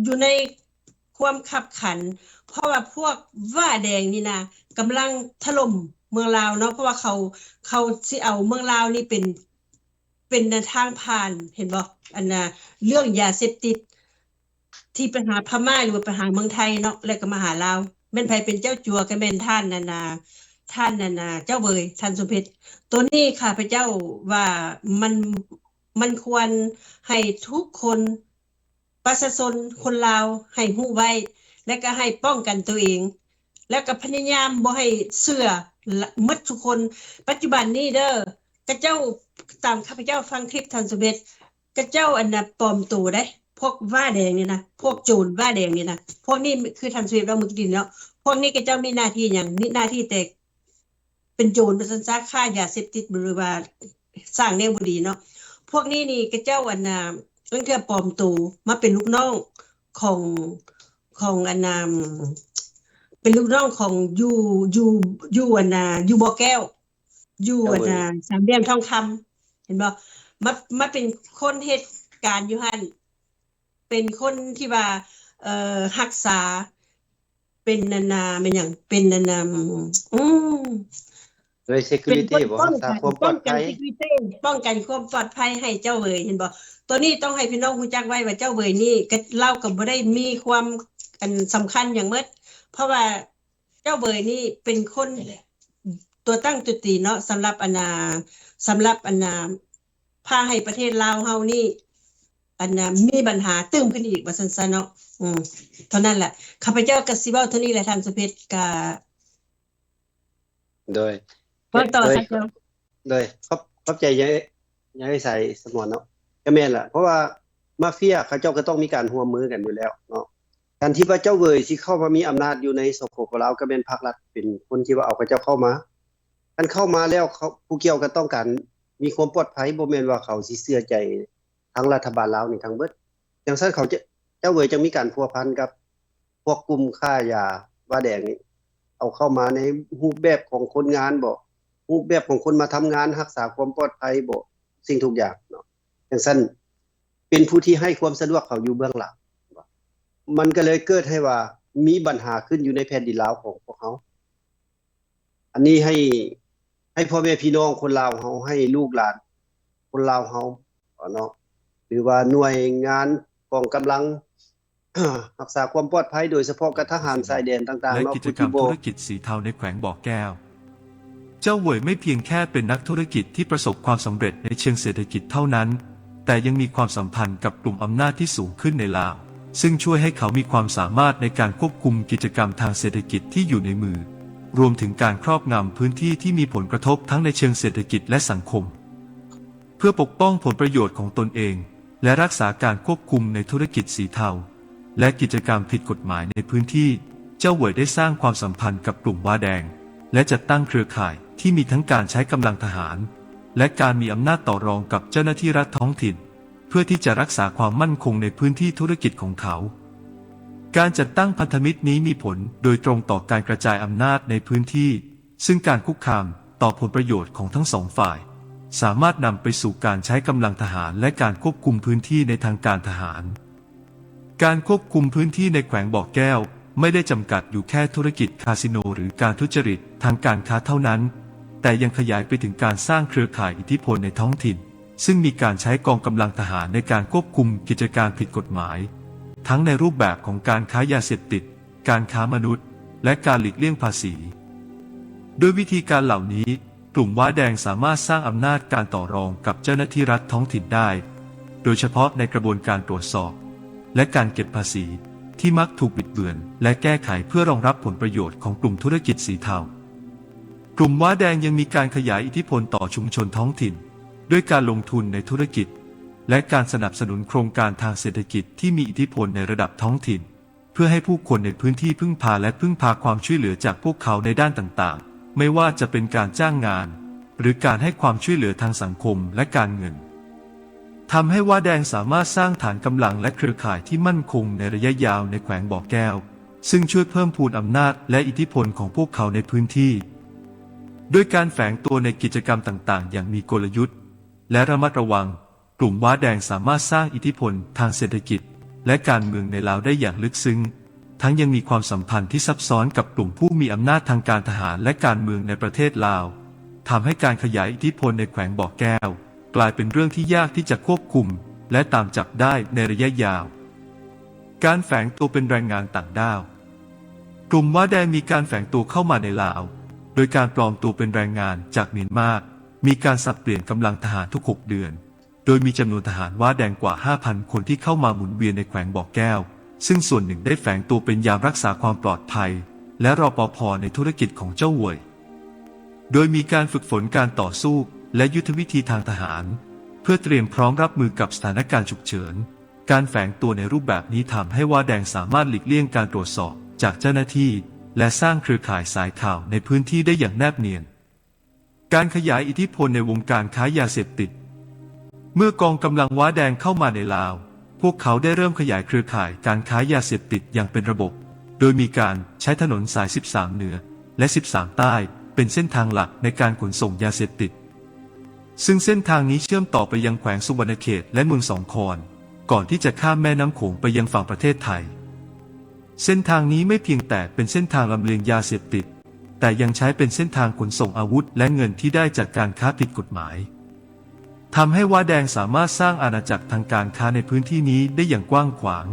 ຢູ່ໃນຄວາມຄັບຂັນ ເພາະວ່າພວກວ້າແດງນີ້ນະ ກຳລັງຖະຫຼົ່ມເມືອງລາວເນາະ ເພາະວ່າເຂົາ ເຂົາຊິເອົາເມືອງລາວນີ້ເປັນ ເປັນແນວທາງຜ່ານ ເຫັນບໍ່? ອັນນ່າ ເລື່ອງຢາເສບຕິດ ທີ່ໄປຫາພະມ້າ ຫຼືວ່າໄປຫາເມືອງໄທເນາະ ແລ້ວກໍມາຫາລາວ ແມ່ນໃຜເປັນເຈົ້າຈົວ ກໍແມ່ນທ່ານນັ້ນນະ ທ່ານນັ້ນນະ ເຈົ້າເຫວີຍ ທ່ານສົມເພັດ. ໂຕນີ້ຂ້າພະເຈົ້າວ່າມັນ ມັນຄວນໃຫ້ທຸກຄົນ ປະຊາຊົນຄົນລາວໃຫ້ຮູ້ໄວ້ ແລະກໍໃຫ້ປ້ອງກັນຕົວເອງ ແລະກໍພະຍາຍາມບໍ່ໃຫ້ເຊື່ອໝົດທຸກຄົນ. ປັດຈຸບັນນີ້ເດີ ຂະເຈົ້າ ຕາມຂ້າພະເຈົ້າຟັງຄລິບທ່ານສົມເພັດ ຂະເຈົ້າອັນນ່າປອມໂຕເດ້ ພວກວ້າແດງນີ້ນະ ພວກໂຈນວ້າແດງນີ້ນະ ພວກນີ້ຄືທ່ານສຸເພັດເວົ້າມື້ກີ້ນີ້ເນາະ ພວກນີ້ຂະເຈົ້າມີໜ້າທີ່ຫຍັງ? ມີໜ້າທີ່ແຕ່ ເປັນໂຈນວ່າຊັ້ນຊະ ຄ້າຢາເສບຕິດ ຫຼືວ່າສ້າງແນວບໍ່ດີເນາະ. ພວກນີ້ນີ້ຂະເຈົ້າອັນນ່າ ລາງເທື່ອປອມໂຕມາເປັນລູກນ້ອງຂອງ ຂອງອັນນ່າ ເປັນລູກນ້ອງຂອງຢູ່ ຢູ່ ຢູ່ອັນນ່າ ຢູ່ບໍ່ແກ້ວ ຢູ່ອັນນ່າ ສາມຫຼ່ຽມທອງຄຳ ເຫັນບໍ່? ມາ ມາເປັນຄົນເຮັດການຢູ່ຫັ້ນ ເປັນຄົນທີ່ວ່າ ເອີ່ ຮັກສາ ເປັນອັນນ່າ ແມ່ນຫຍັງ ເປັນອັນນ່າ ອືມ ໂດຍ security ເປັນຄົນປ້ອງກັນ ປ້ອງກັນ security ປ້ອງກັນຄວາມປອດໄພໃຫ້ເຈົ້າເຫວີຍ ເຫັນບໍ່? ໂຕນີ້ຕ້ອງໃຫ້ພີ່ນ້ອງຮູ້ຈັກໄວ້ວ່າເຈົ້າເຫວີຍນີ້ ກໍ ລາວກໍບໍ່ໄດ້ມີຄວາມອັນສຳຄັນຫຍັງໝົດ ເພາະວ່າເຈົ້າເຫວີຍນີ້ເປັນຄົນຕົວຕັ້ງຕົວຕີເນາະ ສຳລັບອັນນ່າ ສຳລັບອັນນ່າ ພາໃຫ້ປະເທດລາວເຮົານີ້ ອັນນ່າ ມີບັນຫາຕື່ມຂຶ້ນອີກ ວ່າຊັ້ນຊະເນາະ. ອືມ ເທົ່ານັ້ນແຫຼະ ຂ້າພະເຈົ້າກໍຊິເວົ້າເທົ່ານີ້ແຫຼະ ທ່ານສຸເພັດ ກະ ໂດຍ ເວົ້າຕໍ່ ໂດຍ ທ່ານເຈົ້າ ໂດຍ ຂອບ ຂອບໃຈຍາຍ ຍາຍໃສສະໝອນເນາະ. ກໍແມ່ນລະ ເພາະວ່າມາເຟຍເຂົາເຈົ້າກໍຕ້ອງມີການຮ່ວມມືກັນຢູ່ແລ້ວເນາະ. ການທີ່ວ່າເຈົ້າເຫວີຍຊິເຂົ້າມາມີອຳນາດຢູ່ໃນ ສປປ ລາວ ກໍແມ່ນພາກລັດເປັນຄົນທີ່ວ່າເອົາເຂົາເຈົ້າເຂົ້າມາ. ຄັນເຂົ້າມາແລ້ວ ເຂົາ ຜູ້ກ່ຽວກໍຕ້ອງການມີຄວາມປອດໄພ ບໍ່ແມ່ນວ່າເຂົາຊິເຊື່ອໃຈ ທັງລັດຖະບານລາວນີ້ທັງເບິດ. ຈັ່ງຊັ້ນເຂົາຈະ ເຈົ້າເຫວີຍຈັ່ງມີການພົວພັນກັບພວກກຸ່ມຄ້າຢາວ້າແດງນີ້ ເອົາເຂົ້າມາໃນຮູບແບບຂອງຄົນງານບໍ ຮູບແບບຂອງຄົນມາທຳງານ ຮັກສາຄວາມປອດໄພບໍ ສິ່ງທຸກຢ່າງເນາະ. ຈັ່ງຊັ້ນເປັນຜູ້ທີ່ໃຫ້ຄວາມສະດວກເຂົາຢູ່ເບື້ອງຫຼັງ ມັນກໍເລີຍເກີດໃຫ້ວ່າມີບັນຫາຂຶ້ນຢູ່ໃນແຜ່ນດິນລາວຂອງພວກເຮົາ. ອັນນີ້ໃຫ້ ໃຫ້ພໍ່ແມ່ພີ່ນ້ອງຄົນລາວເຮົາ ໃຫ້ລູກຫຼານຄົນລາວເຮົາເນາະ ຫຼືວ່າໜ່ວຍງານກອງກຳລັງ ຮັກສາຄວາມປອດໄພ ໂດຍສະເພາະກັບທະຫານຊາຍແດນຕ່າງໆ ແລະ ເນາະ ກິດຈະກຳທຸລະກິດສີເທົາໃນແຂວງບໍ່ແກ້ວ. ເຈົ້າເຫວີຍໄມ່ພຽງແຄ່ເປັນນັກທຸລະກິດທີ່ປະສົບຄວາມສຳເລັດໃນເຊີງເສດຖະກິດເທົ່ານັ້ນ, ແຕ່ຍັງມີຄວາມສຳພັນກັບກຸ່ມອຳນາດທີ່ສູງຂຶ້ນໃນລາວ, ຊຶ່ງຊ່ວຍໃຫ້ເຂົາມີຄວາມສາມາດໃນການຄວບຄຸມກິດຈະກຳທາງເສດຖະກິດທີ່ຢູ່ໃນມື, ລວມເຖິງການຄອບງຳພື້ນທີ່ທີ່ມີຜົນກະທົບທັງໃນເຊີງເສດຖະກິດ ແລະ ສັງຄົມ. ເພື່ອປົກປ້ອງຜົນປະໂຫຍດຂອງຕົນເອງ ແລະ ຮັກສາການຄວບຄຸມໃນທຸລະກິດສີເທົາ ແລະ ກິດຈະກຳຜິດກົດໝາຍໃນພື້ນທີ່, ເຈົ້າເຫວີຍໄດ້ສ້າງຄວາມສຳພັນກັບກຸ່ມວ້າແດງ ແລະ ຈັດຕັ້ງເຄືອຂ່າຍທີ່ມີທັງການໃຊ້ກຳລັງທະຫານ ແລະ ການມີອຳນາດຕໍ່ລອງກັບເຈົ້າໜ້າທີ່ລັດທ້ອງຖິ່ນ ເພື່ອທີ່ຈະຮັກສາຄວາມໝັ້ນຄົງໃນພື້ນທີ່ທຸລະກິດຂອງເຂົາ. ການຈັດຕັ້ງພັນທະມິດນີ້ມີຜົນໂດຍຕຣົງຕໍ່ການກະຈາຍອຳນາດໃນພື້ນທີ່, ຊຶ່ງການຄຸກຄາມຕໍ່ຜົນປະໂຫຍດຂອງທັງສອງຝ່າຍ ສາມາດນຳໄປສູ່ການໃຊ້ກຳລັງທະຫານ ແລະ ການຄວບຄຸມພື້ນທີ່ໃນທາງການທະຫານ. ການຄວບຄຸມພື້ນທີ່ໃນແຂວງບໍ່ແກ້ວໄມ່ໄດ້ຈຳກັດຢູ່ແຄ່ທຸລະກິດຄາສິໂນ ຫຼື ການທຸຈະລິດທາງການຄ້າເທົ່ານັ້ນ, ແຕ່ຍັງຂະຫຍາຍໄປເຖິງການສ້າງເຄືອຂ່າຍອິດທິພົນໃນທ້ອງຖິ່ນ, ซึ่งมีการใช้กองกำลังทหารในการควบคุมกิจการผิดกฎหมาย ทั้งในรูปแบบของการค้ายาเสพติด การค้ามนุษย์ และการหลีกเลี่ยงภาษี ด้วยวิธีการเหล่านี้ กลุ่มว้าแดงสามารถสร้างอำนาจการต่อรองกับเจ้าหน้าที่รัฐท้องถิ่นได้ โดยเฉพาะในกระบวนการตรวจสอบ และการเก็บภาษีที่มักถูกบิดเบือน และแก้ไขเพื่อรองรับผลประโยชน์ของกลุ่มธุรกิจสีเทา กลุ่มว้าแดงยังมีการขยายอิทธิพลต่อชุมชนท้องถิ่น ด้วยการลงทุนในธุรกิจ และการสนับสนุนโครงการทางเศรษฐกิจที่มีอิทธิพลในระดับท้องถิ่น เพื่อให้ผู้คนในพื้นที่พึ่งพาและพึ่งพาความช่วยเหลือจากพวกเขาในด้านต่างๆ ไม่ว่าจะเป็นการจ้างงาน หรือการให้ความช่วยเหลือทางสังคมและการเงิน ทำให้ว้าแดงสามารถสร้างฐานกำลังและเครือข่ายที่มั่นคงในระยะยาวในแขวงบ่อแก้ว ซึ่งช่วยเพิ่มพูนอำนาจและอิทธิพลของพวกเขาในพื้นที่ ด้วยการแฝงตัวในกิจกรรมต่างๆ อย่างมีกลยุทธ์ และระมัดระวัง กลุ่มว้าแดงสามารถสร้างอิทธิพลทางเศรษฐกิจ และการเมืองในลาวได้อย่างลึกซึ้ง ทั้งยังมีความสัมพันธ์ที่ซับซ้อนกับกลุ่มผู้มีอำนาจทางการทหารและการเมืองในประเทศลาว ทำให้การขยายอิทธิพลในแขวงบ่อแก้ว กลายเป็นเรื่องที่ยากที่จะควบคุม และตามจับได้ในระยะยาว การแฝงตัวเป็นแรงงานต่างด้าว กลุ่มว้าแดงมีการแฝงตัวเข้ามาในลาว โดยการปลอมตัวเป็นแรงงานจากเมียนมา มีการสับเปลี่ยนกำลังทหารทุกหกเดือน โดยมีจำนวนทหารว้าแดงกว่า ห้าพัน คนที่เข้ามาหมุนเวียนในแขวงบ่อแก้ว ซึ่งส่วนหนึ่งได้แฝงตัวเป็นยามรักษาความปลอดภัย และ รปภ ในธุรกิจของเจ้าเวย โดยมีการฝึกฝนการต่อสู้ และยุทธวิธีทางทหาร เพื่อเตรียมพร้อมรับมือกับสถานการณ์ฉุกเฉิน การแฝงตัวในรูปแบบนี้ทำให้ว้าแดงสามารถหลีกเลี่ยงการตรวจสอบจากเจ้าหน้าที่ และสร้างเครือข่ายสายข่าวในพื้นที่ได้อย่างแนบเนียน การขยายอิทธิพลในวงการค้ายาเสพติด เมื่อกองกำลังว้าแดงเข้ามาในลาว พวกเขาได้เริ่มขยายเครือข่ายการค้ายาเสพติดอย่างเป็นระบบ โดยมีการใช้ถนนสาย สิบสาม เหนือ และ สิบสาม ใต้ เป็นเส้นทางหลักในการขนส่งยาเสพติด ซึ่งเส้นทางนี้เชื่อมต่อไปยังแขวงสุวรรณเขตและเมืองสองคอน ก่อนที่จะข้ามแม่น้ำโขงไปยังฝั่งประเทศไทย เส้นทางนี้ไม่เพียงแต่เป็นเส้นทางลำเลียงยาเสพติด แต่ยังใช้เป็นเส้นทางขนส่งอาวุธและเงินที่ได้จากการค้าผิดกฎหมาย ทำให้ว้าแดงสามารถสร้างอาณาจักรทางการค้าในพื้นที่นี้ได้อย่างกว้างขวาง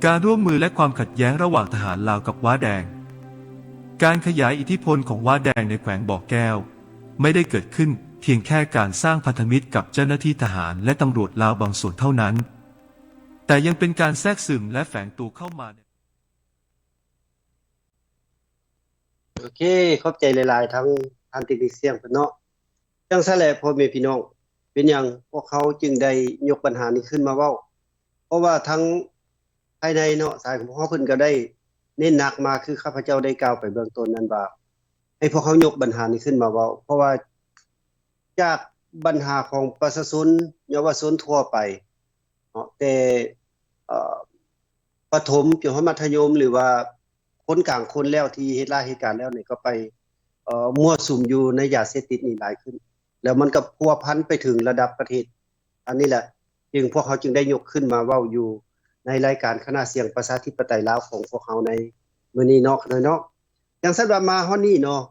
การร่วมมือและความขัดแย้งระหว่างทหารลาวกับว้าแดง การขยายอิทธิพลของว้าแดงในแขวงบ่อแก้ว ไม่ได้เกิดขึ้นเพียงแค่การสร้างพันธมิตรกับเจ้าหน้าที่ทหารและตำรวจลาวบางส่วนเท่านั้น แต่ยังเป็นการแทรกซึมและแฝงตัวเข้ามาใน ໂອເຄ ຂອບໃຈຫຼາຍໆ ທັງທ່ານເຕັກນິກສຽງເພິ່ນເນາະ. ຈັ່ງຊັ້ນແຫຼະ ພໍ່ແມ່ພີ່ນ້ອງ, ເປັນຫຍັງພວກເຮົາຈຶ່ງໄດ້ຍົກບັນຫານີ້ຂຶ້ນມາເວົ້າ? ເພາະວ່າທັງພາຍໃນເນາະ, ສາຍຂອງພວກເຮົາເພິ່ນກໍໄດ້ເນັ້ນໜັກມາ ຄືຂ້າພະເຈົ້າໄດ້ກ່າວໄປເບື້ອງຕົ້ນນັ້ນວ່າ ໃຫ້ພວກເຮົາຍົກບັນຫານີ້ຂຶ້ນມາເວົ້າ, ເພາະວ່າຈາກບັນຫາຂອງປະຊາຊົນ ເຍົາວະຊົນທົ່ວໄປເນາະ, ແຕ່ ເອີ ປະຖົມຈົນຮອດມັດທະຍົມ ຫຼືວ່າຄົນກາງຄົນແລ້ວ ທີ່ເຮັດຮ້າຍເຮັດການແລ້ວນີ້ ກໍໄປ ເອີ ມົ້ວສຸມຢູ່ໃນຢາເສບຕິດນີ້ຫຼາຍຂຶ້ນ ແລ້ວມັນກໍພົວພັນໄປເຖິງລະດັບປະເທດ. ອັນນີ້ແຫຼະ ຈຶ່ງ ພວກເຮົາຈຶ່ງໄດ້ຍົກຂຶ້ນມາເວົ້າຢູ່ໃນລາຍການຄະນະສຽງປະຊາທິປະໄຕລາວຂອງພວກເຮົາໃນມື້ນີ້ເນາະ ຂ້ານ້ອຍເນາະ. ຈັ່ງຊັ້ນວ່າມາຮອດນີ້ເນາະ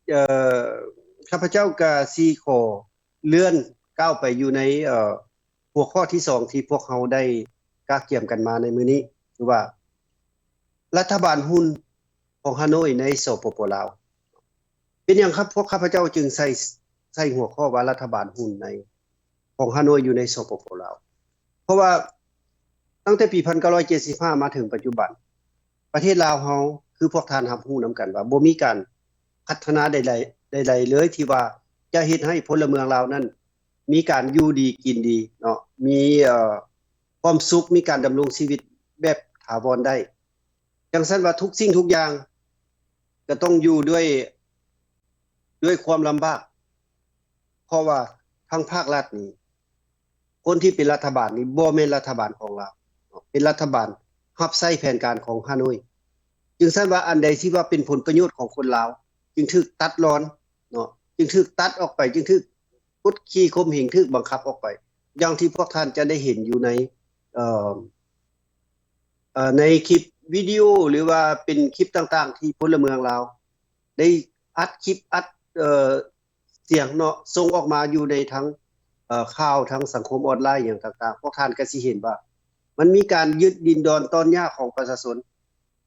ເອີ ຂ້າພະເຈົ້າກໍຊິຂໍເລື່ອນກ້າວໄປຢູ່ໃນ ເອີ ຫົວຂໍ້ທີສອງທີ່ພວກເຮົາໄດ້ກະກຽມກັນມາໃນມື້ນີ້ ຄືວ່າ ລັດຖະບານຫຸ່ນຂອງຮາໂນ້ຍໃນ ສປປ ລາວ. ເປັນຫຍັງຄັບ ພວກຂ້າພະເຈົ້າຈຶ່ງໃສ່ ໃສ່ຫົວຂໍ້ວ່າລັດຖະບານຫຸ່ນໃນ ຂອງຮາໂນ້ຍຢູ່ໃນ ສປປ ລາວ? ເພາະວ່າຕັ້ງແຕ່ປີພັນເກົ້າຮ້ອຍເຈັດສິບຫ້າມາເຖິງປັດຈຸບັນ ປະເທດລາວເຮົາ ຄືພວກທ່ານຮັບຮູ້ນຳກັນວ່າ ບໍ່ມີການພັດທະນາໃດໆ ໃດໆເລີຍ ທີ່ວ່າຈະເຮັດໃຫ້ພົນລະເມືອງລາວນັ້ນ ມີການຢູ່ດີກິນດີເນາະ, ມີ ເອີ ຄວາມສຸກ, ມີການດຳລົງຊີວິດແບບຖາວອນໄດ້. ຈັ່ງຊັ້ນວ່າທຸກສິ່ງທຸກຢ່າງກໍຕ້ອງຢູ່ດ້ວຍ ດ້ວຍຄວາມລຳບາກ, ເພາະວ່າທາງພາກລັດນີ້ ຄົນທີ່ເປັນລັດຖະບານນີ້ບໍ່ແມ່ນລັດຖະບານຂອງລາວເນາະ, ເປັນລັດຖະບານຮັບໃຊ້ແຜນການຂອງຮາໂນ້ຍ. ຈຶ່ງຊັ້ນວ່າອັນໃດທີ່ວ່າເປັນຜົນປະໂຫຍດຂອງຄົນລາວ ຈຶ່ງຖືກຕັດລອນເນາະ, ຈຶ່ງຖືກຕັດອອກໄປ, ຈຶ່ງຖືກກົດຂີ່ຂົ່ມເຫງ, ຖືກບັງຄັບອອກໄປ, ຢ່າງທີ່ພວກທ່ານຈະໄດ້ເຫັນຢູ່ໃນ ເອີ ເອີ ໃນຄລິບວິດີໂອ ຫຼືວ່າເປັນຄລິບຕ່າງໆ ທີ່ພົນລະເມືອງລາວໄດ້ອັດຄລິບ ອັດ ເອີ ສຽງເນາະ ສົ່ງອອກມາຢູ່ໃນທາງ ເອີ ຂ່າວທາງສັງຄົມອອນລາຍຫຍັງຕ່າງໆ ພວກທ່ານກໍຊິເຫັນວ່າ ມັນມີການຍຶດດິນດອນຕອນຫຍ້າຂອງປະຊາຊົນ.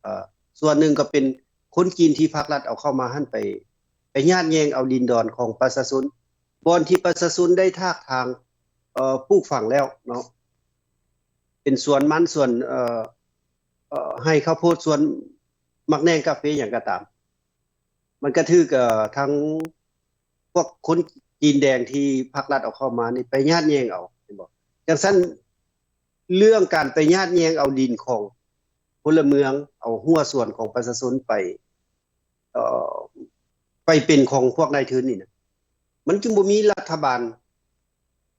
ເອີ ສ່ວນໜຶ່ງກໍເປັນຄົນຈີນທີ່ພາກລັດເອົາເຂົ້າມາຫັ້ນໄປ ໄປຍາດແຍ່ງເອົາດິນດອນຂອງປະຊາຊົນ ບ່ອນທີ່ປະຊາຊົນໄດ້ຖາກຖາງ ເອີ ປູກຝັງແລ້ວເນາະ ເປັນສວນມັນ ສວນ ເອີ ເອີ ໄຮ່ເຂົ້າໂພດ ສວນໝາກແໜ່ງ ກາເຟ ຫຍັງກໍຕາມ ມັນກໍຖືກ ເອີ ທາງພວກຄົນຈີນແດງທີ່ພາກລັດເອົາເຂົ້າມານີ້ໄປຍາດແຍ່ງເອົາ ເຫັນບໍ່? ຈັ່ງຊັ້ນ ເລື່ອງການໄປຍາດແຍ່ງເອົາດິນຂອງພົນລະເມືອງ ເອົາຮົ້ວສວນຂອງປະຊາຊົນໄປ ເອີ ໄປເປັນຂອງພວກນາຍທຶນນີ້ນະ ມັນຈຶ່ງບໍ່ມີລັດຖະບານ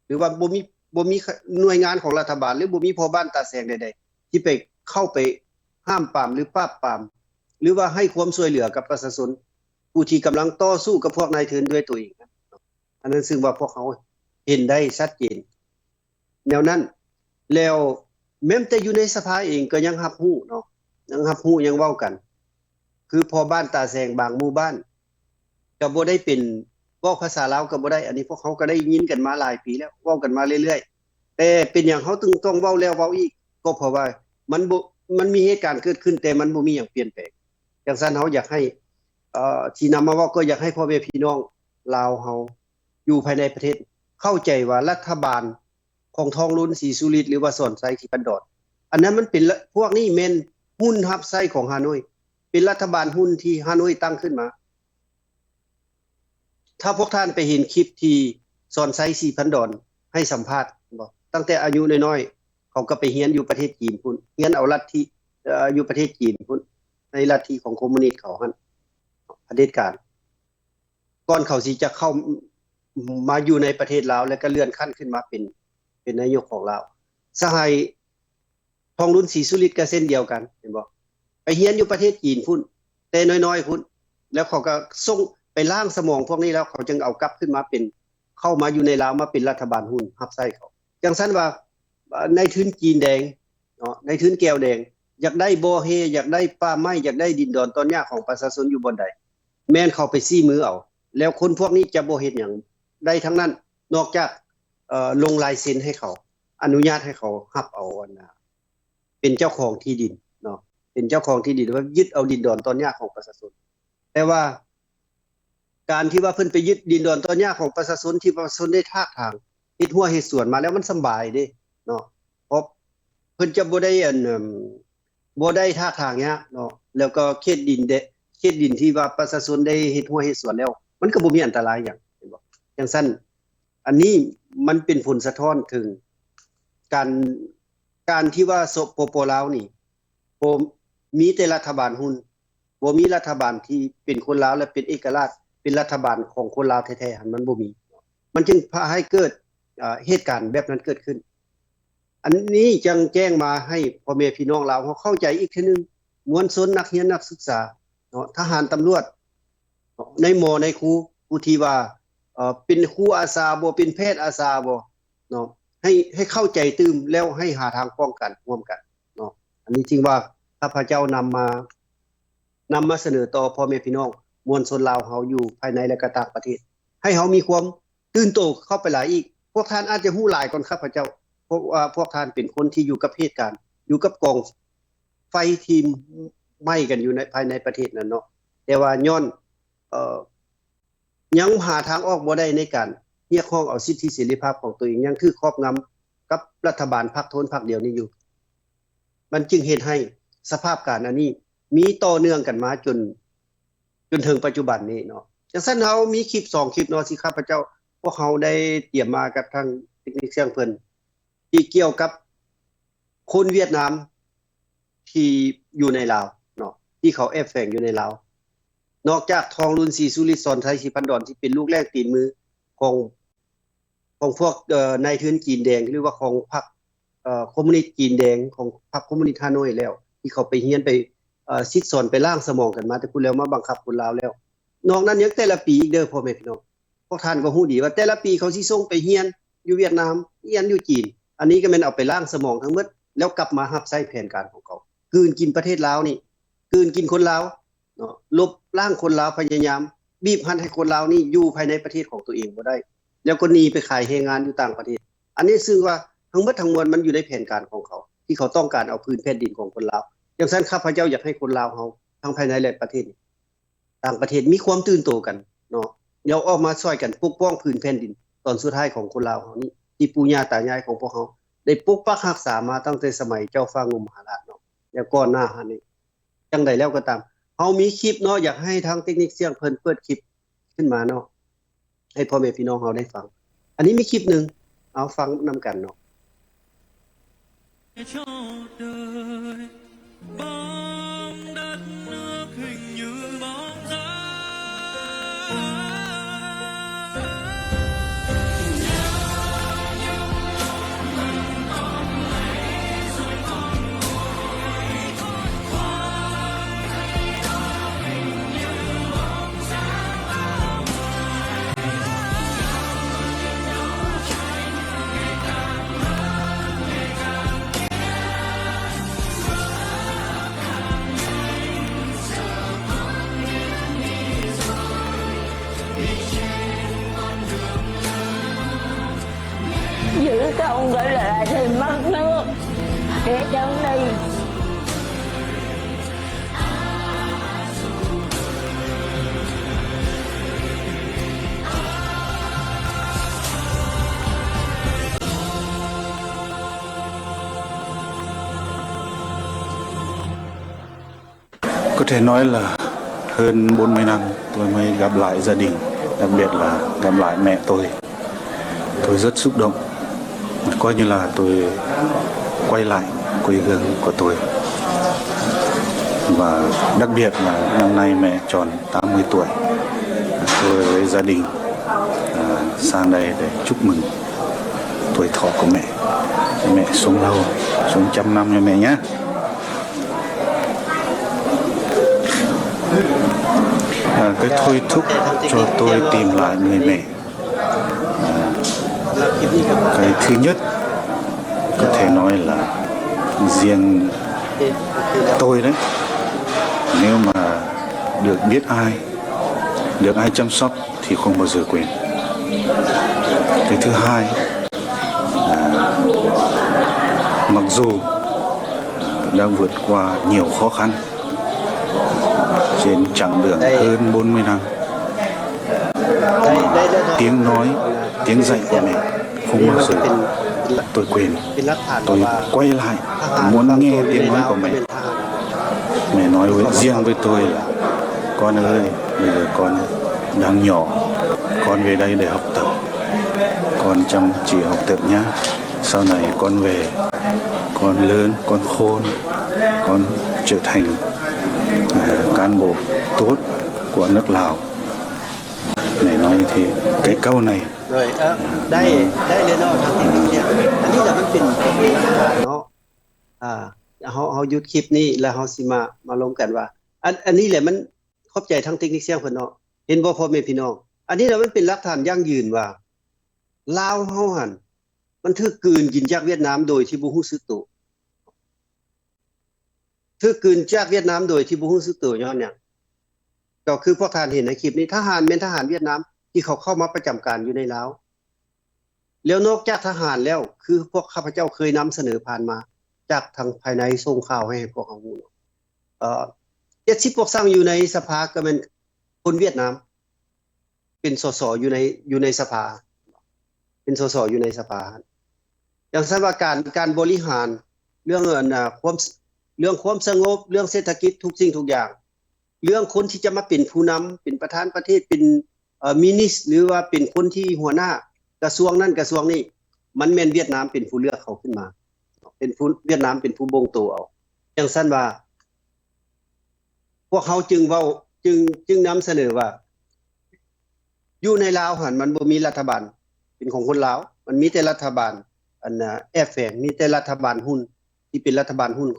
ຫຼືວ່າບໍ່ມີ ບໍ່ມີໜ່ວຍງານຂອງລັດຖະບານ ຫຼືບໍ່ມີພໍ່ບ້ານຕາແສງໃດໆ ທີ່ໄປ ເຂົ້າໄປຫ້າມປາມ ຫຼືປາບປາມ ຫຼືວ່າໃຫ້ຄວາມຊ່ວຍເຫຼືອກັບປະຊາຊົນ ຜູ້ທີ່ກຳລັງຕໍ່ສູ້ກັບພວກນາຍທຶນດ້ວຍໂຕເອງ. ອັນນັ້ນຊຶ່ງວ່າພວກເຮົາເຫັນໄດ້ຊັດເຈນແນວນັ້ນ. ແລ້ວແມ່ນແຕ່ຢູ່ໃນສະພາເອງກໍຍັງຮັບຮູ້ເນາະ ຍັງຮັບຮູ້ ຍັງເວົ້າກັນ ຄືພໍ່ບ້ານຕາແສງບາງໝູ່ບ້ານ ກໍບໍ່ໄດ້ເປັນ ເວົ້າພາສາລາວກໍບໍ່ໄດ້. ອັນນີ້ພວກເຮົາກໍໄດ້ຍິນກັນມາຫຼາຍປີແລ້ວ ເວົ້າກັນມາເລື້ອຍໆ. ແຕ່ເປັນຫຍັງເຮົາຈຶ່ງຕ້ອງເວົ້າແລ້ວເວົ້າອີກ? ກໍເພາະວ່າມັນບໍ່ ມັນມີເຫດການເກີດຂຶ້ນ ແຕ່ມັນບໍ່ມີຫຍັງປ່ຽນແປງ. ຈັ່ງຊັ້ນເຮົາຢາກໃຫ້ ເອີ ທີ່ນຳມາເວົ້າ ກໍຢາກໃຫ້ພໍ່ແມ່ພີ່ນ້ອງລາວເຮົາຢູ່ພາຍໃນປະເທດ ເຂົ້າໃຈວ່າລັດຖະບານຂອງທອງລຸນ ສີສຸລິດ ຫຼືວ່າສອນໄຊ ສີພັນດອນ ອັນນັ້ນມັນເປັນ ພວກນີ້ແມ່ນຫຸ່ນຮັບໃຊ້ຂອງຮ່າໂນ້ຍ ເປັນລັດຖະບານຫຸ່ນທີ່ຮ່າໂນ້ຍຕັ້ງຂຶ້ນມາ. ຖ້າພວກທ່ານໄປເຫັນຄລິບທີ່ສອນໄຊ ສີພັນດອນ ໃຫ້ສຳພາດ ເຫັນບໍ່? ຕັ້ງແຕ່ອາຍຸນ້ອຍໆ ເຂົາກໍໄປຮຽນຢູ່ປະເທດຈີນພຸ້ນ ຮຽນເອົາລັດທິ ເອີ ຢູ່ປະເທດຈີນພຸ້ນ ໃນລັດທິຂອງຄອມມູນິດເຂົາຫັ້ນ ຜະເດັດການ ກ່ອນເຂົາຊິຈະເຂົ້າມາຢູ່ໃນປະເທດລາວ ແລ້ວກໍເລື່ອນຂັ້ນຂຶ້ນມາເປັນ ເປັນນາຍົກຂອງລາວ. ສະຫາຍ ທອງລຸນ ສີສຸລິດ ກໍເຊັ່ນດຽວກັນ ເຫັນບໍ່? ໄປຮຽນຢູ່ປະເທດຈີນພຸ້ນ ແຕ່ນ້ອຍໆພຸ້ນ ແລ້ວເຂົາກໍສົ່ງໄປລ້າງສະໝອງພວກນີ້ ແລ້ວເຂົາຈຶ່ງເອົາກັບຂຶ້ນມາເປັນ ເຂົ້າມາຢູ່ໃນລາວ ມາເປັນລັດຖະບານຫຸ່ນຮັບໃຊ້ເຂົາ. ຈັ່ງຊັ້ນວ່າ ນາຍທຶນຈີນແດງເນາະ ນາຍທຶນແກ້ວແດງ ຢາກໄດ້ບໍ່ແຮ່ ຢາກໄດ້ປ່າໄມ້ ຢາກໄດ້ດິນດອນຕອນຫຍ້າຂອງປະຊາຊົນຢູ່ບ່ອນໃດ ແມ່ນເຂົາໄປຊີ້ມືເອົາ. ແລ້ວຄົນພວກນີ້ຈະບໍ່ເຮັດຫຍັງໄດ້ທັງນັ້ນ ນອກຈາກ ເອີ ລົງລາຍເຊັນໃຫ້ເຂົາ ອະນຸຍາດໃຫ້ເຂົາຮັບເອົາ ອັນນ່າ ເປັນເຈົ້າຂອງທີ່ດິນເນາະ ເປັນເຈົ້າຂອງທີ່ດິນ ວ່າຍຶດເອົາດິນດອນຕອນຫຍ້າຂອງປະຊາຊົນ. ແຕ່ວ່າການທີ່ວ່າເພິ່ນໄປຍຶດດິນດອນຕອນຫຍ້າຂອງປະຊາຊົນ ທີ່ປະຊາຊົນໄດ້ຖາກຖາງ ເຮັດຮົ້ວເຮັດສວນມາແລ້ວ ມັນສຳບາຍເດ້ເນາະ ເພາະເພິ່ນຈະບໍ່ໄດ້ ອັນ ເອີ່ມ ບໍ່ໄດ້ຖາກຖາງຫຍ້າເນາະ ແລ້ວກໍເຂດດິນເດ ເຂດດິນທີ່ວ່າປະຊາຊົນໄດ້ເຮັດຮົ້ວເຮັດສວນແລ້ວ ມັນກໍບໍ່ມີອັນຕະລາຍຫຍັງ ເຫັນບໍ່? ຈັ່ງຊັ້ນ ອັນນີ້ມັນເປັນຜົນສະທ້ອນເຖິງການ ການທີ່ວ່າ ສປປ ລາວນີ້ ບໍ່ມີແຕ່ລັດຖະບານຫຸ່ນ ບໍ່ມີລັດຖະບານທີ່ເປັນຄົນລາວ ແລະ ເປັນເອກະລາດ ເປັນລັດຖະບານຂອງຄົນລາວແທ້ໆຫັ້ນ ມັນບໍ່ມີ ມັນຈຶ່ງພາໃຫ້ເກີດ ເອີ ເຫດການແບບນັ້ນເກີດຂຶ້ນ. ອັນນີ້ຈັ່ງແຈ້ງມາໃຫ້ພໍ່ແມ່ພີ່ນ້ອງລາວເຮົາເຂົ້າໃຈອີກເທື່ອໜຶ່ງ ມວນຊົນ ນັກຮຽນ ນັກສຶກສາເນາະ ທະຫານ ຕຳຫຼວດ ໃນໝໍ ໃນຄູ ຜູ້ທີ່ວ່າ ເອີ ເປັນຄູອາສາບໍ ເປັນແພດອາສາບໍເນາະ ໃຫ້ ໃຫ້ເຂົ້າໃຈຕື່ມ ແລ້ວໃຫ້ຫາທາງປ້ອງກັນຮ່ວມກັນເນາະ. ອັນນີ້ຈຶ່ງວ່າຂ້າພະເຈົ້ານຳມາ ນຳມາສະເໜີຕໍ່ພໍ່ແມ່ພີ່ນ້ອງມວນຊົນລາວເຮົາຢູ່ພາຍໃນ ແລະ ກໍຕ່າງປະເທດ ໃຫ້ເຮົາມີຄວາມຕື່ນໂຕເຂົ້າໄປຫຼາຍອີກ. ພວກທ່ານອາດຈະຮູ້ຫຼາຍກ່ອນຂ້າພະເຈົ້າ ເພາະວ່າພວກທ່ານເປັນຄົນທີ່ຢູ່ກັບເຫດການ ຢູ່ກັບກອງໄຟທີ່ໄໝ້ກັນຢູ່ໃນ ພາຍໃນປະເທດນັ້ນເນາະ ແຕ່ວ່າຍ້ອນ ເອີ ຍັງຫາທາງອອກບໍ່ໄດ້ໃນການຮຽກຮ້ອງເອົາສິດທິເສລີພາບຂອງຕົວເອງ ຍັງຖືກຄອບງຳກັບລັດຖະບານພັກໂທນພັກດຽວນີ້ຢູ່ ມັນຈຶ່ງເຮັດໃຫ້ສະພາບການອັນນີ້ມີຕໍ່ເນື່ອງກັນມາຈົນ ຈົນເຖິງປັດຈຸບັນນີ້ເນາະ. ຈັ່ງຊັ້ນເຮົາມີຄລິບສອງຄລິບເນາະ ທີ່ຂ້າພະເຈົ້າ ພວກເຮົາໄດ້ຕຽມມາກັບທາງເຕັກນິກສຽງເພິ່ນ ທີ່ກ່ຽວກັບຄົນຫວຽດນາມທີ່ຢູ່ໃນລາວເນາະ ທີ່ເຂົາແອບແຝງຢູ່ໃນລາວ ນອກຈາກທອງລຸນ ສີສຸລິດ ສອນໄຊ ສີພັນດອນ ທີ່ເປັນລູກແຫຼງຕີນມືຂອງ ຂອງພວກ ເອີ ນາຍທຶນຈີນແດງ ຫຼືວ່າຂອງພັກ ເອີ ຄອມມູນິດຈີນແດງ ຂອງພັກຄອມມູນິດຮ່າໂນ້ຍແລ້ວ ທີ່ເຂົາໄປຮຽນໄປ ເອີ ສິດສອນໄປລ້າງສະໝອງກັນມາແຕ່ພຸ້ນແລ້ວ ມາບັງຄັບຄົນລາວແລ້ວ. ນອກນັ້ນຍັງແຕ່ລະປີອີກເດີພໍ່ແມ່ພີ່ນ້ອງ ພວກທ່ານກໍຮູ້ດີວ່າແຕ່ລະປີເຂົາຊິສົ່ງໄປຮຽນຢູ່ຫວຽດນາມ ຮຽນຢູ່ຈີນ ອັນນີ້ກໍແມ່ນເອົາໄປລ້າງສະໝອງທັງໝົດ ແລ້ວກັບມາຮັບໃຊ້ແຜນການຂອງເຂົາ ກືນກິນປະເທດລາວນີ້ ກືນກິນຄົນລາວເນາະ ລົບລ້າງຄົນລາວ ພະຍາຍາມ ບີບຮັດໃຫ້ຄົນລາວນີ້ຢູ່ພາຍໃນປະເທດຂອງຕົວເອງບໍ່ໄດ້ ແລ້ວກໍໜີໄປຂາຍແຮງງານຢູ່ຕ່າງປະເທດ. ອັນນີ້ເຊິ່ງວ່າທັງໝົດທັງມວນມັນຢູ່ໃນແຜນການຂອງເຂົາ ທີ່ເຂົາຕ້ອງການເອົາພື້ນແຜ່ນດິນຂອງຄົນລາວ. ຈັ່ງຊັ້ນ ຂ້າພະເຈົ້າຢາກໃຫ້ຄົນລາວເຮົາ ທັງພາຍໃນ ແລະ ປະເທດ ຕ່າງປະເທດມີຄວາມຕື່ນໂຕກັນເນາະ ແລ້ວອອກມາຊ່ອຍກັນປົກປ້ອງພື້ນແຜ່ນດິນຕອນສຸດທ້າຍຂອງຄົນລາວເຮົານີ້ ທີ່ປູ່ຍ່າຕາຍາຍຂອງພວກເຮົາໄດ້ປົກປັກຮັກສາມາຕັ້ງແຕ່ສະໄໝເຈົ້າຟ້າງຸ່ມມະຫາລາດເນາະ ແລ້ວກ່ອນໜ້າຫັ້ນນີ້. ຈັ່ງໃດແລ້ວກໍຕາມ ເຮົາມີຄລິບເນາະ ຢາກໃຫ້ທາງເຕັກນິກສຽງເພິ່ນເປີດຄລິບຂຶ້ນມາເນາະ ໃຫ້ພໍ່ແມ່ພີ່ນ້ອງເຮົາໄດ້ຟັງ. ອັນນີ້ມີຄລິບໜຶ່ງ ເອົາຟັງນຳກັນເນາະ. Giữ cái ông đó lại thêm mất nước. Để trong đây. ก็thể nói là hơn bốn mươi năm tôi mới gặp lại gia đình, đặc biệt là gặp lại mẹ tôi. Tôi rất xúc động, coi như là tôi quay lại quê hương của tôi. Và đặc biệt là năm nay mẹ tròn tám mươi tuổi. Tôi với gia đình, à, sang đây để chúc mừng tuổi thọ của mẹ. Mẹ sống lâu, sống trăm năm nha mẹ nhé. À, cái thôi thúc cho tôi tìm lại người mẹ. À, cái thứ nhất, có thể nói là riêng tôi đấy, nếu mà được biết ai, được ai chăm sóc thì không bao giờ quên. Cái thứ hai, à, mặc dù đã vượt qua nhiều khó khăn trên chặng đường hơn bốn mươi năm, mà tiếng nói, tiếng dạy của mẹ không bao giờ tôi quên. Tôi quay lại, muốn nghe tiếng nói của mẹ. Mẹ nói với, riêng với tôi là: "Con ơi, bây giờ con đang nhỏ, con về đây để học tập. Con chăm chỉ học tập nhá. Sau này con về, con lớn, con khôn, con trở thành, à, cán bộ tốt của nước Lào." Mẹ nói như thế. Cái câu này ໂດຍ ເອີ ໄດ້ ໄດ້ເລີຍເນາະ ທາງເຕັກນິກສຽງ. ອັນນີ້ລະມັນເປັນ ເປັນຫຼັກຖານເນາະ. ອ່າ ເຮົາ ເຮົາຢຸດຄລິບນີ້ ແລ້ວເຮົາຊິມາ ມາລົມກັນວ່າ ອັນ ອັນນີ້ແຫຼະມັນ ຂອບໃຈທາງເຕັກນິກສຽງເພິ່ນເນາະ. ເຫັນບໍ່ ພໍ່ແມ່ພີ່ນ້ອງ? ອັນນີ້ລະມັນເປັນຫຼັກຖານຢັ້ງຢືນວ່າ ລາວເຮົາຫັ້ນ ມັນຖືກກືນກິນຈາກຫວຽດນາມໂດຍທີ່ບໍ່ຮູ້ສຶກໂຕ. ຖືກກືນຈາກຫວຽດນາມໂດຍທີ່ບໍ່ຮູ້ສຶກໂຕຍ້ອນຫຍັງ? ກໍຄືພວກທ່ານເຫັນໃນຄລິບນີ້ ທະຫານແມ່ນທະຫານຫວຽດນາມທີ່ເຂົາເຂົ້າມາປະຈຳການຢູ່ໃນລາວ. ແລ້ວນອກຈາກທະຫານແລ້ວ ຄືພວກຂ້າພະເຈົ້າເຄີຍນຳສະເໜີຜ່ານມາ ຈາກທາງພາຍໃນສົ່ງຂ່າວໃຫ້ພວກເຮົາຮູ້ເນາະ ເອີ ເຈັດສິບພວກຊ່າງຢູ່ໃນສະພາກໍແມ່ນຄົນຫວຽດນາມ ເປັນ ສສ ຢູ່ໃນ ຢູ່ໃນສະພາ ເປັນ ສສ ຢູ່ໃນສະພາ. ຈັ່ງຊັ້ນວ່າການ ການບໍລິຫານເລື່ອງ ອັນ ອາ ຄວາມ ເລື່ອງຄວາມສະຫງົບ ເລື່ອງເສດຖະກິດ ທຸກສິ່ງທຸກຢ່າງ ເລື່ອງຄົນທີ່ຈະມາເປັນຜູ້ນຳ ເປັນປະທານປະເທດ ເປັນ ເອີ ມິນິສ ຫຼືວ່າເປັນຄົນທີ່ຫົວໜ້າກະຊວງນັ້ນກະຊວງນີ້ ມັນແມ່ນຫວຽດນາມເປັນຜູ້ເລືອກເຂົາຂຶ້ນມາ ເປັນຜູ້ ຫວຽດນາມເປັນຜູ້ບົ່ງໂຕເອົາ. ຈັ່ງຊັ້ນວ່າ ພວກເຮົາຈຶ່ງເວົ້າ ຈຶ່ງ ຈຶ່ງນຳສະເໜີວ່າ ຢູ່ໃນລາວຫັ້ນມັນບໍ່ມີລັດຖະບານເປັນຂອງຄົນລາວ ມັນມີແຕ່ລັດຖະບານ ອັນ ແອບແຝງ ມີແຕ່ລັດຖະບານຫຸ້ນ ທີ່ເປັນລັດຖະບານຫຸ້ນ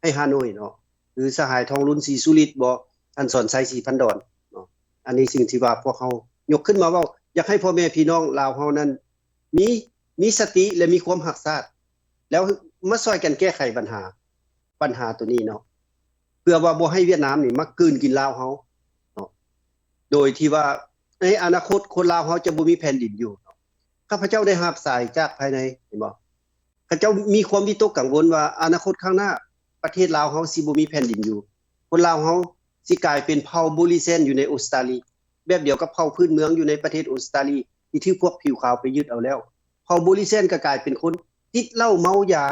ໃຫ້ຮ່າໂນ້ຍເນາະ ຫຼືສະຫາຍທອງລຸນ ສີສຸລິດບໍ ທ່ານສອນໄຊ ສີພັນດອນເນາະ. ອັນນີ້ສິ່ງທີ່ວ່າພວກເຮົາຍົກຂຶ້ນມາເວົ້າ ຢາກໃຫ້ພໍ່ແມ່ພີ່ນ້ອງລາວເຮົານັ້ນມີ ມີສະຕິ ແລະ ມີຄວາມຮັກຊາດ ແລ້ວມາຊ່ອຍກັນແກ້ໄຂບັນຫາ ບັນຫາໂຕນີ້ເນາະ ເພື່ອວ່າບໍ່ໃຫ້ຫວຽດນາມນີ້ມາກືນກິນລາວເຮົາເນາະ. ໂດຍທີ່ວ່າໃນອະນາຄົດຄົນລາວເຮົາຈະບໍ່ມີແຜ່ນດິນຢູ່. ຂ້າພະເຈົ້າໄດ້ຮັບສາຍຈາກພາຍໃນ ເຫັນບໍ່? ເຂົາເຈົ້າມີຄວາມວິຕົກກັງວົນວ່າອະນາຄົດຂ້າງໜ້າ ປະເທດລາວເຮົາຊິບໍ່ມີແຜ່ນດິນຢູ່, ຄົນລາວເຮົາຊິກາຍເປັນເຜົ່າໂບລິແຊນຢູ່ໃນອົດສະຕາລີ ແບບດຽວກັບເຜົ່າພື້ນເມືອງຢູ່ໃນປະເທດອົດສະຕາລີ ທີ່ຖືກພວກຜິວຂາວໄປຍຶດເອົາແລ້ວ. ເຜົ່າໂບລິແຊນກໍກາຍເປັນຄົນຕິດເຫຼົ້າເມົາຢາ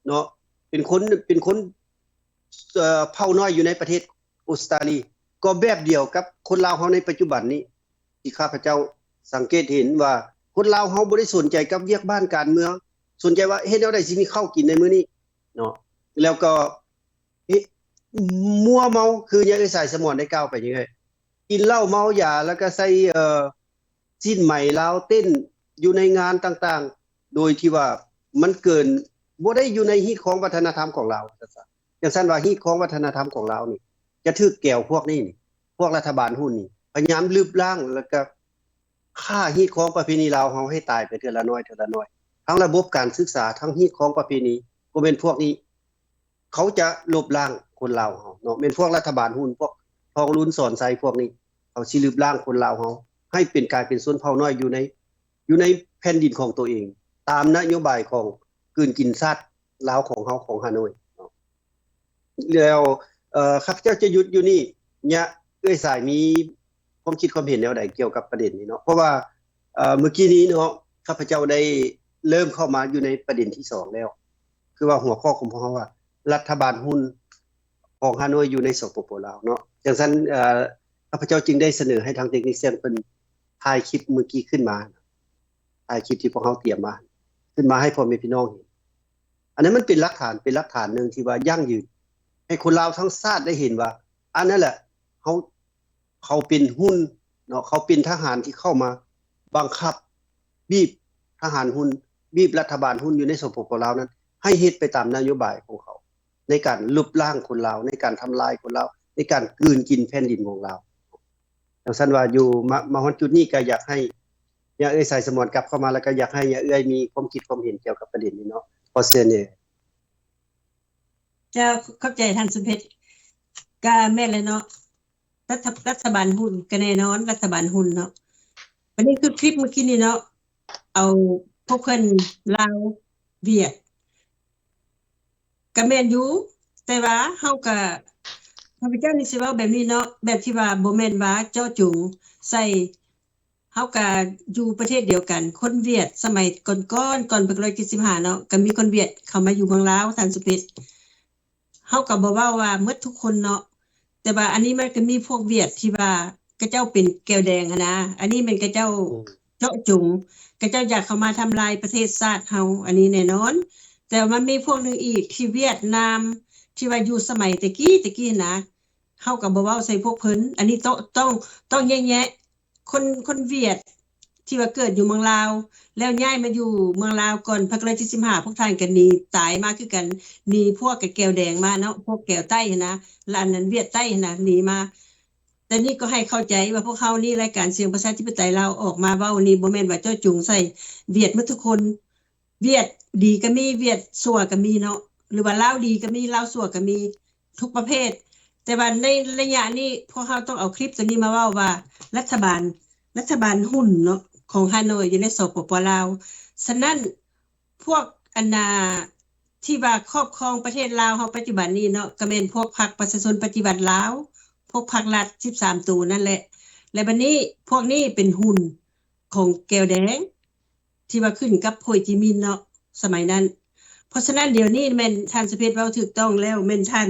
ເນາະ, ເປັນຄົນ ເປັນຄົນ ເອີ ເຜົ່ານ້ອຍຢູ່ໃນປະເທດອົດສະຕາລີ ກໍແບບດຽວກັບຄົນລາວເຮົາໃນປັດຈຸບັນນີ້ ທີ່ຂ້າພະເຈົ້າສັງເກດເຫັນວ່າ ຄົນລາວເຮົາບໍ່ໄດ້ສົນໃຈກັບວຽກບ້ານການເມືອງ, ສົນໃຈວ່າເຮັດແນວໃດຊິມີເຂົ້າກິນໃນມື້ນີ້ເນາະ, ແລ້ວກໍເຮັດມົວເມົາ ຄືຢ່າງເອື້ອຍສາຍສະໝອນໄດ້ກ່າວໄປນີ້ເລີຍ, ກິນເຫຼົ້າເມົາຢາ ແລ້ວກໍໃສ່ ເອີ ສິ້ນໄໝລາວເຕັ້ນຢູ່ໃນງານຕ່າງໆ ໂດຍທີ່ວ່າມັນເກີນ ບໍ່ໄດ້ຢູ່ໃນຮີດຄອງວັດທະນະທຳຂອງລາວ ຈັ່ງຊັ້ນ ຈັ່ງຊັ້ນວ່າຮີດຄອງວັດທະນະທຳຂອງລາວນີ້ ຈະຖືກແກວພວກນີ້ນີ້ ພວກລັດຖະບານຮຸ່ນນີ້ ພະຍາຍາມລຶບລ້າງ ແລ້ວກໍຂ້າຮີດຄອງປະເພນີລາວເຮົາໃຫ້ຕາຍໄປເທື່ອລະໜ້ອຍ ເທື່ອລະໜ້ອຍ. ທັງລະບົບການສຶກສາ ທັງຮີດຄອງປະເພນີ ກໍແມ່ນພວກນີ້ ເຂົາຈະລົບລ້າງຄົນລາວເຮົາເນາະ, ແມ່ນພວກລັດຖະບານຮຸ່ນ ພວກທອງລຸນ ສອນໄຊ ພວກນີ້ ເຂົາຊິລຶບລ້າງຄົນລາວເຮົາ ໃຫ້ເປັນ ກາຍເປັນຊົນເຜົ່ານ້ອຍຢູ່ໃນ ຢູ່ໃນແຜ່ນດິນຂອງຕົວເອງ ຕາມນະໂຍບາຍຂອງກືນກິນຊາດລາວຂອງເຮົາ ຂອງຮ່າໂນ້ຍເນາະ. ແລ້ວ ເອີ ຂ້າພະເຈົ້າຈະຢຸດຢູ່ນີ້. ຍະ ເອື້ອຍສາຍມີຄວາມຄິດຄວາມເຫັນແນວໃດກ່ຽວກັບປະເດັນນີ້ເນາະ? ເພາະວ່າ ເອີ ມື້ກີ້ນີ້ເນາະ ຂ້າພະເຈົ້າໄດ້ເລີ່ມເຂົ້າມາຢູ່ໃນປະເດັນທີສອງແລ້ວ ຄືວ່າຫົວຂໍ້ຂອງພວກເຮົາວ່າ ລັດຖະບານຮຸ່ນຂອງຮ່າໂນ້ຍຢູ່ໃນ ສປປ ລາວ ເນາະ. ຈັ່ງຊັ້ນ ເອີ ຂ້າພະເຈົ້າຈຶ່ງໄດ້ສະເໜີໃຫ້ທາງເຕັກນິກຊຽນເພິ່ນຖ່າຍຄລິບມື້ກີ້ຂຶ້ນມາ, ຖ່າຍຄລິບທີ່ພວກເຮົາຕຽມມາ ຂຶ້ນມາໃຫ້ພໍ່ແມ່ພີ່ນ້ອງເຫັນ. ອັນນັ້ນມັນເປັນຫຼັກຖານ ເປັນຫຼັກຖານໜຶ່ງທີ່ວ່າຢັ້ງຢືນ ໃຫ້ຄົນລາວທັງຊາດໄດ້ເຫັນວ່າ ອັນນັ້ນແຫຼະ ເຮົາ ເຂົາເປັນຮຸ່ນເນາະ, ເຂົາເປັນທະຫານທີ່ເຂົ້າມາບັງຄັບ ບີບທະຫານຮຸ່ນ ບີບລັດຖະບານຮຸ່ນຢູ່ໃນ ສປປ ລາວ ນັ້ນ ໃຫ້ເຮັດໄປຕາມນະໂຍບາຍຂອງເຂົາ ໃນການລົບລ້າງຄົນລາວ ໃນການທຳລາຍຄົນລາວ ໃນການກືນກິນແຜ່ນດິນຂອງລາວ. ຈັ່ງຊັ້ນວ່າຢູ່ ມາ ມາຮອດຈຸດນີ້ກໍຢາກໃຫ້ຍາເອື້ອຍສາຍສະໝອນກັບເຂົ້າມາ ແລ້ວກໍຢາກໃຫ້ຍາເອື້ອຍມີຄວາມຄິດຄວາມເຫັນກ່ຽວກັບປະເດັນນີ້ເນາະ. ຂໍເຊີນເດີ. ເຈົ້າ ຂອບໃຈທ່ານສົມເພັດ. ກະແມ່ນແຫຼະເນາະ ລັດຖະ ລັດຖະບານຮຸ່ນ ກະແນ່ນອນລັດຖະບານຮຸ່ນເນາະ. ບັດນີ້ຄືຄລິບມື້ກີ້ນີ້ເນາະ ເອົາພວກເພິ່ນລາວ ຫວຽດ ກະແມ່ນຢູ່ ແຕ່ວ່າເຮົາກະ ຂ້າພະເຈົ້ານີ້ຊິເວົ້າແບບນີ້ເນາະ ແບບທີ່ວ່າບໍ່ແມ່ນວ່າເຈາະຈົງໃສ່ ເຮົາກະຢູ່ປະເທດດຽວກັນ ຄົນຫວຽດສະໄໝກ່ອນໆ ກ່ອນພັນເກົ້າຮ້ອຍເຈັດສິບຫ້າເນາະ ກະມີຄົນຫວຽດເຂົ້າມາຢູ່ເມືອງລາວ ທ່ານສຸເພັດ. ເຮົາກະບໍ່ເວົ້າວ່າໝົດທຸກຄົນເນາະ ແຕ່ວ່າອັນນີ້ມັນກະມີພວກຫວຽດທີ່ວ່າຂະເຈົ້າເປັນແກວແດງຫັ້ນນະ ອັນນີ້ແມ່ນຂະເຈົ້າ ອືມ ເຈາະຈົງ ຂະເຈົ້າຢາກເຂົ້າມາທຳລາຍປະເທດຊາດເຮົາ ອັນນີ້ແນ່ນອນ. ແຕ່ວ່າມັນມີພວກໜຶ່ງອີກທີ່ຫວຽດນາມ ທີ່ວ່າຢູ່ສະໄໝແຕ່ກີ້ແຕ່ກີ້ຫັ້ນນະ ເຮົາກໍບໍ່ເວົ້າໃສ່ພວກເພິ່ນ ອັນນີ້ຕ້ອງ ຕ້ອງ ຕ້ອງແຍກແຍະ ຄົນ ຄົນຫວຽດທີ່ວ່າເກີດຢູ່ເມືອງລາວ ແລ້ວຍ້າຍມາຢູ່ເມືອງລາວກ່ອນພັນເກົ້າຮ້ອຍເຈັດສິບຫ້າ ພວກທ່ານກໍໜີຕາຍມາຄືກັນ ໜີພວກກະແກວແດງມາເນາະ ພວກແກວໃຕ້ຫັ້ນນະ ລະອັນນັ້ນຫວຽດໃຕ້ຫັ້ນນະ ໜີມາ. ແຕ່ນີ້ກໍໃຫ້ເຂົ້າໃຈວ່າພວກເຮົານີ້ ລາຍການສຽງປະຊາທິປະໄຕລາວອອກມາເວົ້ານີ້ ບໍ່ແມ່ນວ່າເຈາະຈົງໃສ່ຫວຽດໝົດທຸກຄົນ. ຫວຽດດີກໍມີ ຫວຽດຊົ່ວກໍມີເນາະ ຫຼືວ່າລາວດີກໍມີ ລາວຊົ່ວກໍມີ ທຸກປະເພດ. ແຕ່ວ່າໃນໄລຍະນີ້ ພວກເຮົາຕ້ອງເອົາຄລິບໂຕນີ້ມາເວົ້າວ່າ ລັດຖະບານ ລັດຖະບານຮຸ່ນເນາະ ຂອງຮ່າໂນ້ຍຢູ່ໃນ ສປປ ລາວ. ສະນັ້ນ ພວກອັນນາ ທີ່ວ່າຄອບຄອງປະເທດລາວເຮົາປັດຈຸບັນນີ້ເນາະ ກໍແມ່ນພວກພັກປະຊາຊົນປະຕິວັດລາວ ພວກພັກລັດສິບສາມໂຕນັ້ນແຫຼະ. ແລະບັດນີ້ພວກນີ້ເປັນຮຸ່ນຂອງແກວແດງ ທີ່ວ່າຂຶ້ນກັບໂຮຈິມິນເນາະ ສະໄໝນັ້ນ. ເພາະສະນັ້ນດຽວນີ້ແມ່ນທ່ານສຸເພັດເວົ້າຖືກຕ້ອງແລ້ວ ແມ່ນທ່ານ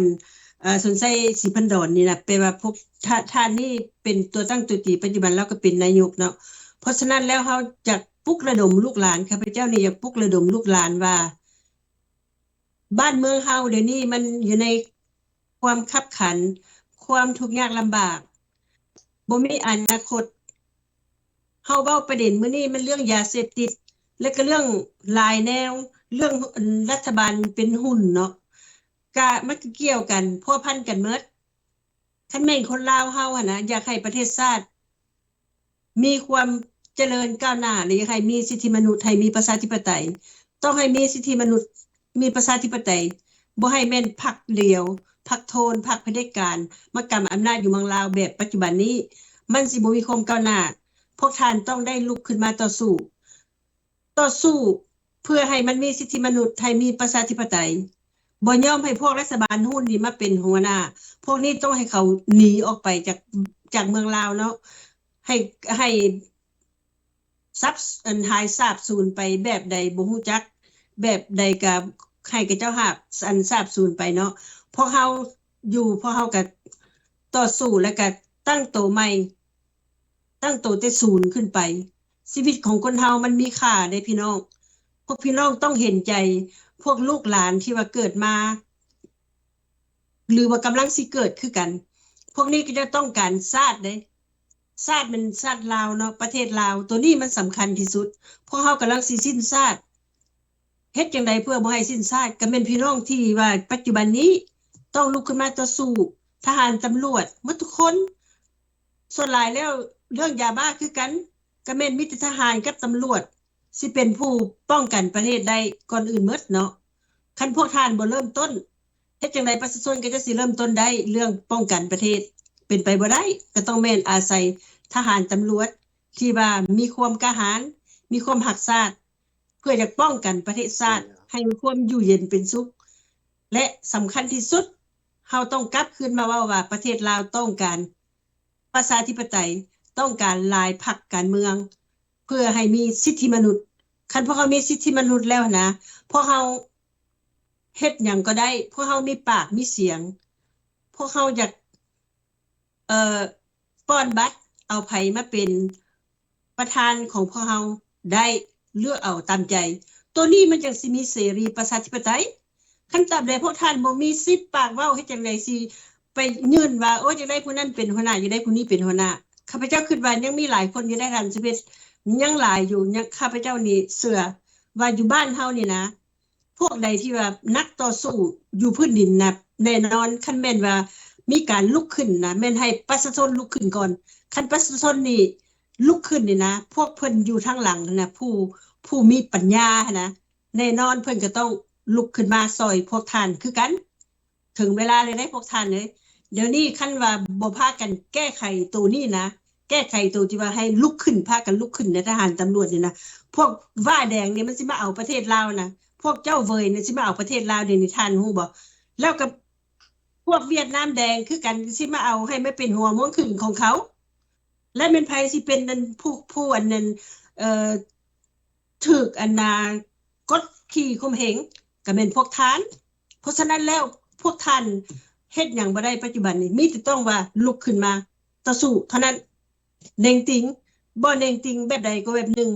ເອີ ສົນໄຊ ສີພັນດອນນີ້ນະ ແປວ່າພວກ ທ່ານ ທ່ານນີ້ເປັນຕົວຕັ້ງຕົວຕີ ປັດຈຸບັນລາວກໍເປັນນາຍົກເນາະ. ເພາະສະນັ້ນແລ້ວເຮົາຢາກປຸກລະດົມລູກຫຼານ ຂ້າພະເຈົ້ານີ້ຢາກປຸກລະດົມລູກຫຼານວ່າ ບ້ານເມືອງເຮົາດຽວນີ້ມັນຢູ່ໃນຄວາມຄັບຂັນ ຄວາມທຸກຍາກລຳບາກ ບໍ່ມີອະນາຄົດ. ເຮົາເວົ້າປະເດັນມື້ນີ້ແມ່ນເລື່ອງຢາເສບຕິດ ແລະກະເລື່ອງຫຼາຍແນວ ເລື່ອງ ອັນ ລັດຖະບານເປັນຮຸ່ນເນາະ ກະມັນກະກ່ຽວກັນ ພົວພັນກັນໝົດ. ຄັນແມ່ນຄົນລາວເຮົາຫັ້ນນະ ຢາກໃຫ້ປະເທດຊາດມີຄວາມຈະເລີນກ້າວໜ້າ ຫຼື ຢາກໃຫ້ມີສິດທິມະນຸດ ໃຫ້ມີປະຊາທິປະໄຕ ຕ້ອງໃຫ້ມີສິດທິມະນຸດ ມີປະຊາທິປະໄຕ ບໍ່ໃຫ້ແມ່ນພັກດຽວ ພັກໂທນ ພັກຜະເດັດການ ມາກຳອຳນາດຢູ່ເມືອງລາວແບບປັດຈຸບັນນີ້. ມັນຊິບໍ່ມີຄວາມກ້າວໜ້າ. ພວກທ່ານຕ້ອງໄດ້ລຸກຂຶ້ນມາຕໍ່ສູ້, ຕໍ່ສູ້ເພື່ອໃຫ້ມັນມີສິດທິມະນຸດ, ໃຫ້ມີປະຊາທິປະໄຕ. ບໍ່ຍອມໃຫ້ພວກລັດຖະບານຮຸ່ນນີ້ມາເປັນຫົວໜ້າ. ພວກນີ້ຕ້ອງໃຫ້ເຂົາໜີອອກໄປຈາກ, ຈາກເມືອງລາວເນາະ. ໃຫ້, ໃຫ້ ສັບ ອັນ ຫາຍສາບສູນໄປແບບໃດບໍ່ຮູ້ຈັກ, ແບບໃດກະໃຫ້ເຂົາເຈົ້າຫາບ ອັນ ສາບສູນໄປເນາະ. ພວກເຮົາຢູ່, ພວກເຮົາກະຕໍ່ສູ້ ແລ້ວກະຕັ້ງໂຕໃໝ່, ຕັ້ງໂຕແຕ່ສູນຂຶ້ນໄປ. ຊີວິດຂອງຄົນເຮົາມັນມີຄ່າເດ້ພີ່ນ້ອງ. ພວກພີ່ນ້ອງຕ້ອງເຫັນໃຈພວກລູກຫຼານທີ່ວ່າເກີດມາ ຫຼືວ່າກຳລັງຊິເກີດຄືກັນ. ພວກນີ້ກໍຈະຕ້ອງການຊາດເດ້. ຊາດແມ່ນຊາດລາວເນາະ, ປະເທດລາວ. ໂຕນີ້ມັນສຳຄັນທີ່ສຸດ. ພວກເຮົາກຳລັງຊິສິ້ນຊາດ. ເຮັດຈັ່ງໃດເພື່ອບໍ່ໃຫ້ສິ້ນຊາດ? ກໍແມ່ນພີ່ນ້ອງທີ່ວ່າປັດຈຸບັນນີ້ຕ້ອງລຸກຂຶ້ນມາຕໍ່ສູ້. ທະຫານ, ຕຳຫຼວດ, ໝົດທຸກຄົນ. ສ່ວນຫຼາຍແລ້ວເລື່ອງຢາບ້າຄືກັນ, ກໍແມ່ນມີແຕ່ທະຫານກັບຕຳຫຼວດຊິເປັນຜູ້ປ້ອງກັນປະເທດໄດ້ກ່ອນອື່ນໝົດເນາະ. ຄັນພວກທ່ານບໍ່ເລີ່ມຕົ້ນ, ເຮັດຈັ່ງໃດປະຊາຊົນກໍຈະຊິເລີ່ມຕົ້ນໄດ້ເລື່ອງປ້ອງກັນປະເທດ? ເປັນໄປບໍ່ໄດ້, ກໍຕ້ອງແມ່ນອາໄສທະຫານ, ຕຳຫຼວດທີ່ວ່າມີຄວາມກ້າຫານ, ມີຄວາມຮັກຊາດ, ເພື່ອຈະປ້ອງກັນປະເທດຊາດໃຫ້ມີຄວາມຢູ່ເຢັນເປັນສຸກ. ແລະ ສຳຄັນທີ່ສຸດ, ເຮົາຕ້ອງກັບຄືນມາເວົ້າວ່າປະເທດລາວຕ້ອງການ ປະຊາທິປະໄຕ, ຕ້ອງການຫຼາຍພັກການເມືອງ ເພື່ອໃຫ້ມີສິດທິມະນຸດ. ຄັນພວກເຮົາມີສິດທິມະນຸດແລ້ວນະ, ພວກເຮົາເຮັດຫຍັງກໍໄດ້, ພວກເຮົາມີປາກມີສຽງ, ພວກເຮົາຢາກ ເອີ ປ້ອນບັດ ເອົາໃຜມາເປັນ ປະທານຂອງພວກເຮົາໄດ້ ເລືອກເອົາຕາມໃຈ. ໂຕນີ້ມັນຈັ່ງຊິມີເສລີປະຊາທິປະໄຕ. ຄັນຕາບໃດພວກທ່ານບໍ່ມີສິດປາກເວົ້າ, ເຮັດຈັ່ງໃດຊິໄປຍື່ນວ່າ ໂອ້ຍ ຢາກໄດ້ຜູ້ນັ້ນເປັນຫົວໜ້າ, ຢາກໄດ້ຜູ້ນີ້ເປັນຫົວໜ້າ? ຂ້າພະເຈົ້າຄິດວ່າຍັງມີຫຼາຍຄົນຢູ່ໃນທ່ານສຸເພັດ, ຍັງຫຼາຍຢູ່. ຍັງ ຂ້າພະເຈົ້ານີ້ເຊື່ອວ່າຢູ່ບ້ານເຮົານີ້ນະ, ພວກໃດທີ່ວ່ານັກຕໍ່ສູ້ຢູ່ພື້ນດິນນະ, ແນ່ນອນ ຄັນແມ່ນວ່າມີການລຸກຂຶ້ນນະ, ແມ່ນໃຫ້ປະຊາຊົນລຸກຂຶ້ນກ່ອນ. ຄັນປະຊາຊົນນີ້ລຸກຂຶ້ນນີ້ນະ, ພວກເພິ່ນຢູ່ທາງຫຼັງນະ, ຜູ້, ຜູ້ມີປັນຍາຫັ້ນນະ, ແນ່ນອນເພິ່ນກໍຕ້ອງລຸກຂຶ້ນມາຊ່ອຍພວກທ່ານຄືກັນ. ເຖິງເວລາແລ້ວເດ້ພວກທ່ານເອີຍ. ດຽວນີ້ຄັນວ່າບໍ່ພາກັນແກ້ໄຂໂຕນີ້ນະ, ແກ້ໄຂໂຕທີ່ວ່າໃຫ້ລຸກຂຶ້ນ, ພາກັນລຸກຂຶ້ນໃນທະຫານຕຳຫຼວດນີ້ນະ, ພວກວ້າແດງນີ້ມັນຊິມາເອົາປະເທດລາວນະ, ພວກເຈົ້າເຫວີຍນີ້ຊິມາເອົາປະເທດລາວ ດຽວນີ້ທ່ານຮູ້ບໍ່? ແລ້ວກໍພວກຫວຽດນາມແດງຄືກັນ ຊິມາເອົາໃຫ້ມາເປັນຫົວເມືອງຂຶ້ນຂອງເຂົາ. ແລະແມ່ນໃຜຊິເປັນອັນຜູ້ ຜູ້ອັນນັ້ນ ເອີ ຖືກອັນນາກົດຂີ່ຂົ່ມເຫງ ກໍແມ່ນພວກທ່ານ. ເພາະສະນັ້ນແລ້ວ ພວກທ່ານເຮັດຫຍັງບໍ່ໄດ້ປັດຈຸບັນນີ້ ມີແຕ່ຕ້ອງວ່າລຸກຂຶ້ນມາຕໍ່ສູ້ເທົ່ານັ້ນ. ເໜັງຕີງ ບໍ່ເໜັງຕີງແບບໃດກໍແບບໜຶ່ງ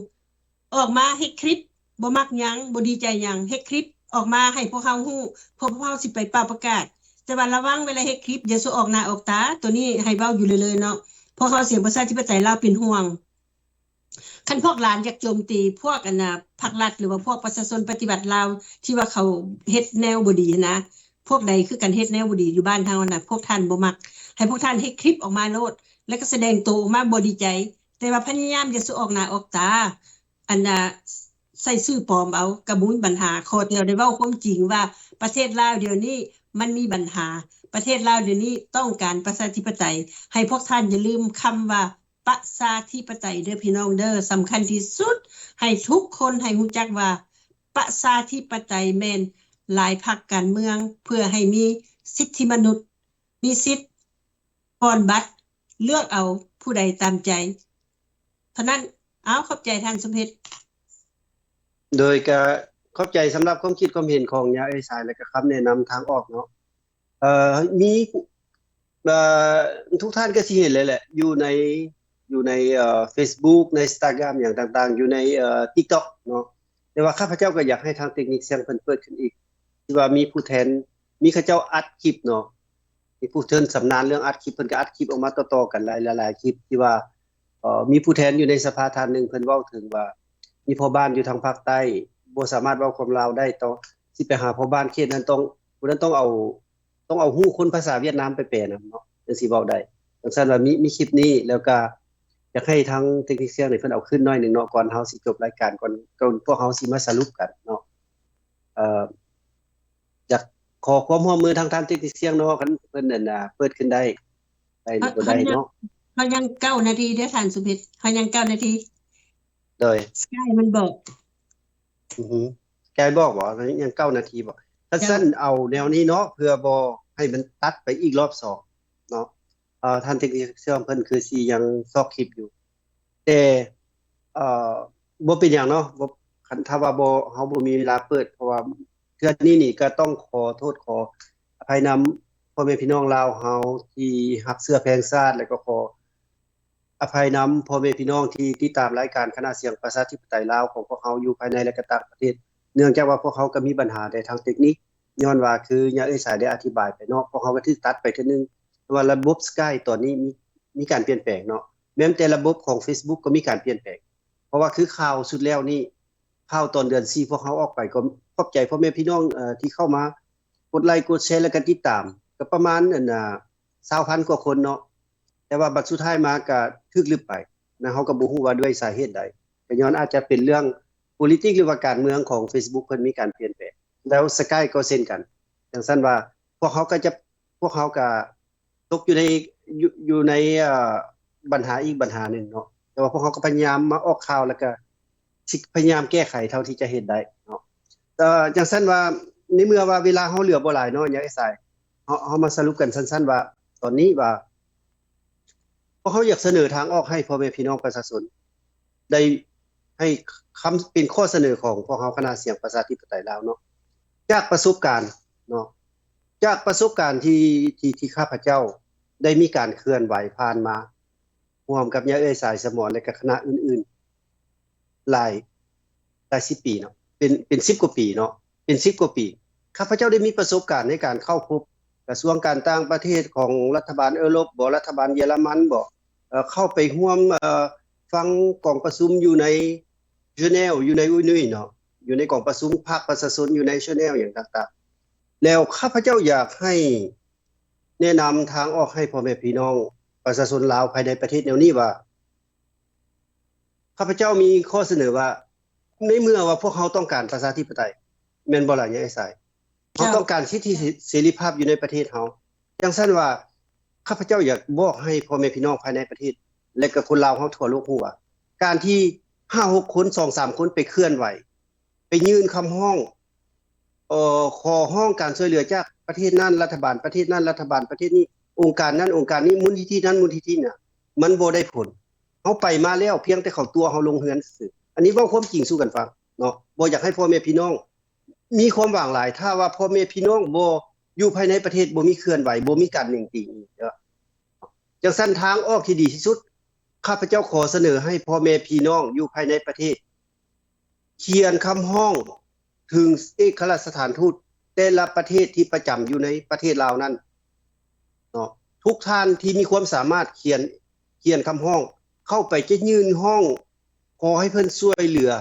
ອອກມາເຮັດຄລິບ ບໍ່ມັກຫຍັງ ບໍ່ດີໃຈຫຍັງ ເຮັດຄລິບອອກມາໃຫ້ພວກເຮົາຮູ້ ເພື່ອພວກເຮົາຊິໄປເປົ່າປະກາດ. ແຕ່ວ່າລະວັງເວລາເຮັດຄລິບ ຢ່າສູ່ອອກໜ້າອອກຕາ. ໂຕນີ້ໃຫ້ເວົ້າຢູ່ເລີຍໆເນາະ ພວກເຮົາສຽງປະຊາທິປະໄຕລາວເປັນຫ່ວງ. ຄັນພວກຫຼານຢາກໂຈມຕີພວກອັນນາພັກລັດ ຫຼືວ່າພວກປະຊາຊົນປະຕິວັດລາວ ທີ່ວ່າເຂົາເຮັດແນວບໍ່ດີຫັ້ນນະ, ພວກໃດຄືກັນເຮັດແນວບໍ່ດີຢູ່ບ້ານເຮົານະ ພວກທ່ານບໍ່ມັກ ໃຫ້ພວກທ່ານເຮັດຄລິບອອກມາໂລດ ແລ້ວກໍສະແດງໂຕອອກມາບໍ່ດີໃຈ. ແຕ່ວ່າພະຍາຍາມຢ່າສູ່ອອກໜ້າອອກຕາ ອັນນາ ໃສ່ຊື່ປອມເອົາ ກໍບໍ່ມີບັນຫາ. ຂໍແຕ່ໄດ້ເວົ້າຄວາມຈິງວ່າ ປະເທດລາວດຽວນີ້ມັນມີບັນຫາ, ປະເທດລາວດຽວນີ້ຕ້ອງການປະຊາທິປະໄຕ. ໃຫ້ພວກທ່ານຢ່າລືມຄຳວ່າ ປະຊາທິປະໄຕເດີພີ່ນ້ອງເດີ. ສຳຄັນທີ່ສຸດ ໃຫ້ທຸກຄົນໃຫ້ຮູ້ຈັກວ່າ ປະຊາທິປະໄຕແມ່ນຫຼາຍພັກການເມືອງ ເພື່ອໃຫ້ມີສິດທິມະນຸດ ມີສິດປ່ອນບັດ ເລືອກເອົາຜູ້ໃດຕາມໃຈເທົ່ານັ້ນ. ເອົາ ຂອບໃຈທ່ານສົມເພັດ. ໂດຍກະຂອບໃຈສຳລັບຄວາມຄິດຄວາມເຫັນຂອງຍາເອື້ອຍສາຍ ແລະກະຄຳແນະນຳທາງອອກເນາະ. ເອີ ມີ ເອີ ທຸກທ່ານກໍຊິເຫັນເລີຍແຫຼະ ຢູ່ໃນ ຢູ່ໃນ ເອີ Facebook ໃນ Instagram ຫຍັງຕ່າງໆ ຢູ່ໃນ ເອີ TikTok ເນາະ. ແຕ່ວ່າຂ້າພະເຈົ້າກໍຢາກໃຫ້ທາງເຕັກນິກສຽງເພິ່ນເປີດຂຶ້ນອີກ ທີ່ວ່າມີຜູ້ແທນ ມີເຂົາເຈົ້າອັດຄລິບເນາະ ມີຜູ້ເພິ່ນຊຳນານເລື່ອງອັດຄລິບ ເພິ່ນກໍອັດຄລິບອອກມາຕໍ່ໆກັນຫຼາຍໆຄລິບ ທີ່ວ່າ ເອີ ມີຜູ້ແທນຢູ່ໃນສະພາທ່ານໜຶ່ງ ເພິ່ນເວົ້າເຖິງວ່າ ມີພໍ່ບ້ານຢູ່ທາງພາກໃຕ້ ບໍ່ສາມາດເວົ້າຄວາມລາວໄດ້ ຕ້ອງ ຊິໄປຫາພໍ່ບ້ານເຂດນັ້ນ ຕ້ອງ ຜູ້ນັ້ນຕ້ອງເອົາ ຕ້ອງເອົາຮູ້ຄົນພາສາຫວຽດນາມໄປແປນຳເນາະ ຈັ່ງຊິເວົ້າໄດ້. ຈັ່ງຊັ້ນວ່າມີ ມີຄລິບນີ້ ແລ້ວກະຢາກໃຫ້ທາງເຕັກນິກສຽງນີ້ເພິ່ນເອົາຂຶ້ນໜ້ອຍໜຶ່ງເນາະ ກ່ອນເຮົາຊິຈົບລາຍການ ກ່ອນ ກ່ອນພວກເຮົາຊິມາສະຫຼຸບກັນເນາະ. ເອີ ຢາກຂໍຄວາມຮ່ວມມືທາງທ່ານເຕັກນິກສຽງເນາະ ຄັນເພິ່ນ ອັນນາ ເປີດຂຶ້ນໄດ້ ໄດ້ຫຼືບໍ່ໄດ້ເນາະ. ເຮົາຍັງເກົ້ານາທີເດີ້ທ່ານສຸພິດ ເຮົາຍັງເກົ້ານາທີ. ໂດຍ Skype ມັນບອກ ອືຮຶ Skype ບອກບໍ່ ຍັງເກົ້ານາທີບໍ? ຄັນຊັ້ນເອົາແນວນີ້ເນາະ ເພື່ອບໍ່ໃຫ້ມັນຕັດໄປອີກລອບສອງເນາະ. ເອີ ທ່ານເຕັກນິກເຊື່ອເພິ່ນຄືຊິຍັງຊອກຄລິບຢູ່ ແຕ່ ເອີ ບໍ່ເປັນຫຍັງເນາະ ບໍ່ ຄັນຖ້າວ່າບໍ່ ເຮົາບໍ່ມີເວລາເປີດ ເພາະວ່າເທື່ອນີ້ນີ້ກໍຕ້ອງຂໍໂທດຂໍອະໄພນຳພໍ່ແມ່ພີ່ນ້ອງລາວເຮົາທີ່ຮັກເຊື້ອແພງຊາດ ແລ້ວກໍຂໍ ອະໄພນຳພໍ່ແມ່ພີ່ນ້ອງທີ່ຕິດຕາມລາຍການຄະນະສຽງປະຊາທິປະໄຕລາວຂອງພວກເຮົາຢູ່ພາຍໃນ ແລະ ກະຕ່າງປະເທດ ເນື່ອງຈາກວ່າພວກເຮົາກໍມີບັນຫາໃນທາງເຕັກນິກ ຍ້ອນວ່າຄືຍາເອື້ອຍສາຍໄດ້ອະທິບາຍໄປເນາະ ພວກເຮົາກໍຖືກຕັດໄປເທື່ອໜຶ່ງ ແຕ່ວ່າລະບົບ Skype ຕອນນີ້ມີ ມີການປ່ຽນແປງເນາະ ແມ່ນແຕ່ລະບົບຂອງ Facebook ກໍມີການປ່ຽນແປງ ເພາະວ່າຄືຂ່າວຊຸດແລ້ວນີ້ ຂ່າວຕອນເດືອນສີ່ພວກເຮົາອອກໄປ ກໍຂອບໃຈພໍ່ແມ່ພີ່ນ້ອງ ເອີ ທີ່ເຂົ້າມາກົດໄລກົດແຊ ແລະ ກໍຕິດຕາມ ກໍປະມານ ອັນ ອາ ຊາວພັນກວ່າຄົນເນາະ ແຕ່ວ່າບັດສຸດທ້າຍມາກໍຖືກລຶບໄປນະ ເຮົາກໍບໍ່ຮູ້ວ່າດ້ວຍສາເຫດໃດ ກໍຍ້ອນອາດຈະເປັນເລື່ອງ politics ຫຼືວ່າການເມືອງຂອງ Facebook ເພິ່ນມີການປ່ຽນແປງ ແລ້ວ Skype ກໍເຊັ່ນກັນ. ຈັ່ງຊັ້ນວ່າພວກເຮົາກໍຈະ ພວກເຮົາກໍຕົກຢູ່ໃນ ຢູ່ ຢູ່ໃນ ເອີ ບັນຫາອີກບັນຫາໜຶ່ງເນາະ ແຕ່ວ່າພວກເຮົາກໍພະຍາຍາມມາອອກຂ່າວ ແລ້ວກໍ ຊິພະຍາຍາມແກ້ໄຂເທົ່າທີ່ຈະເຮັດໄດ້ເນາະ. ເອີ ຈັ່ງຊັ້ນວ່າ ໃນເມື່ອວ່າເວລາເຮົາເຫຼືອບໍ່ຫຼາຍເນາະ ຍາເອື້ອຍສາຍ ເຮົາ ເຮົາມາສະຫຼຸບກັນສັ້ນໆວ່າ ຕອນນີ້ວ່າ ພວກເຮົາຢາກສະເໜີທາງອອກໃຫ້ພໍ່ແມ່ພີ່ນ້ອງປະຊາຊົນ ໄດ້ໃຫ້ຄຳ ເປັນຂໍ້ສະເໜີຂອງພວກເຮົາຄະນະສຽງປະຊາທິປະໄຕລາວເນາະ ຈາກປະສົບການເນາະ ຈາກປະສົບການທີ່ ທີ່ ທີ່ຂ້າພະເຈົ້າໄດ້ມີການເຄື່ອນໄຫວຜ່ານມາ ຮ່ວມກັບຍາເອື້ອຍສາຍສະໝອນ ແລະ ກະຄະນະອື່ນໆ ຫຼາຍ ຫຼາຍສິບປີເນາະ ເປັນ ເປັນສິບກວ່າປີເນາະ ເປັນສິບກວ່າປີ ຂ້າພະເຈົ້າໄດ້ມີປະສົບການໃນການເຂົ້າພົບກະຊວງການຕ່າງປະເທດຂອງລັດຖະບານເອີຣົບບໍ ລັດຖະບານເຢຍລະມັນບໍ ເອີ ເຂົ້າໄປຮ່ວມ ເອີ ຟັງກອງປະຊຸມຢູ່ໃນ Geneva ຢູ່ໃນອຸຍນຸຍເນາະ ຢູ່ໃນກອງປະຊຸມພາກປະຊາຊົນຢູ່ໃນ Geneva ຫຍັງຕ່າງໆ ແລ້ວຂ້າພະເຈົ້າຢາກໃຫ້ແນະນຳທາງອອກໃຫ້ພໍ່ແມ່ພີ່ນ້ອງປະຊາຊົນລາວພາຍໃນປະເທດແນວນີ້ວ່າ ຂ້າພະເຈົ້າມີຂໍ້ສະເໜີວ່າ ໃນເມື່ອວ່າພວກເຮົາຕ້ອງການປະຊາທິປະໄຕ ແມ່ນບໍ່ລະຍາຍສາຍ? ເຮົາຕ້ອງການສິດທິເສ ເສລີພາບຢູ່ໃນປະເທດເຮົາ. ຈັ່ງຊັ້ນວ່າ ຂ້າພະເຈົ້າຢາກບອກໃຫ້ພໍ່ແມ່ພີ່ນ້ອງພາຍໃນປະເທດ ແລະ ກໍຄົນລາວເຮົາທົ່ວໂລກຮູ້ວ່າ ການທີ່ຫ້າຫົກຄົນ ສອງສາມຄົນໄປເຄື່ອນໄຫວ ໄປຍື່ນຄຳຮ້ອງ ເອີ ຂໍຮ້ອງການຊ່ວຍເຫຼືອຈາກປະເທດນັ້ນລັດຖະບານ ປະເທດນັ້ນລັດຖະບານ ປະເທດນີ້ອົງການນັ້ນອົງການນີ້ ມູນນິທິນັ້ນມູນນິທິນີ້ນະ ມັນບໍ່ໄດ້ຜົນ. ເຮົາໄປມາແລ້ວ ພຽງແຕ່ເຂົາຕົວະເຮົາລົງເຮືອນຊື່ໆ. ອັນນີ້ເວົ້າຄວາມຈິງສູ່ກັນຟັງເນາະ ບໍ່ຢາກໃຫ້ພໍ່ແມ່ພີ່ນ້ອງມີຄວາມຫວັງຫຼາຍ ຖ້າວ່າພໍ່ແມ່ພີ່ນ້ອງບໍ່ຢູ່ພາຍໃນປະເທດ ບໍ່ມີເຄື່ອນໄຫວ ບໍ່ມີການເໜັງຕີງອີກເນາະ. ຈັ່ງຊັ້ນທາງອອກທີ່ດີທີ່ສຸດ ຂ້າພະເຈົ້າຂໍສະເໜີໃຫ້ພໍ່ແມ່ພີ່ນ້ອງຢູ່ພາຍໃນປະເທດ ຂຽນຄຳຮ້ອງເຖິງເອກອັກຄະລັດຖະທູດແຕ່ລະປະເທດທີ່ປະຈຳຢູ່ໃນປະເທດລາວນັ້ນເນາະ. ທຸກທ່ານທີ່ມີຄວາມສາມາດຂຽນ ຂຽນຄຳຮ້ອງເຂົ້າໄປ ຈະຍື່ນຮ້ອງຂໍໃຫ້ເພິ່ນຊ່ວຍເຫຼືອ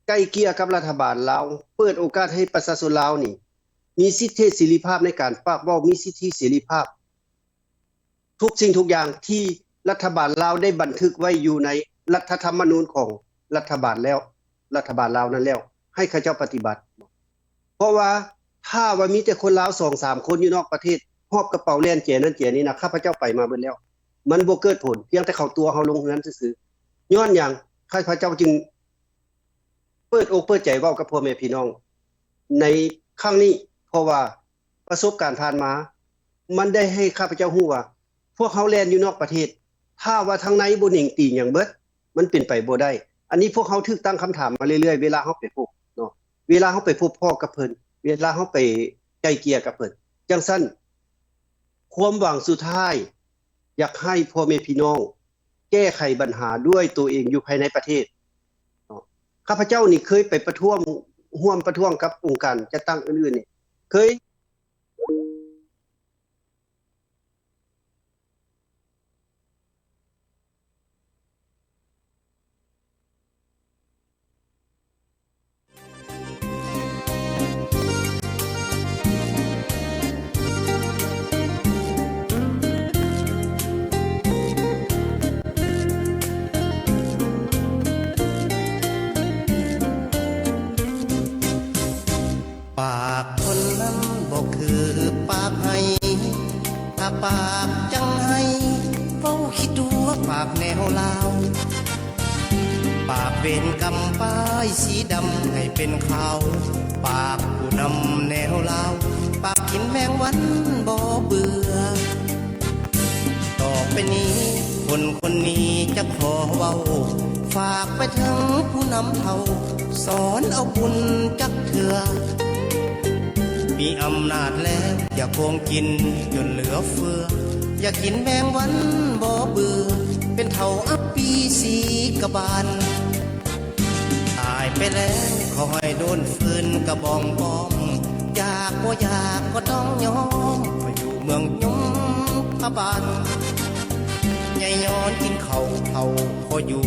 ໄກ່ເກ່ຍກັບລັດຖະບານລາວ ເປີດໂອກາດໃຫ້ປະຊາຊົນລາວນີ້ມີສິດເສລີພາບໃນການປາກເວົ້າ ມີສິດທິເສລີພາບ ທຸກສິ່ງທຸກຢ່າງທີ່ລັດຖະບານລາວໄດ້ບັນທຶກໄວ້ຢູ່ໃນລັດຖະທຳມະນູນຂອງລັດຖະບານແລ້ວ ລັດຖະບານລາວນັ້ນແລ້ວ ໃຫ້ເຂົາເຈົ້າປະຕິບັດ. ເພາະວ່າຖ້າວ່າມີແຕ່ຄົນລາວສອງສາມຄົນຢູ່ນອກປະເທດ ຫອບກະເປົາແລ່ນແຈນັ້ນແຈນີ້ນະ ຂ້າພະເຈົ້າໄປມາເບິດແລ້ວ ມັນບໍ່ເກີດຜົນ ພຽງແຕ່ເຂົາຕົວະເຮົາລົງເຮືອນຊື່ໆ. ຍ້ອນຫຍັງ ຂ້າພະເຈົ້າຈຶ່ງ ເປີດອົກເປີດໃຈເວົ້າກັບພໍ່ແມ່ພີ່ນ້ອງໃນຄັ້ງນີ້ ເພາະວ່າປະສົບການຜ່ານມາ ມັນໄດ້ໃຫ້ຂ້າພະເຈົ້າຮູ້ວ່າ ພວກເຮົາແລ່ນຢູ່ນອກປະເທດ ຖ້າວ່າທາງໃນບໍ່ເໜັງຕີຫຍັງເບິດ ມັນເປັນໄປບໍ່ໄດ້. ອັນນີ້ພວກເຮົາຖືກຕັ້ງຄຳຖາມມາເລື້ອຍໆ ເວລາເຮົາໄປພົບເນາະ ເວລາເຮົາໄປພົບພໍ້ກັບເພິ່ນ ເວລາເຮົາໄປໄກ່ເກ່ຍກັບເພິ່ນ. ຈັ່ງຊັ້ນ ຄວາມຫວັງສຸດທ້າຍ ຢາກໃຫ້ພໍ່ແມ່ພີ່ນ້ອງແກ້ໄຂບັນຫາດ້ວຍໂຕເອງຢູ່ພາຍໃນປະເທດເນາະ. ຂ້າພະເຈົ້ານີ້ເຄີຍໄປປະທ້ວງ ຮ່ວມປະທ້ວງກັບອົງການຈັດຕັ້ງອື່ນໆນີ້ ເຄີຍ ປາກຄົນນັ້ນບໍ່ຄືປາກໄຫ້ ຖ້າປາກຈັ່ງໄຫ້ ເວົ້າຄິດ ວລາວ ປາບເວນກຳປ້າຍສີດຳໃຫ້ເປັນຂາວ ປາກຜູ້ນຳແນວລາວ ປາກກິນແມງວັນບໍ່ເບື່ອ. ຕໍ່ໄປນີ້ຄົນຄົນນີ້ຈະຂໍເວົ້າ ຝາກໄປເຖິງຜູ້ນຳເຖົ້າ ສອນເອົາບຸນຈັກເທື່ອ. ມີອຳນາດແລ້ວຢ່າໂກງກິນຈົນເຫຼືອເຟືອ ຢ່າກິນແມງວັນບໍ່ເບື່ອ ເປັນເຖົ້າອັບປີສີກະບານ. ຕາຍໄປແລ້ວຂໍໃຫ້ໂດນຟືນກະບອງປ້ອມ ຢາກບໍ່ຢາກກໍຕ້ອງຍອມ ມາຢູ່ເມືອງຍົມພະບານ. ໃຫຍ່ຍ້ອນກິນເຂົ້າເຖົ້າພໍຢູ່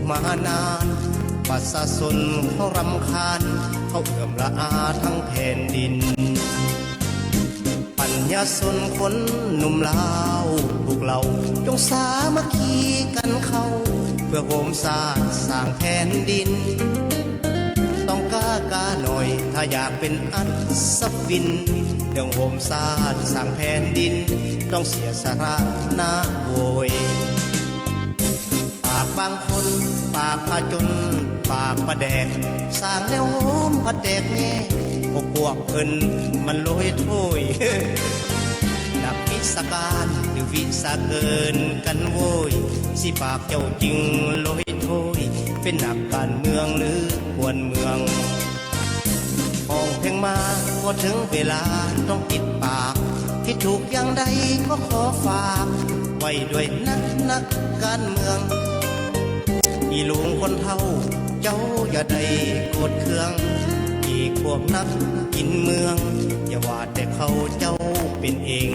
ມານານ ປະຊາຊົນເຂົາລຳຄານ ເຂົາເອື້ອມລະອາທັງແຜ່ນດິນ. ປັນຍາຊົນຄົນໜຸ່ມລາວ ພວກເຮົາຈົ່ງສາມັກຄີກັນເຂົ້າ ເພື່ອໂຮມຊາດສ້າງແຜ່ນດິນ. ຕ້ອງກ້າກ້າໜ້ອຍ ຖ້າຢາກເປັນອັດສະວິນ ເລື່ອງໂຮມຊາດສ້າງແຜ່ນດິນ ຕ້ອງເສຍສະຫຼະນະໂວຍ. ປາກບາງຄົນ ປາກພະຈົນ ປາກປະແດກ ສ້າງແນວໂຮມພັດແຕກແຍກ ພວກພວກເພິ່ນມັນໂລຍໂທຍ. ນັກວິຊາການຫຼືວິຊາເກີນກັນໂວຍ ຊິປາກເຈົ້າຈຶ່ງໂລຍໂທຍ ເປັນນັກການເມືອງຫຼືກວນເມືອງ. ຮ້ອງເພງມາກໍເຖິງເວລາຕ້ອງປິດປາກ ຜິດຖືກຢ່າງໃດກໍຂໍຝາກ ໄວ້ດ້ວຍນັກ ນັກການເມືອງ. ອີລຸງຄົນເຖົ້າ ເຈົ້າຢ່າໄດ້ໂກດເຄືອງ ອີກພວກນັກກິນເມືອງ ຢ່າວ່າແຕ່ເຂົາເຈົ້າເປັນເອງ.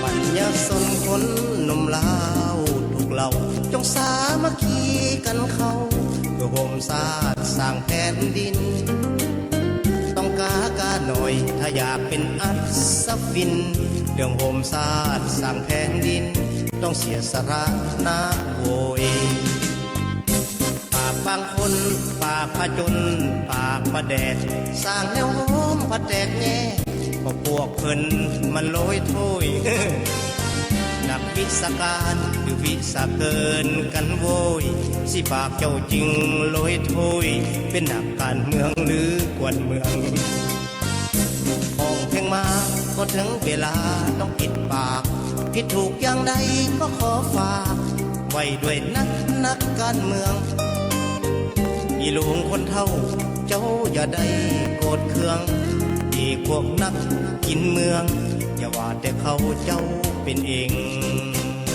ບັນຍາຊົນຄົນໜຸ່ມລາວ ພວກເຮົາຈົ່ງສາມັກຄີກັນເຂົ້າ ເພື່ອໂຮມຊາດສ້າງແຜ່ນດິນ. ຕ້ອງກ້າກ້າໜ້ອຍ ຖ້າຢາກເປັນອັດສະວິນ ເລື່ອງໂຮມຊາດສ້າງແຜ່ນດິນ ຕ້ອງເສຍສະຫຼະນະໂວຍ. ປາກບາງຄົນ ປາກພະຈົນ ປາກປະແດກ ສ້າງແນວໂຮມພັດແຕກແຍກ ເພາະພວກເພິ່ນມັນໂລຍໂທຍ. ນັກວິຊາການຫຼືວິຊາເກີນກັນໂວຍ ຊິປາກເຈົ້າຈຶ່ງໂລຍໂທຍ ເປັນນັກການເມືອງຫຼືກວນເມືອງ. ຮ້ອງເພງມາກໍເຖິງເວລາຕ້ອງປິດປາກ ຜິດຖືກຢ່າງໃດກໍຂໍຝາກ ໄວ້ດ້ວຍນັກ ນັກການເມືອງ. ອີລຸງຄົນເຖົ້າ ເຈົ້າຢ່າໄດ້ໂກດເຄືອງ ອີກພວກນັກກິນເມືອງ ຢ່າວ່າແຕ່ເຂົາເຈົ້າເປັນເອງ.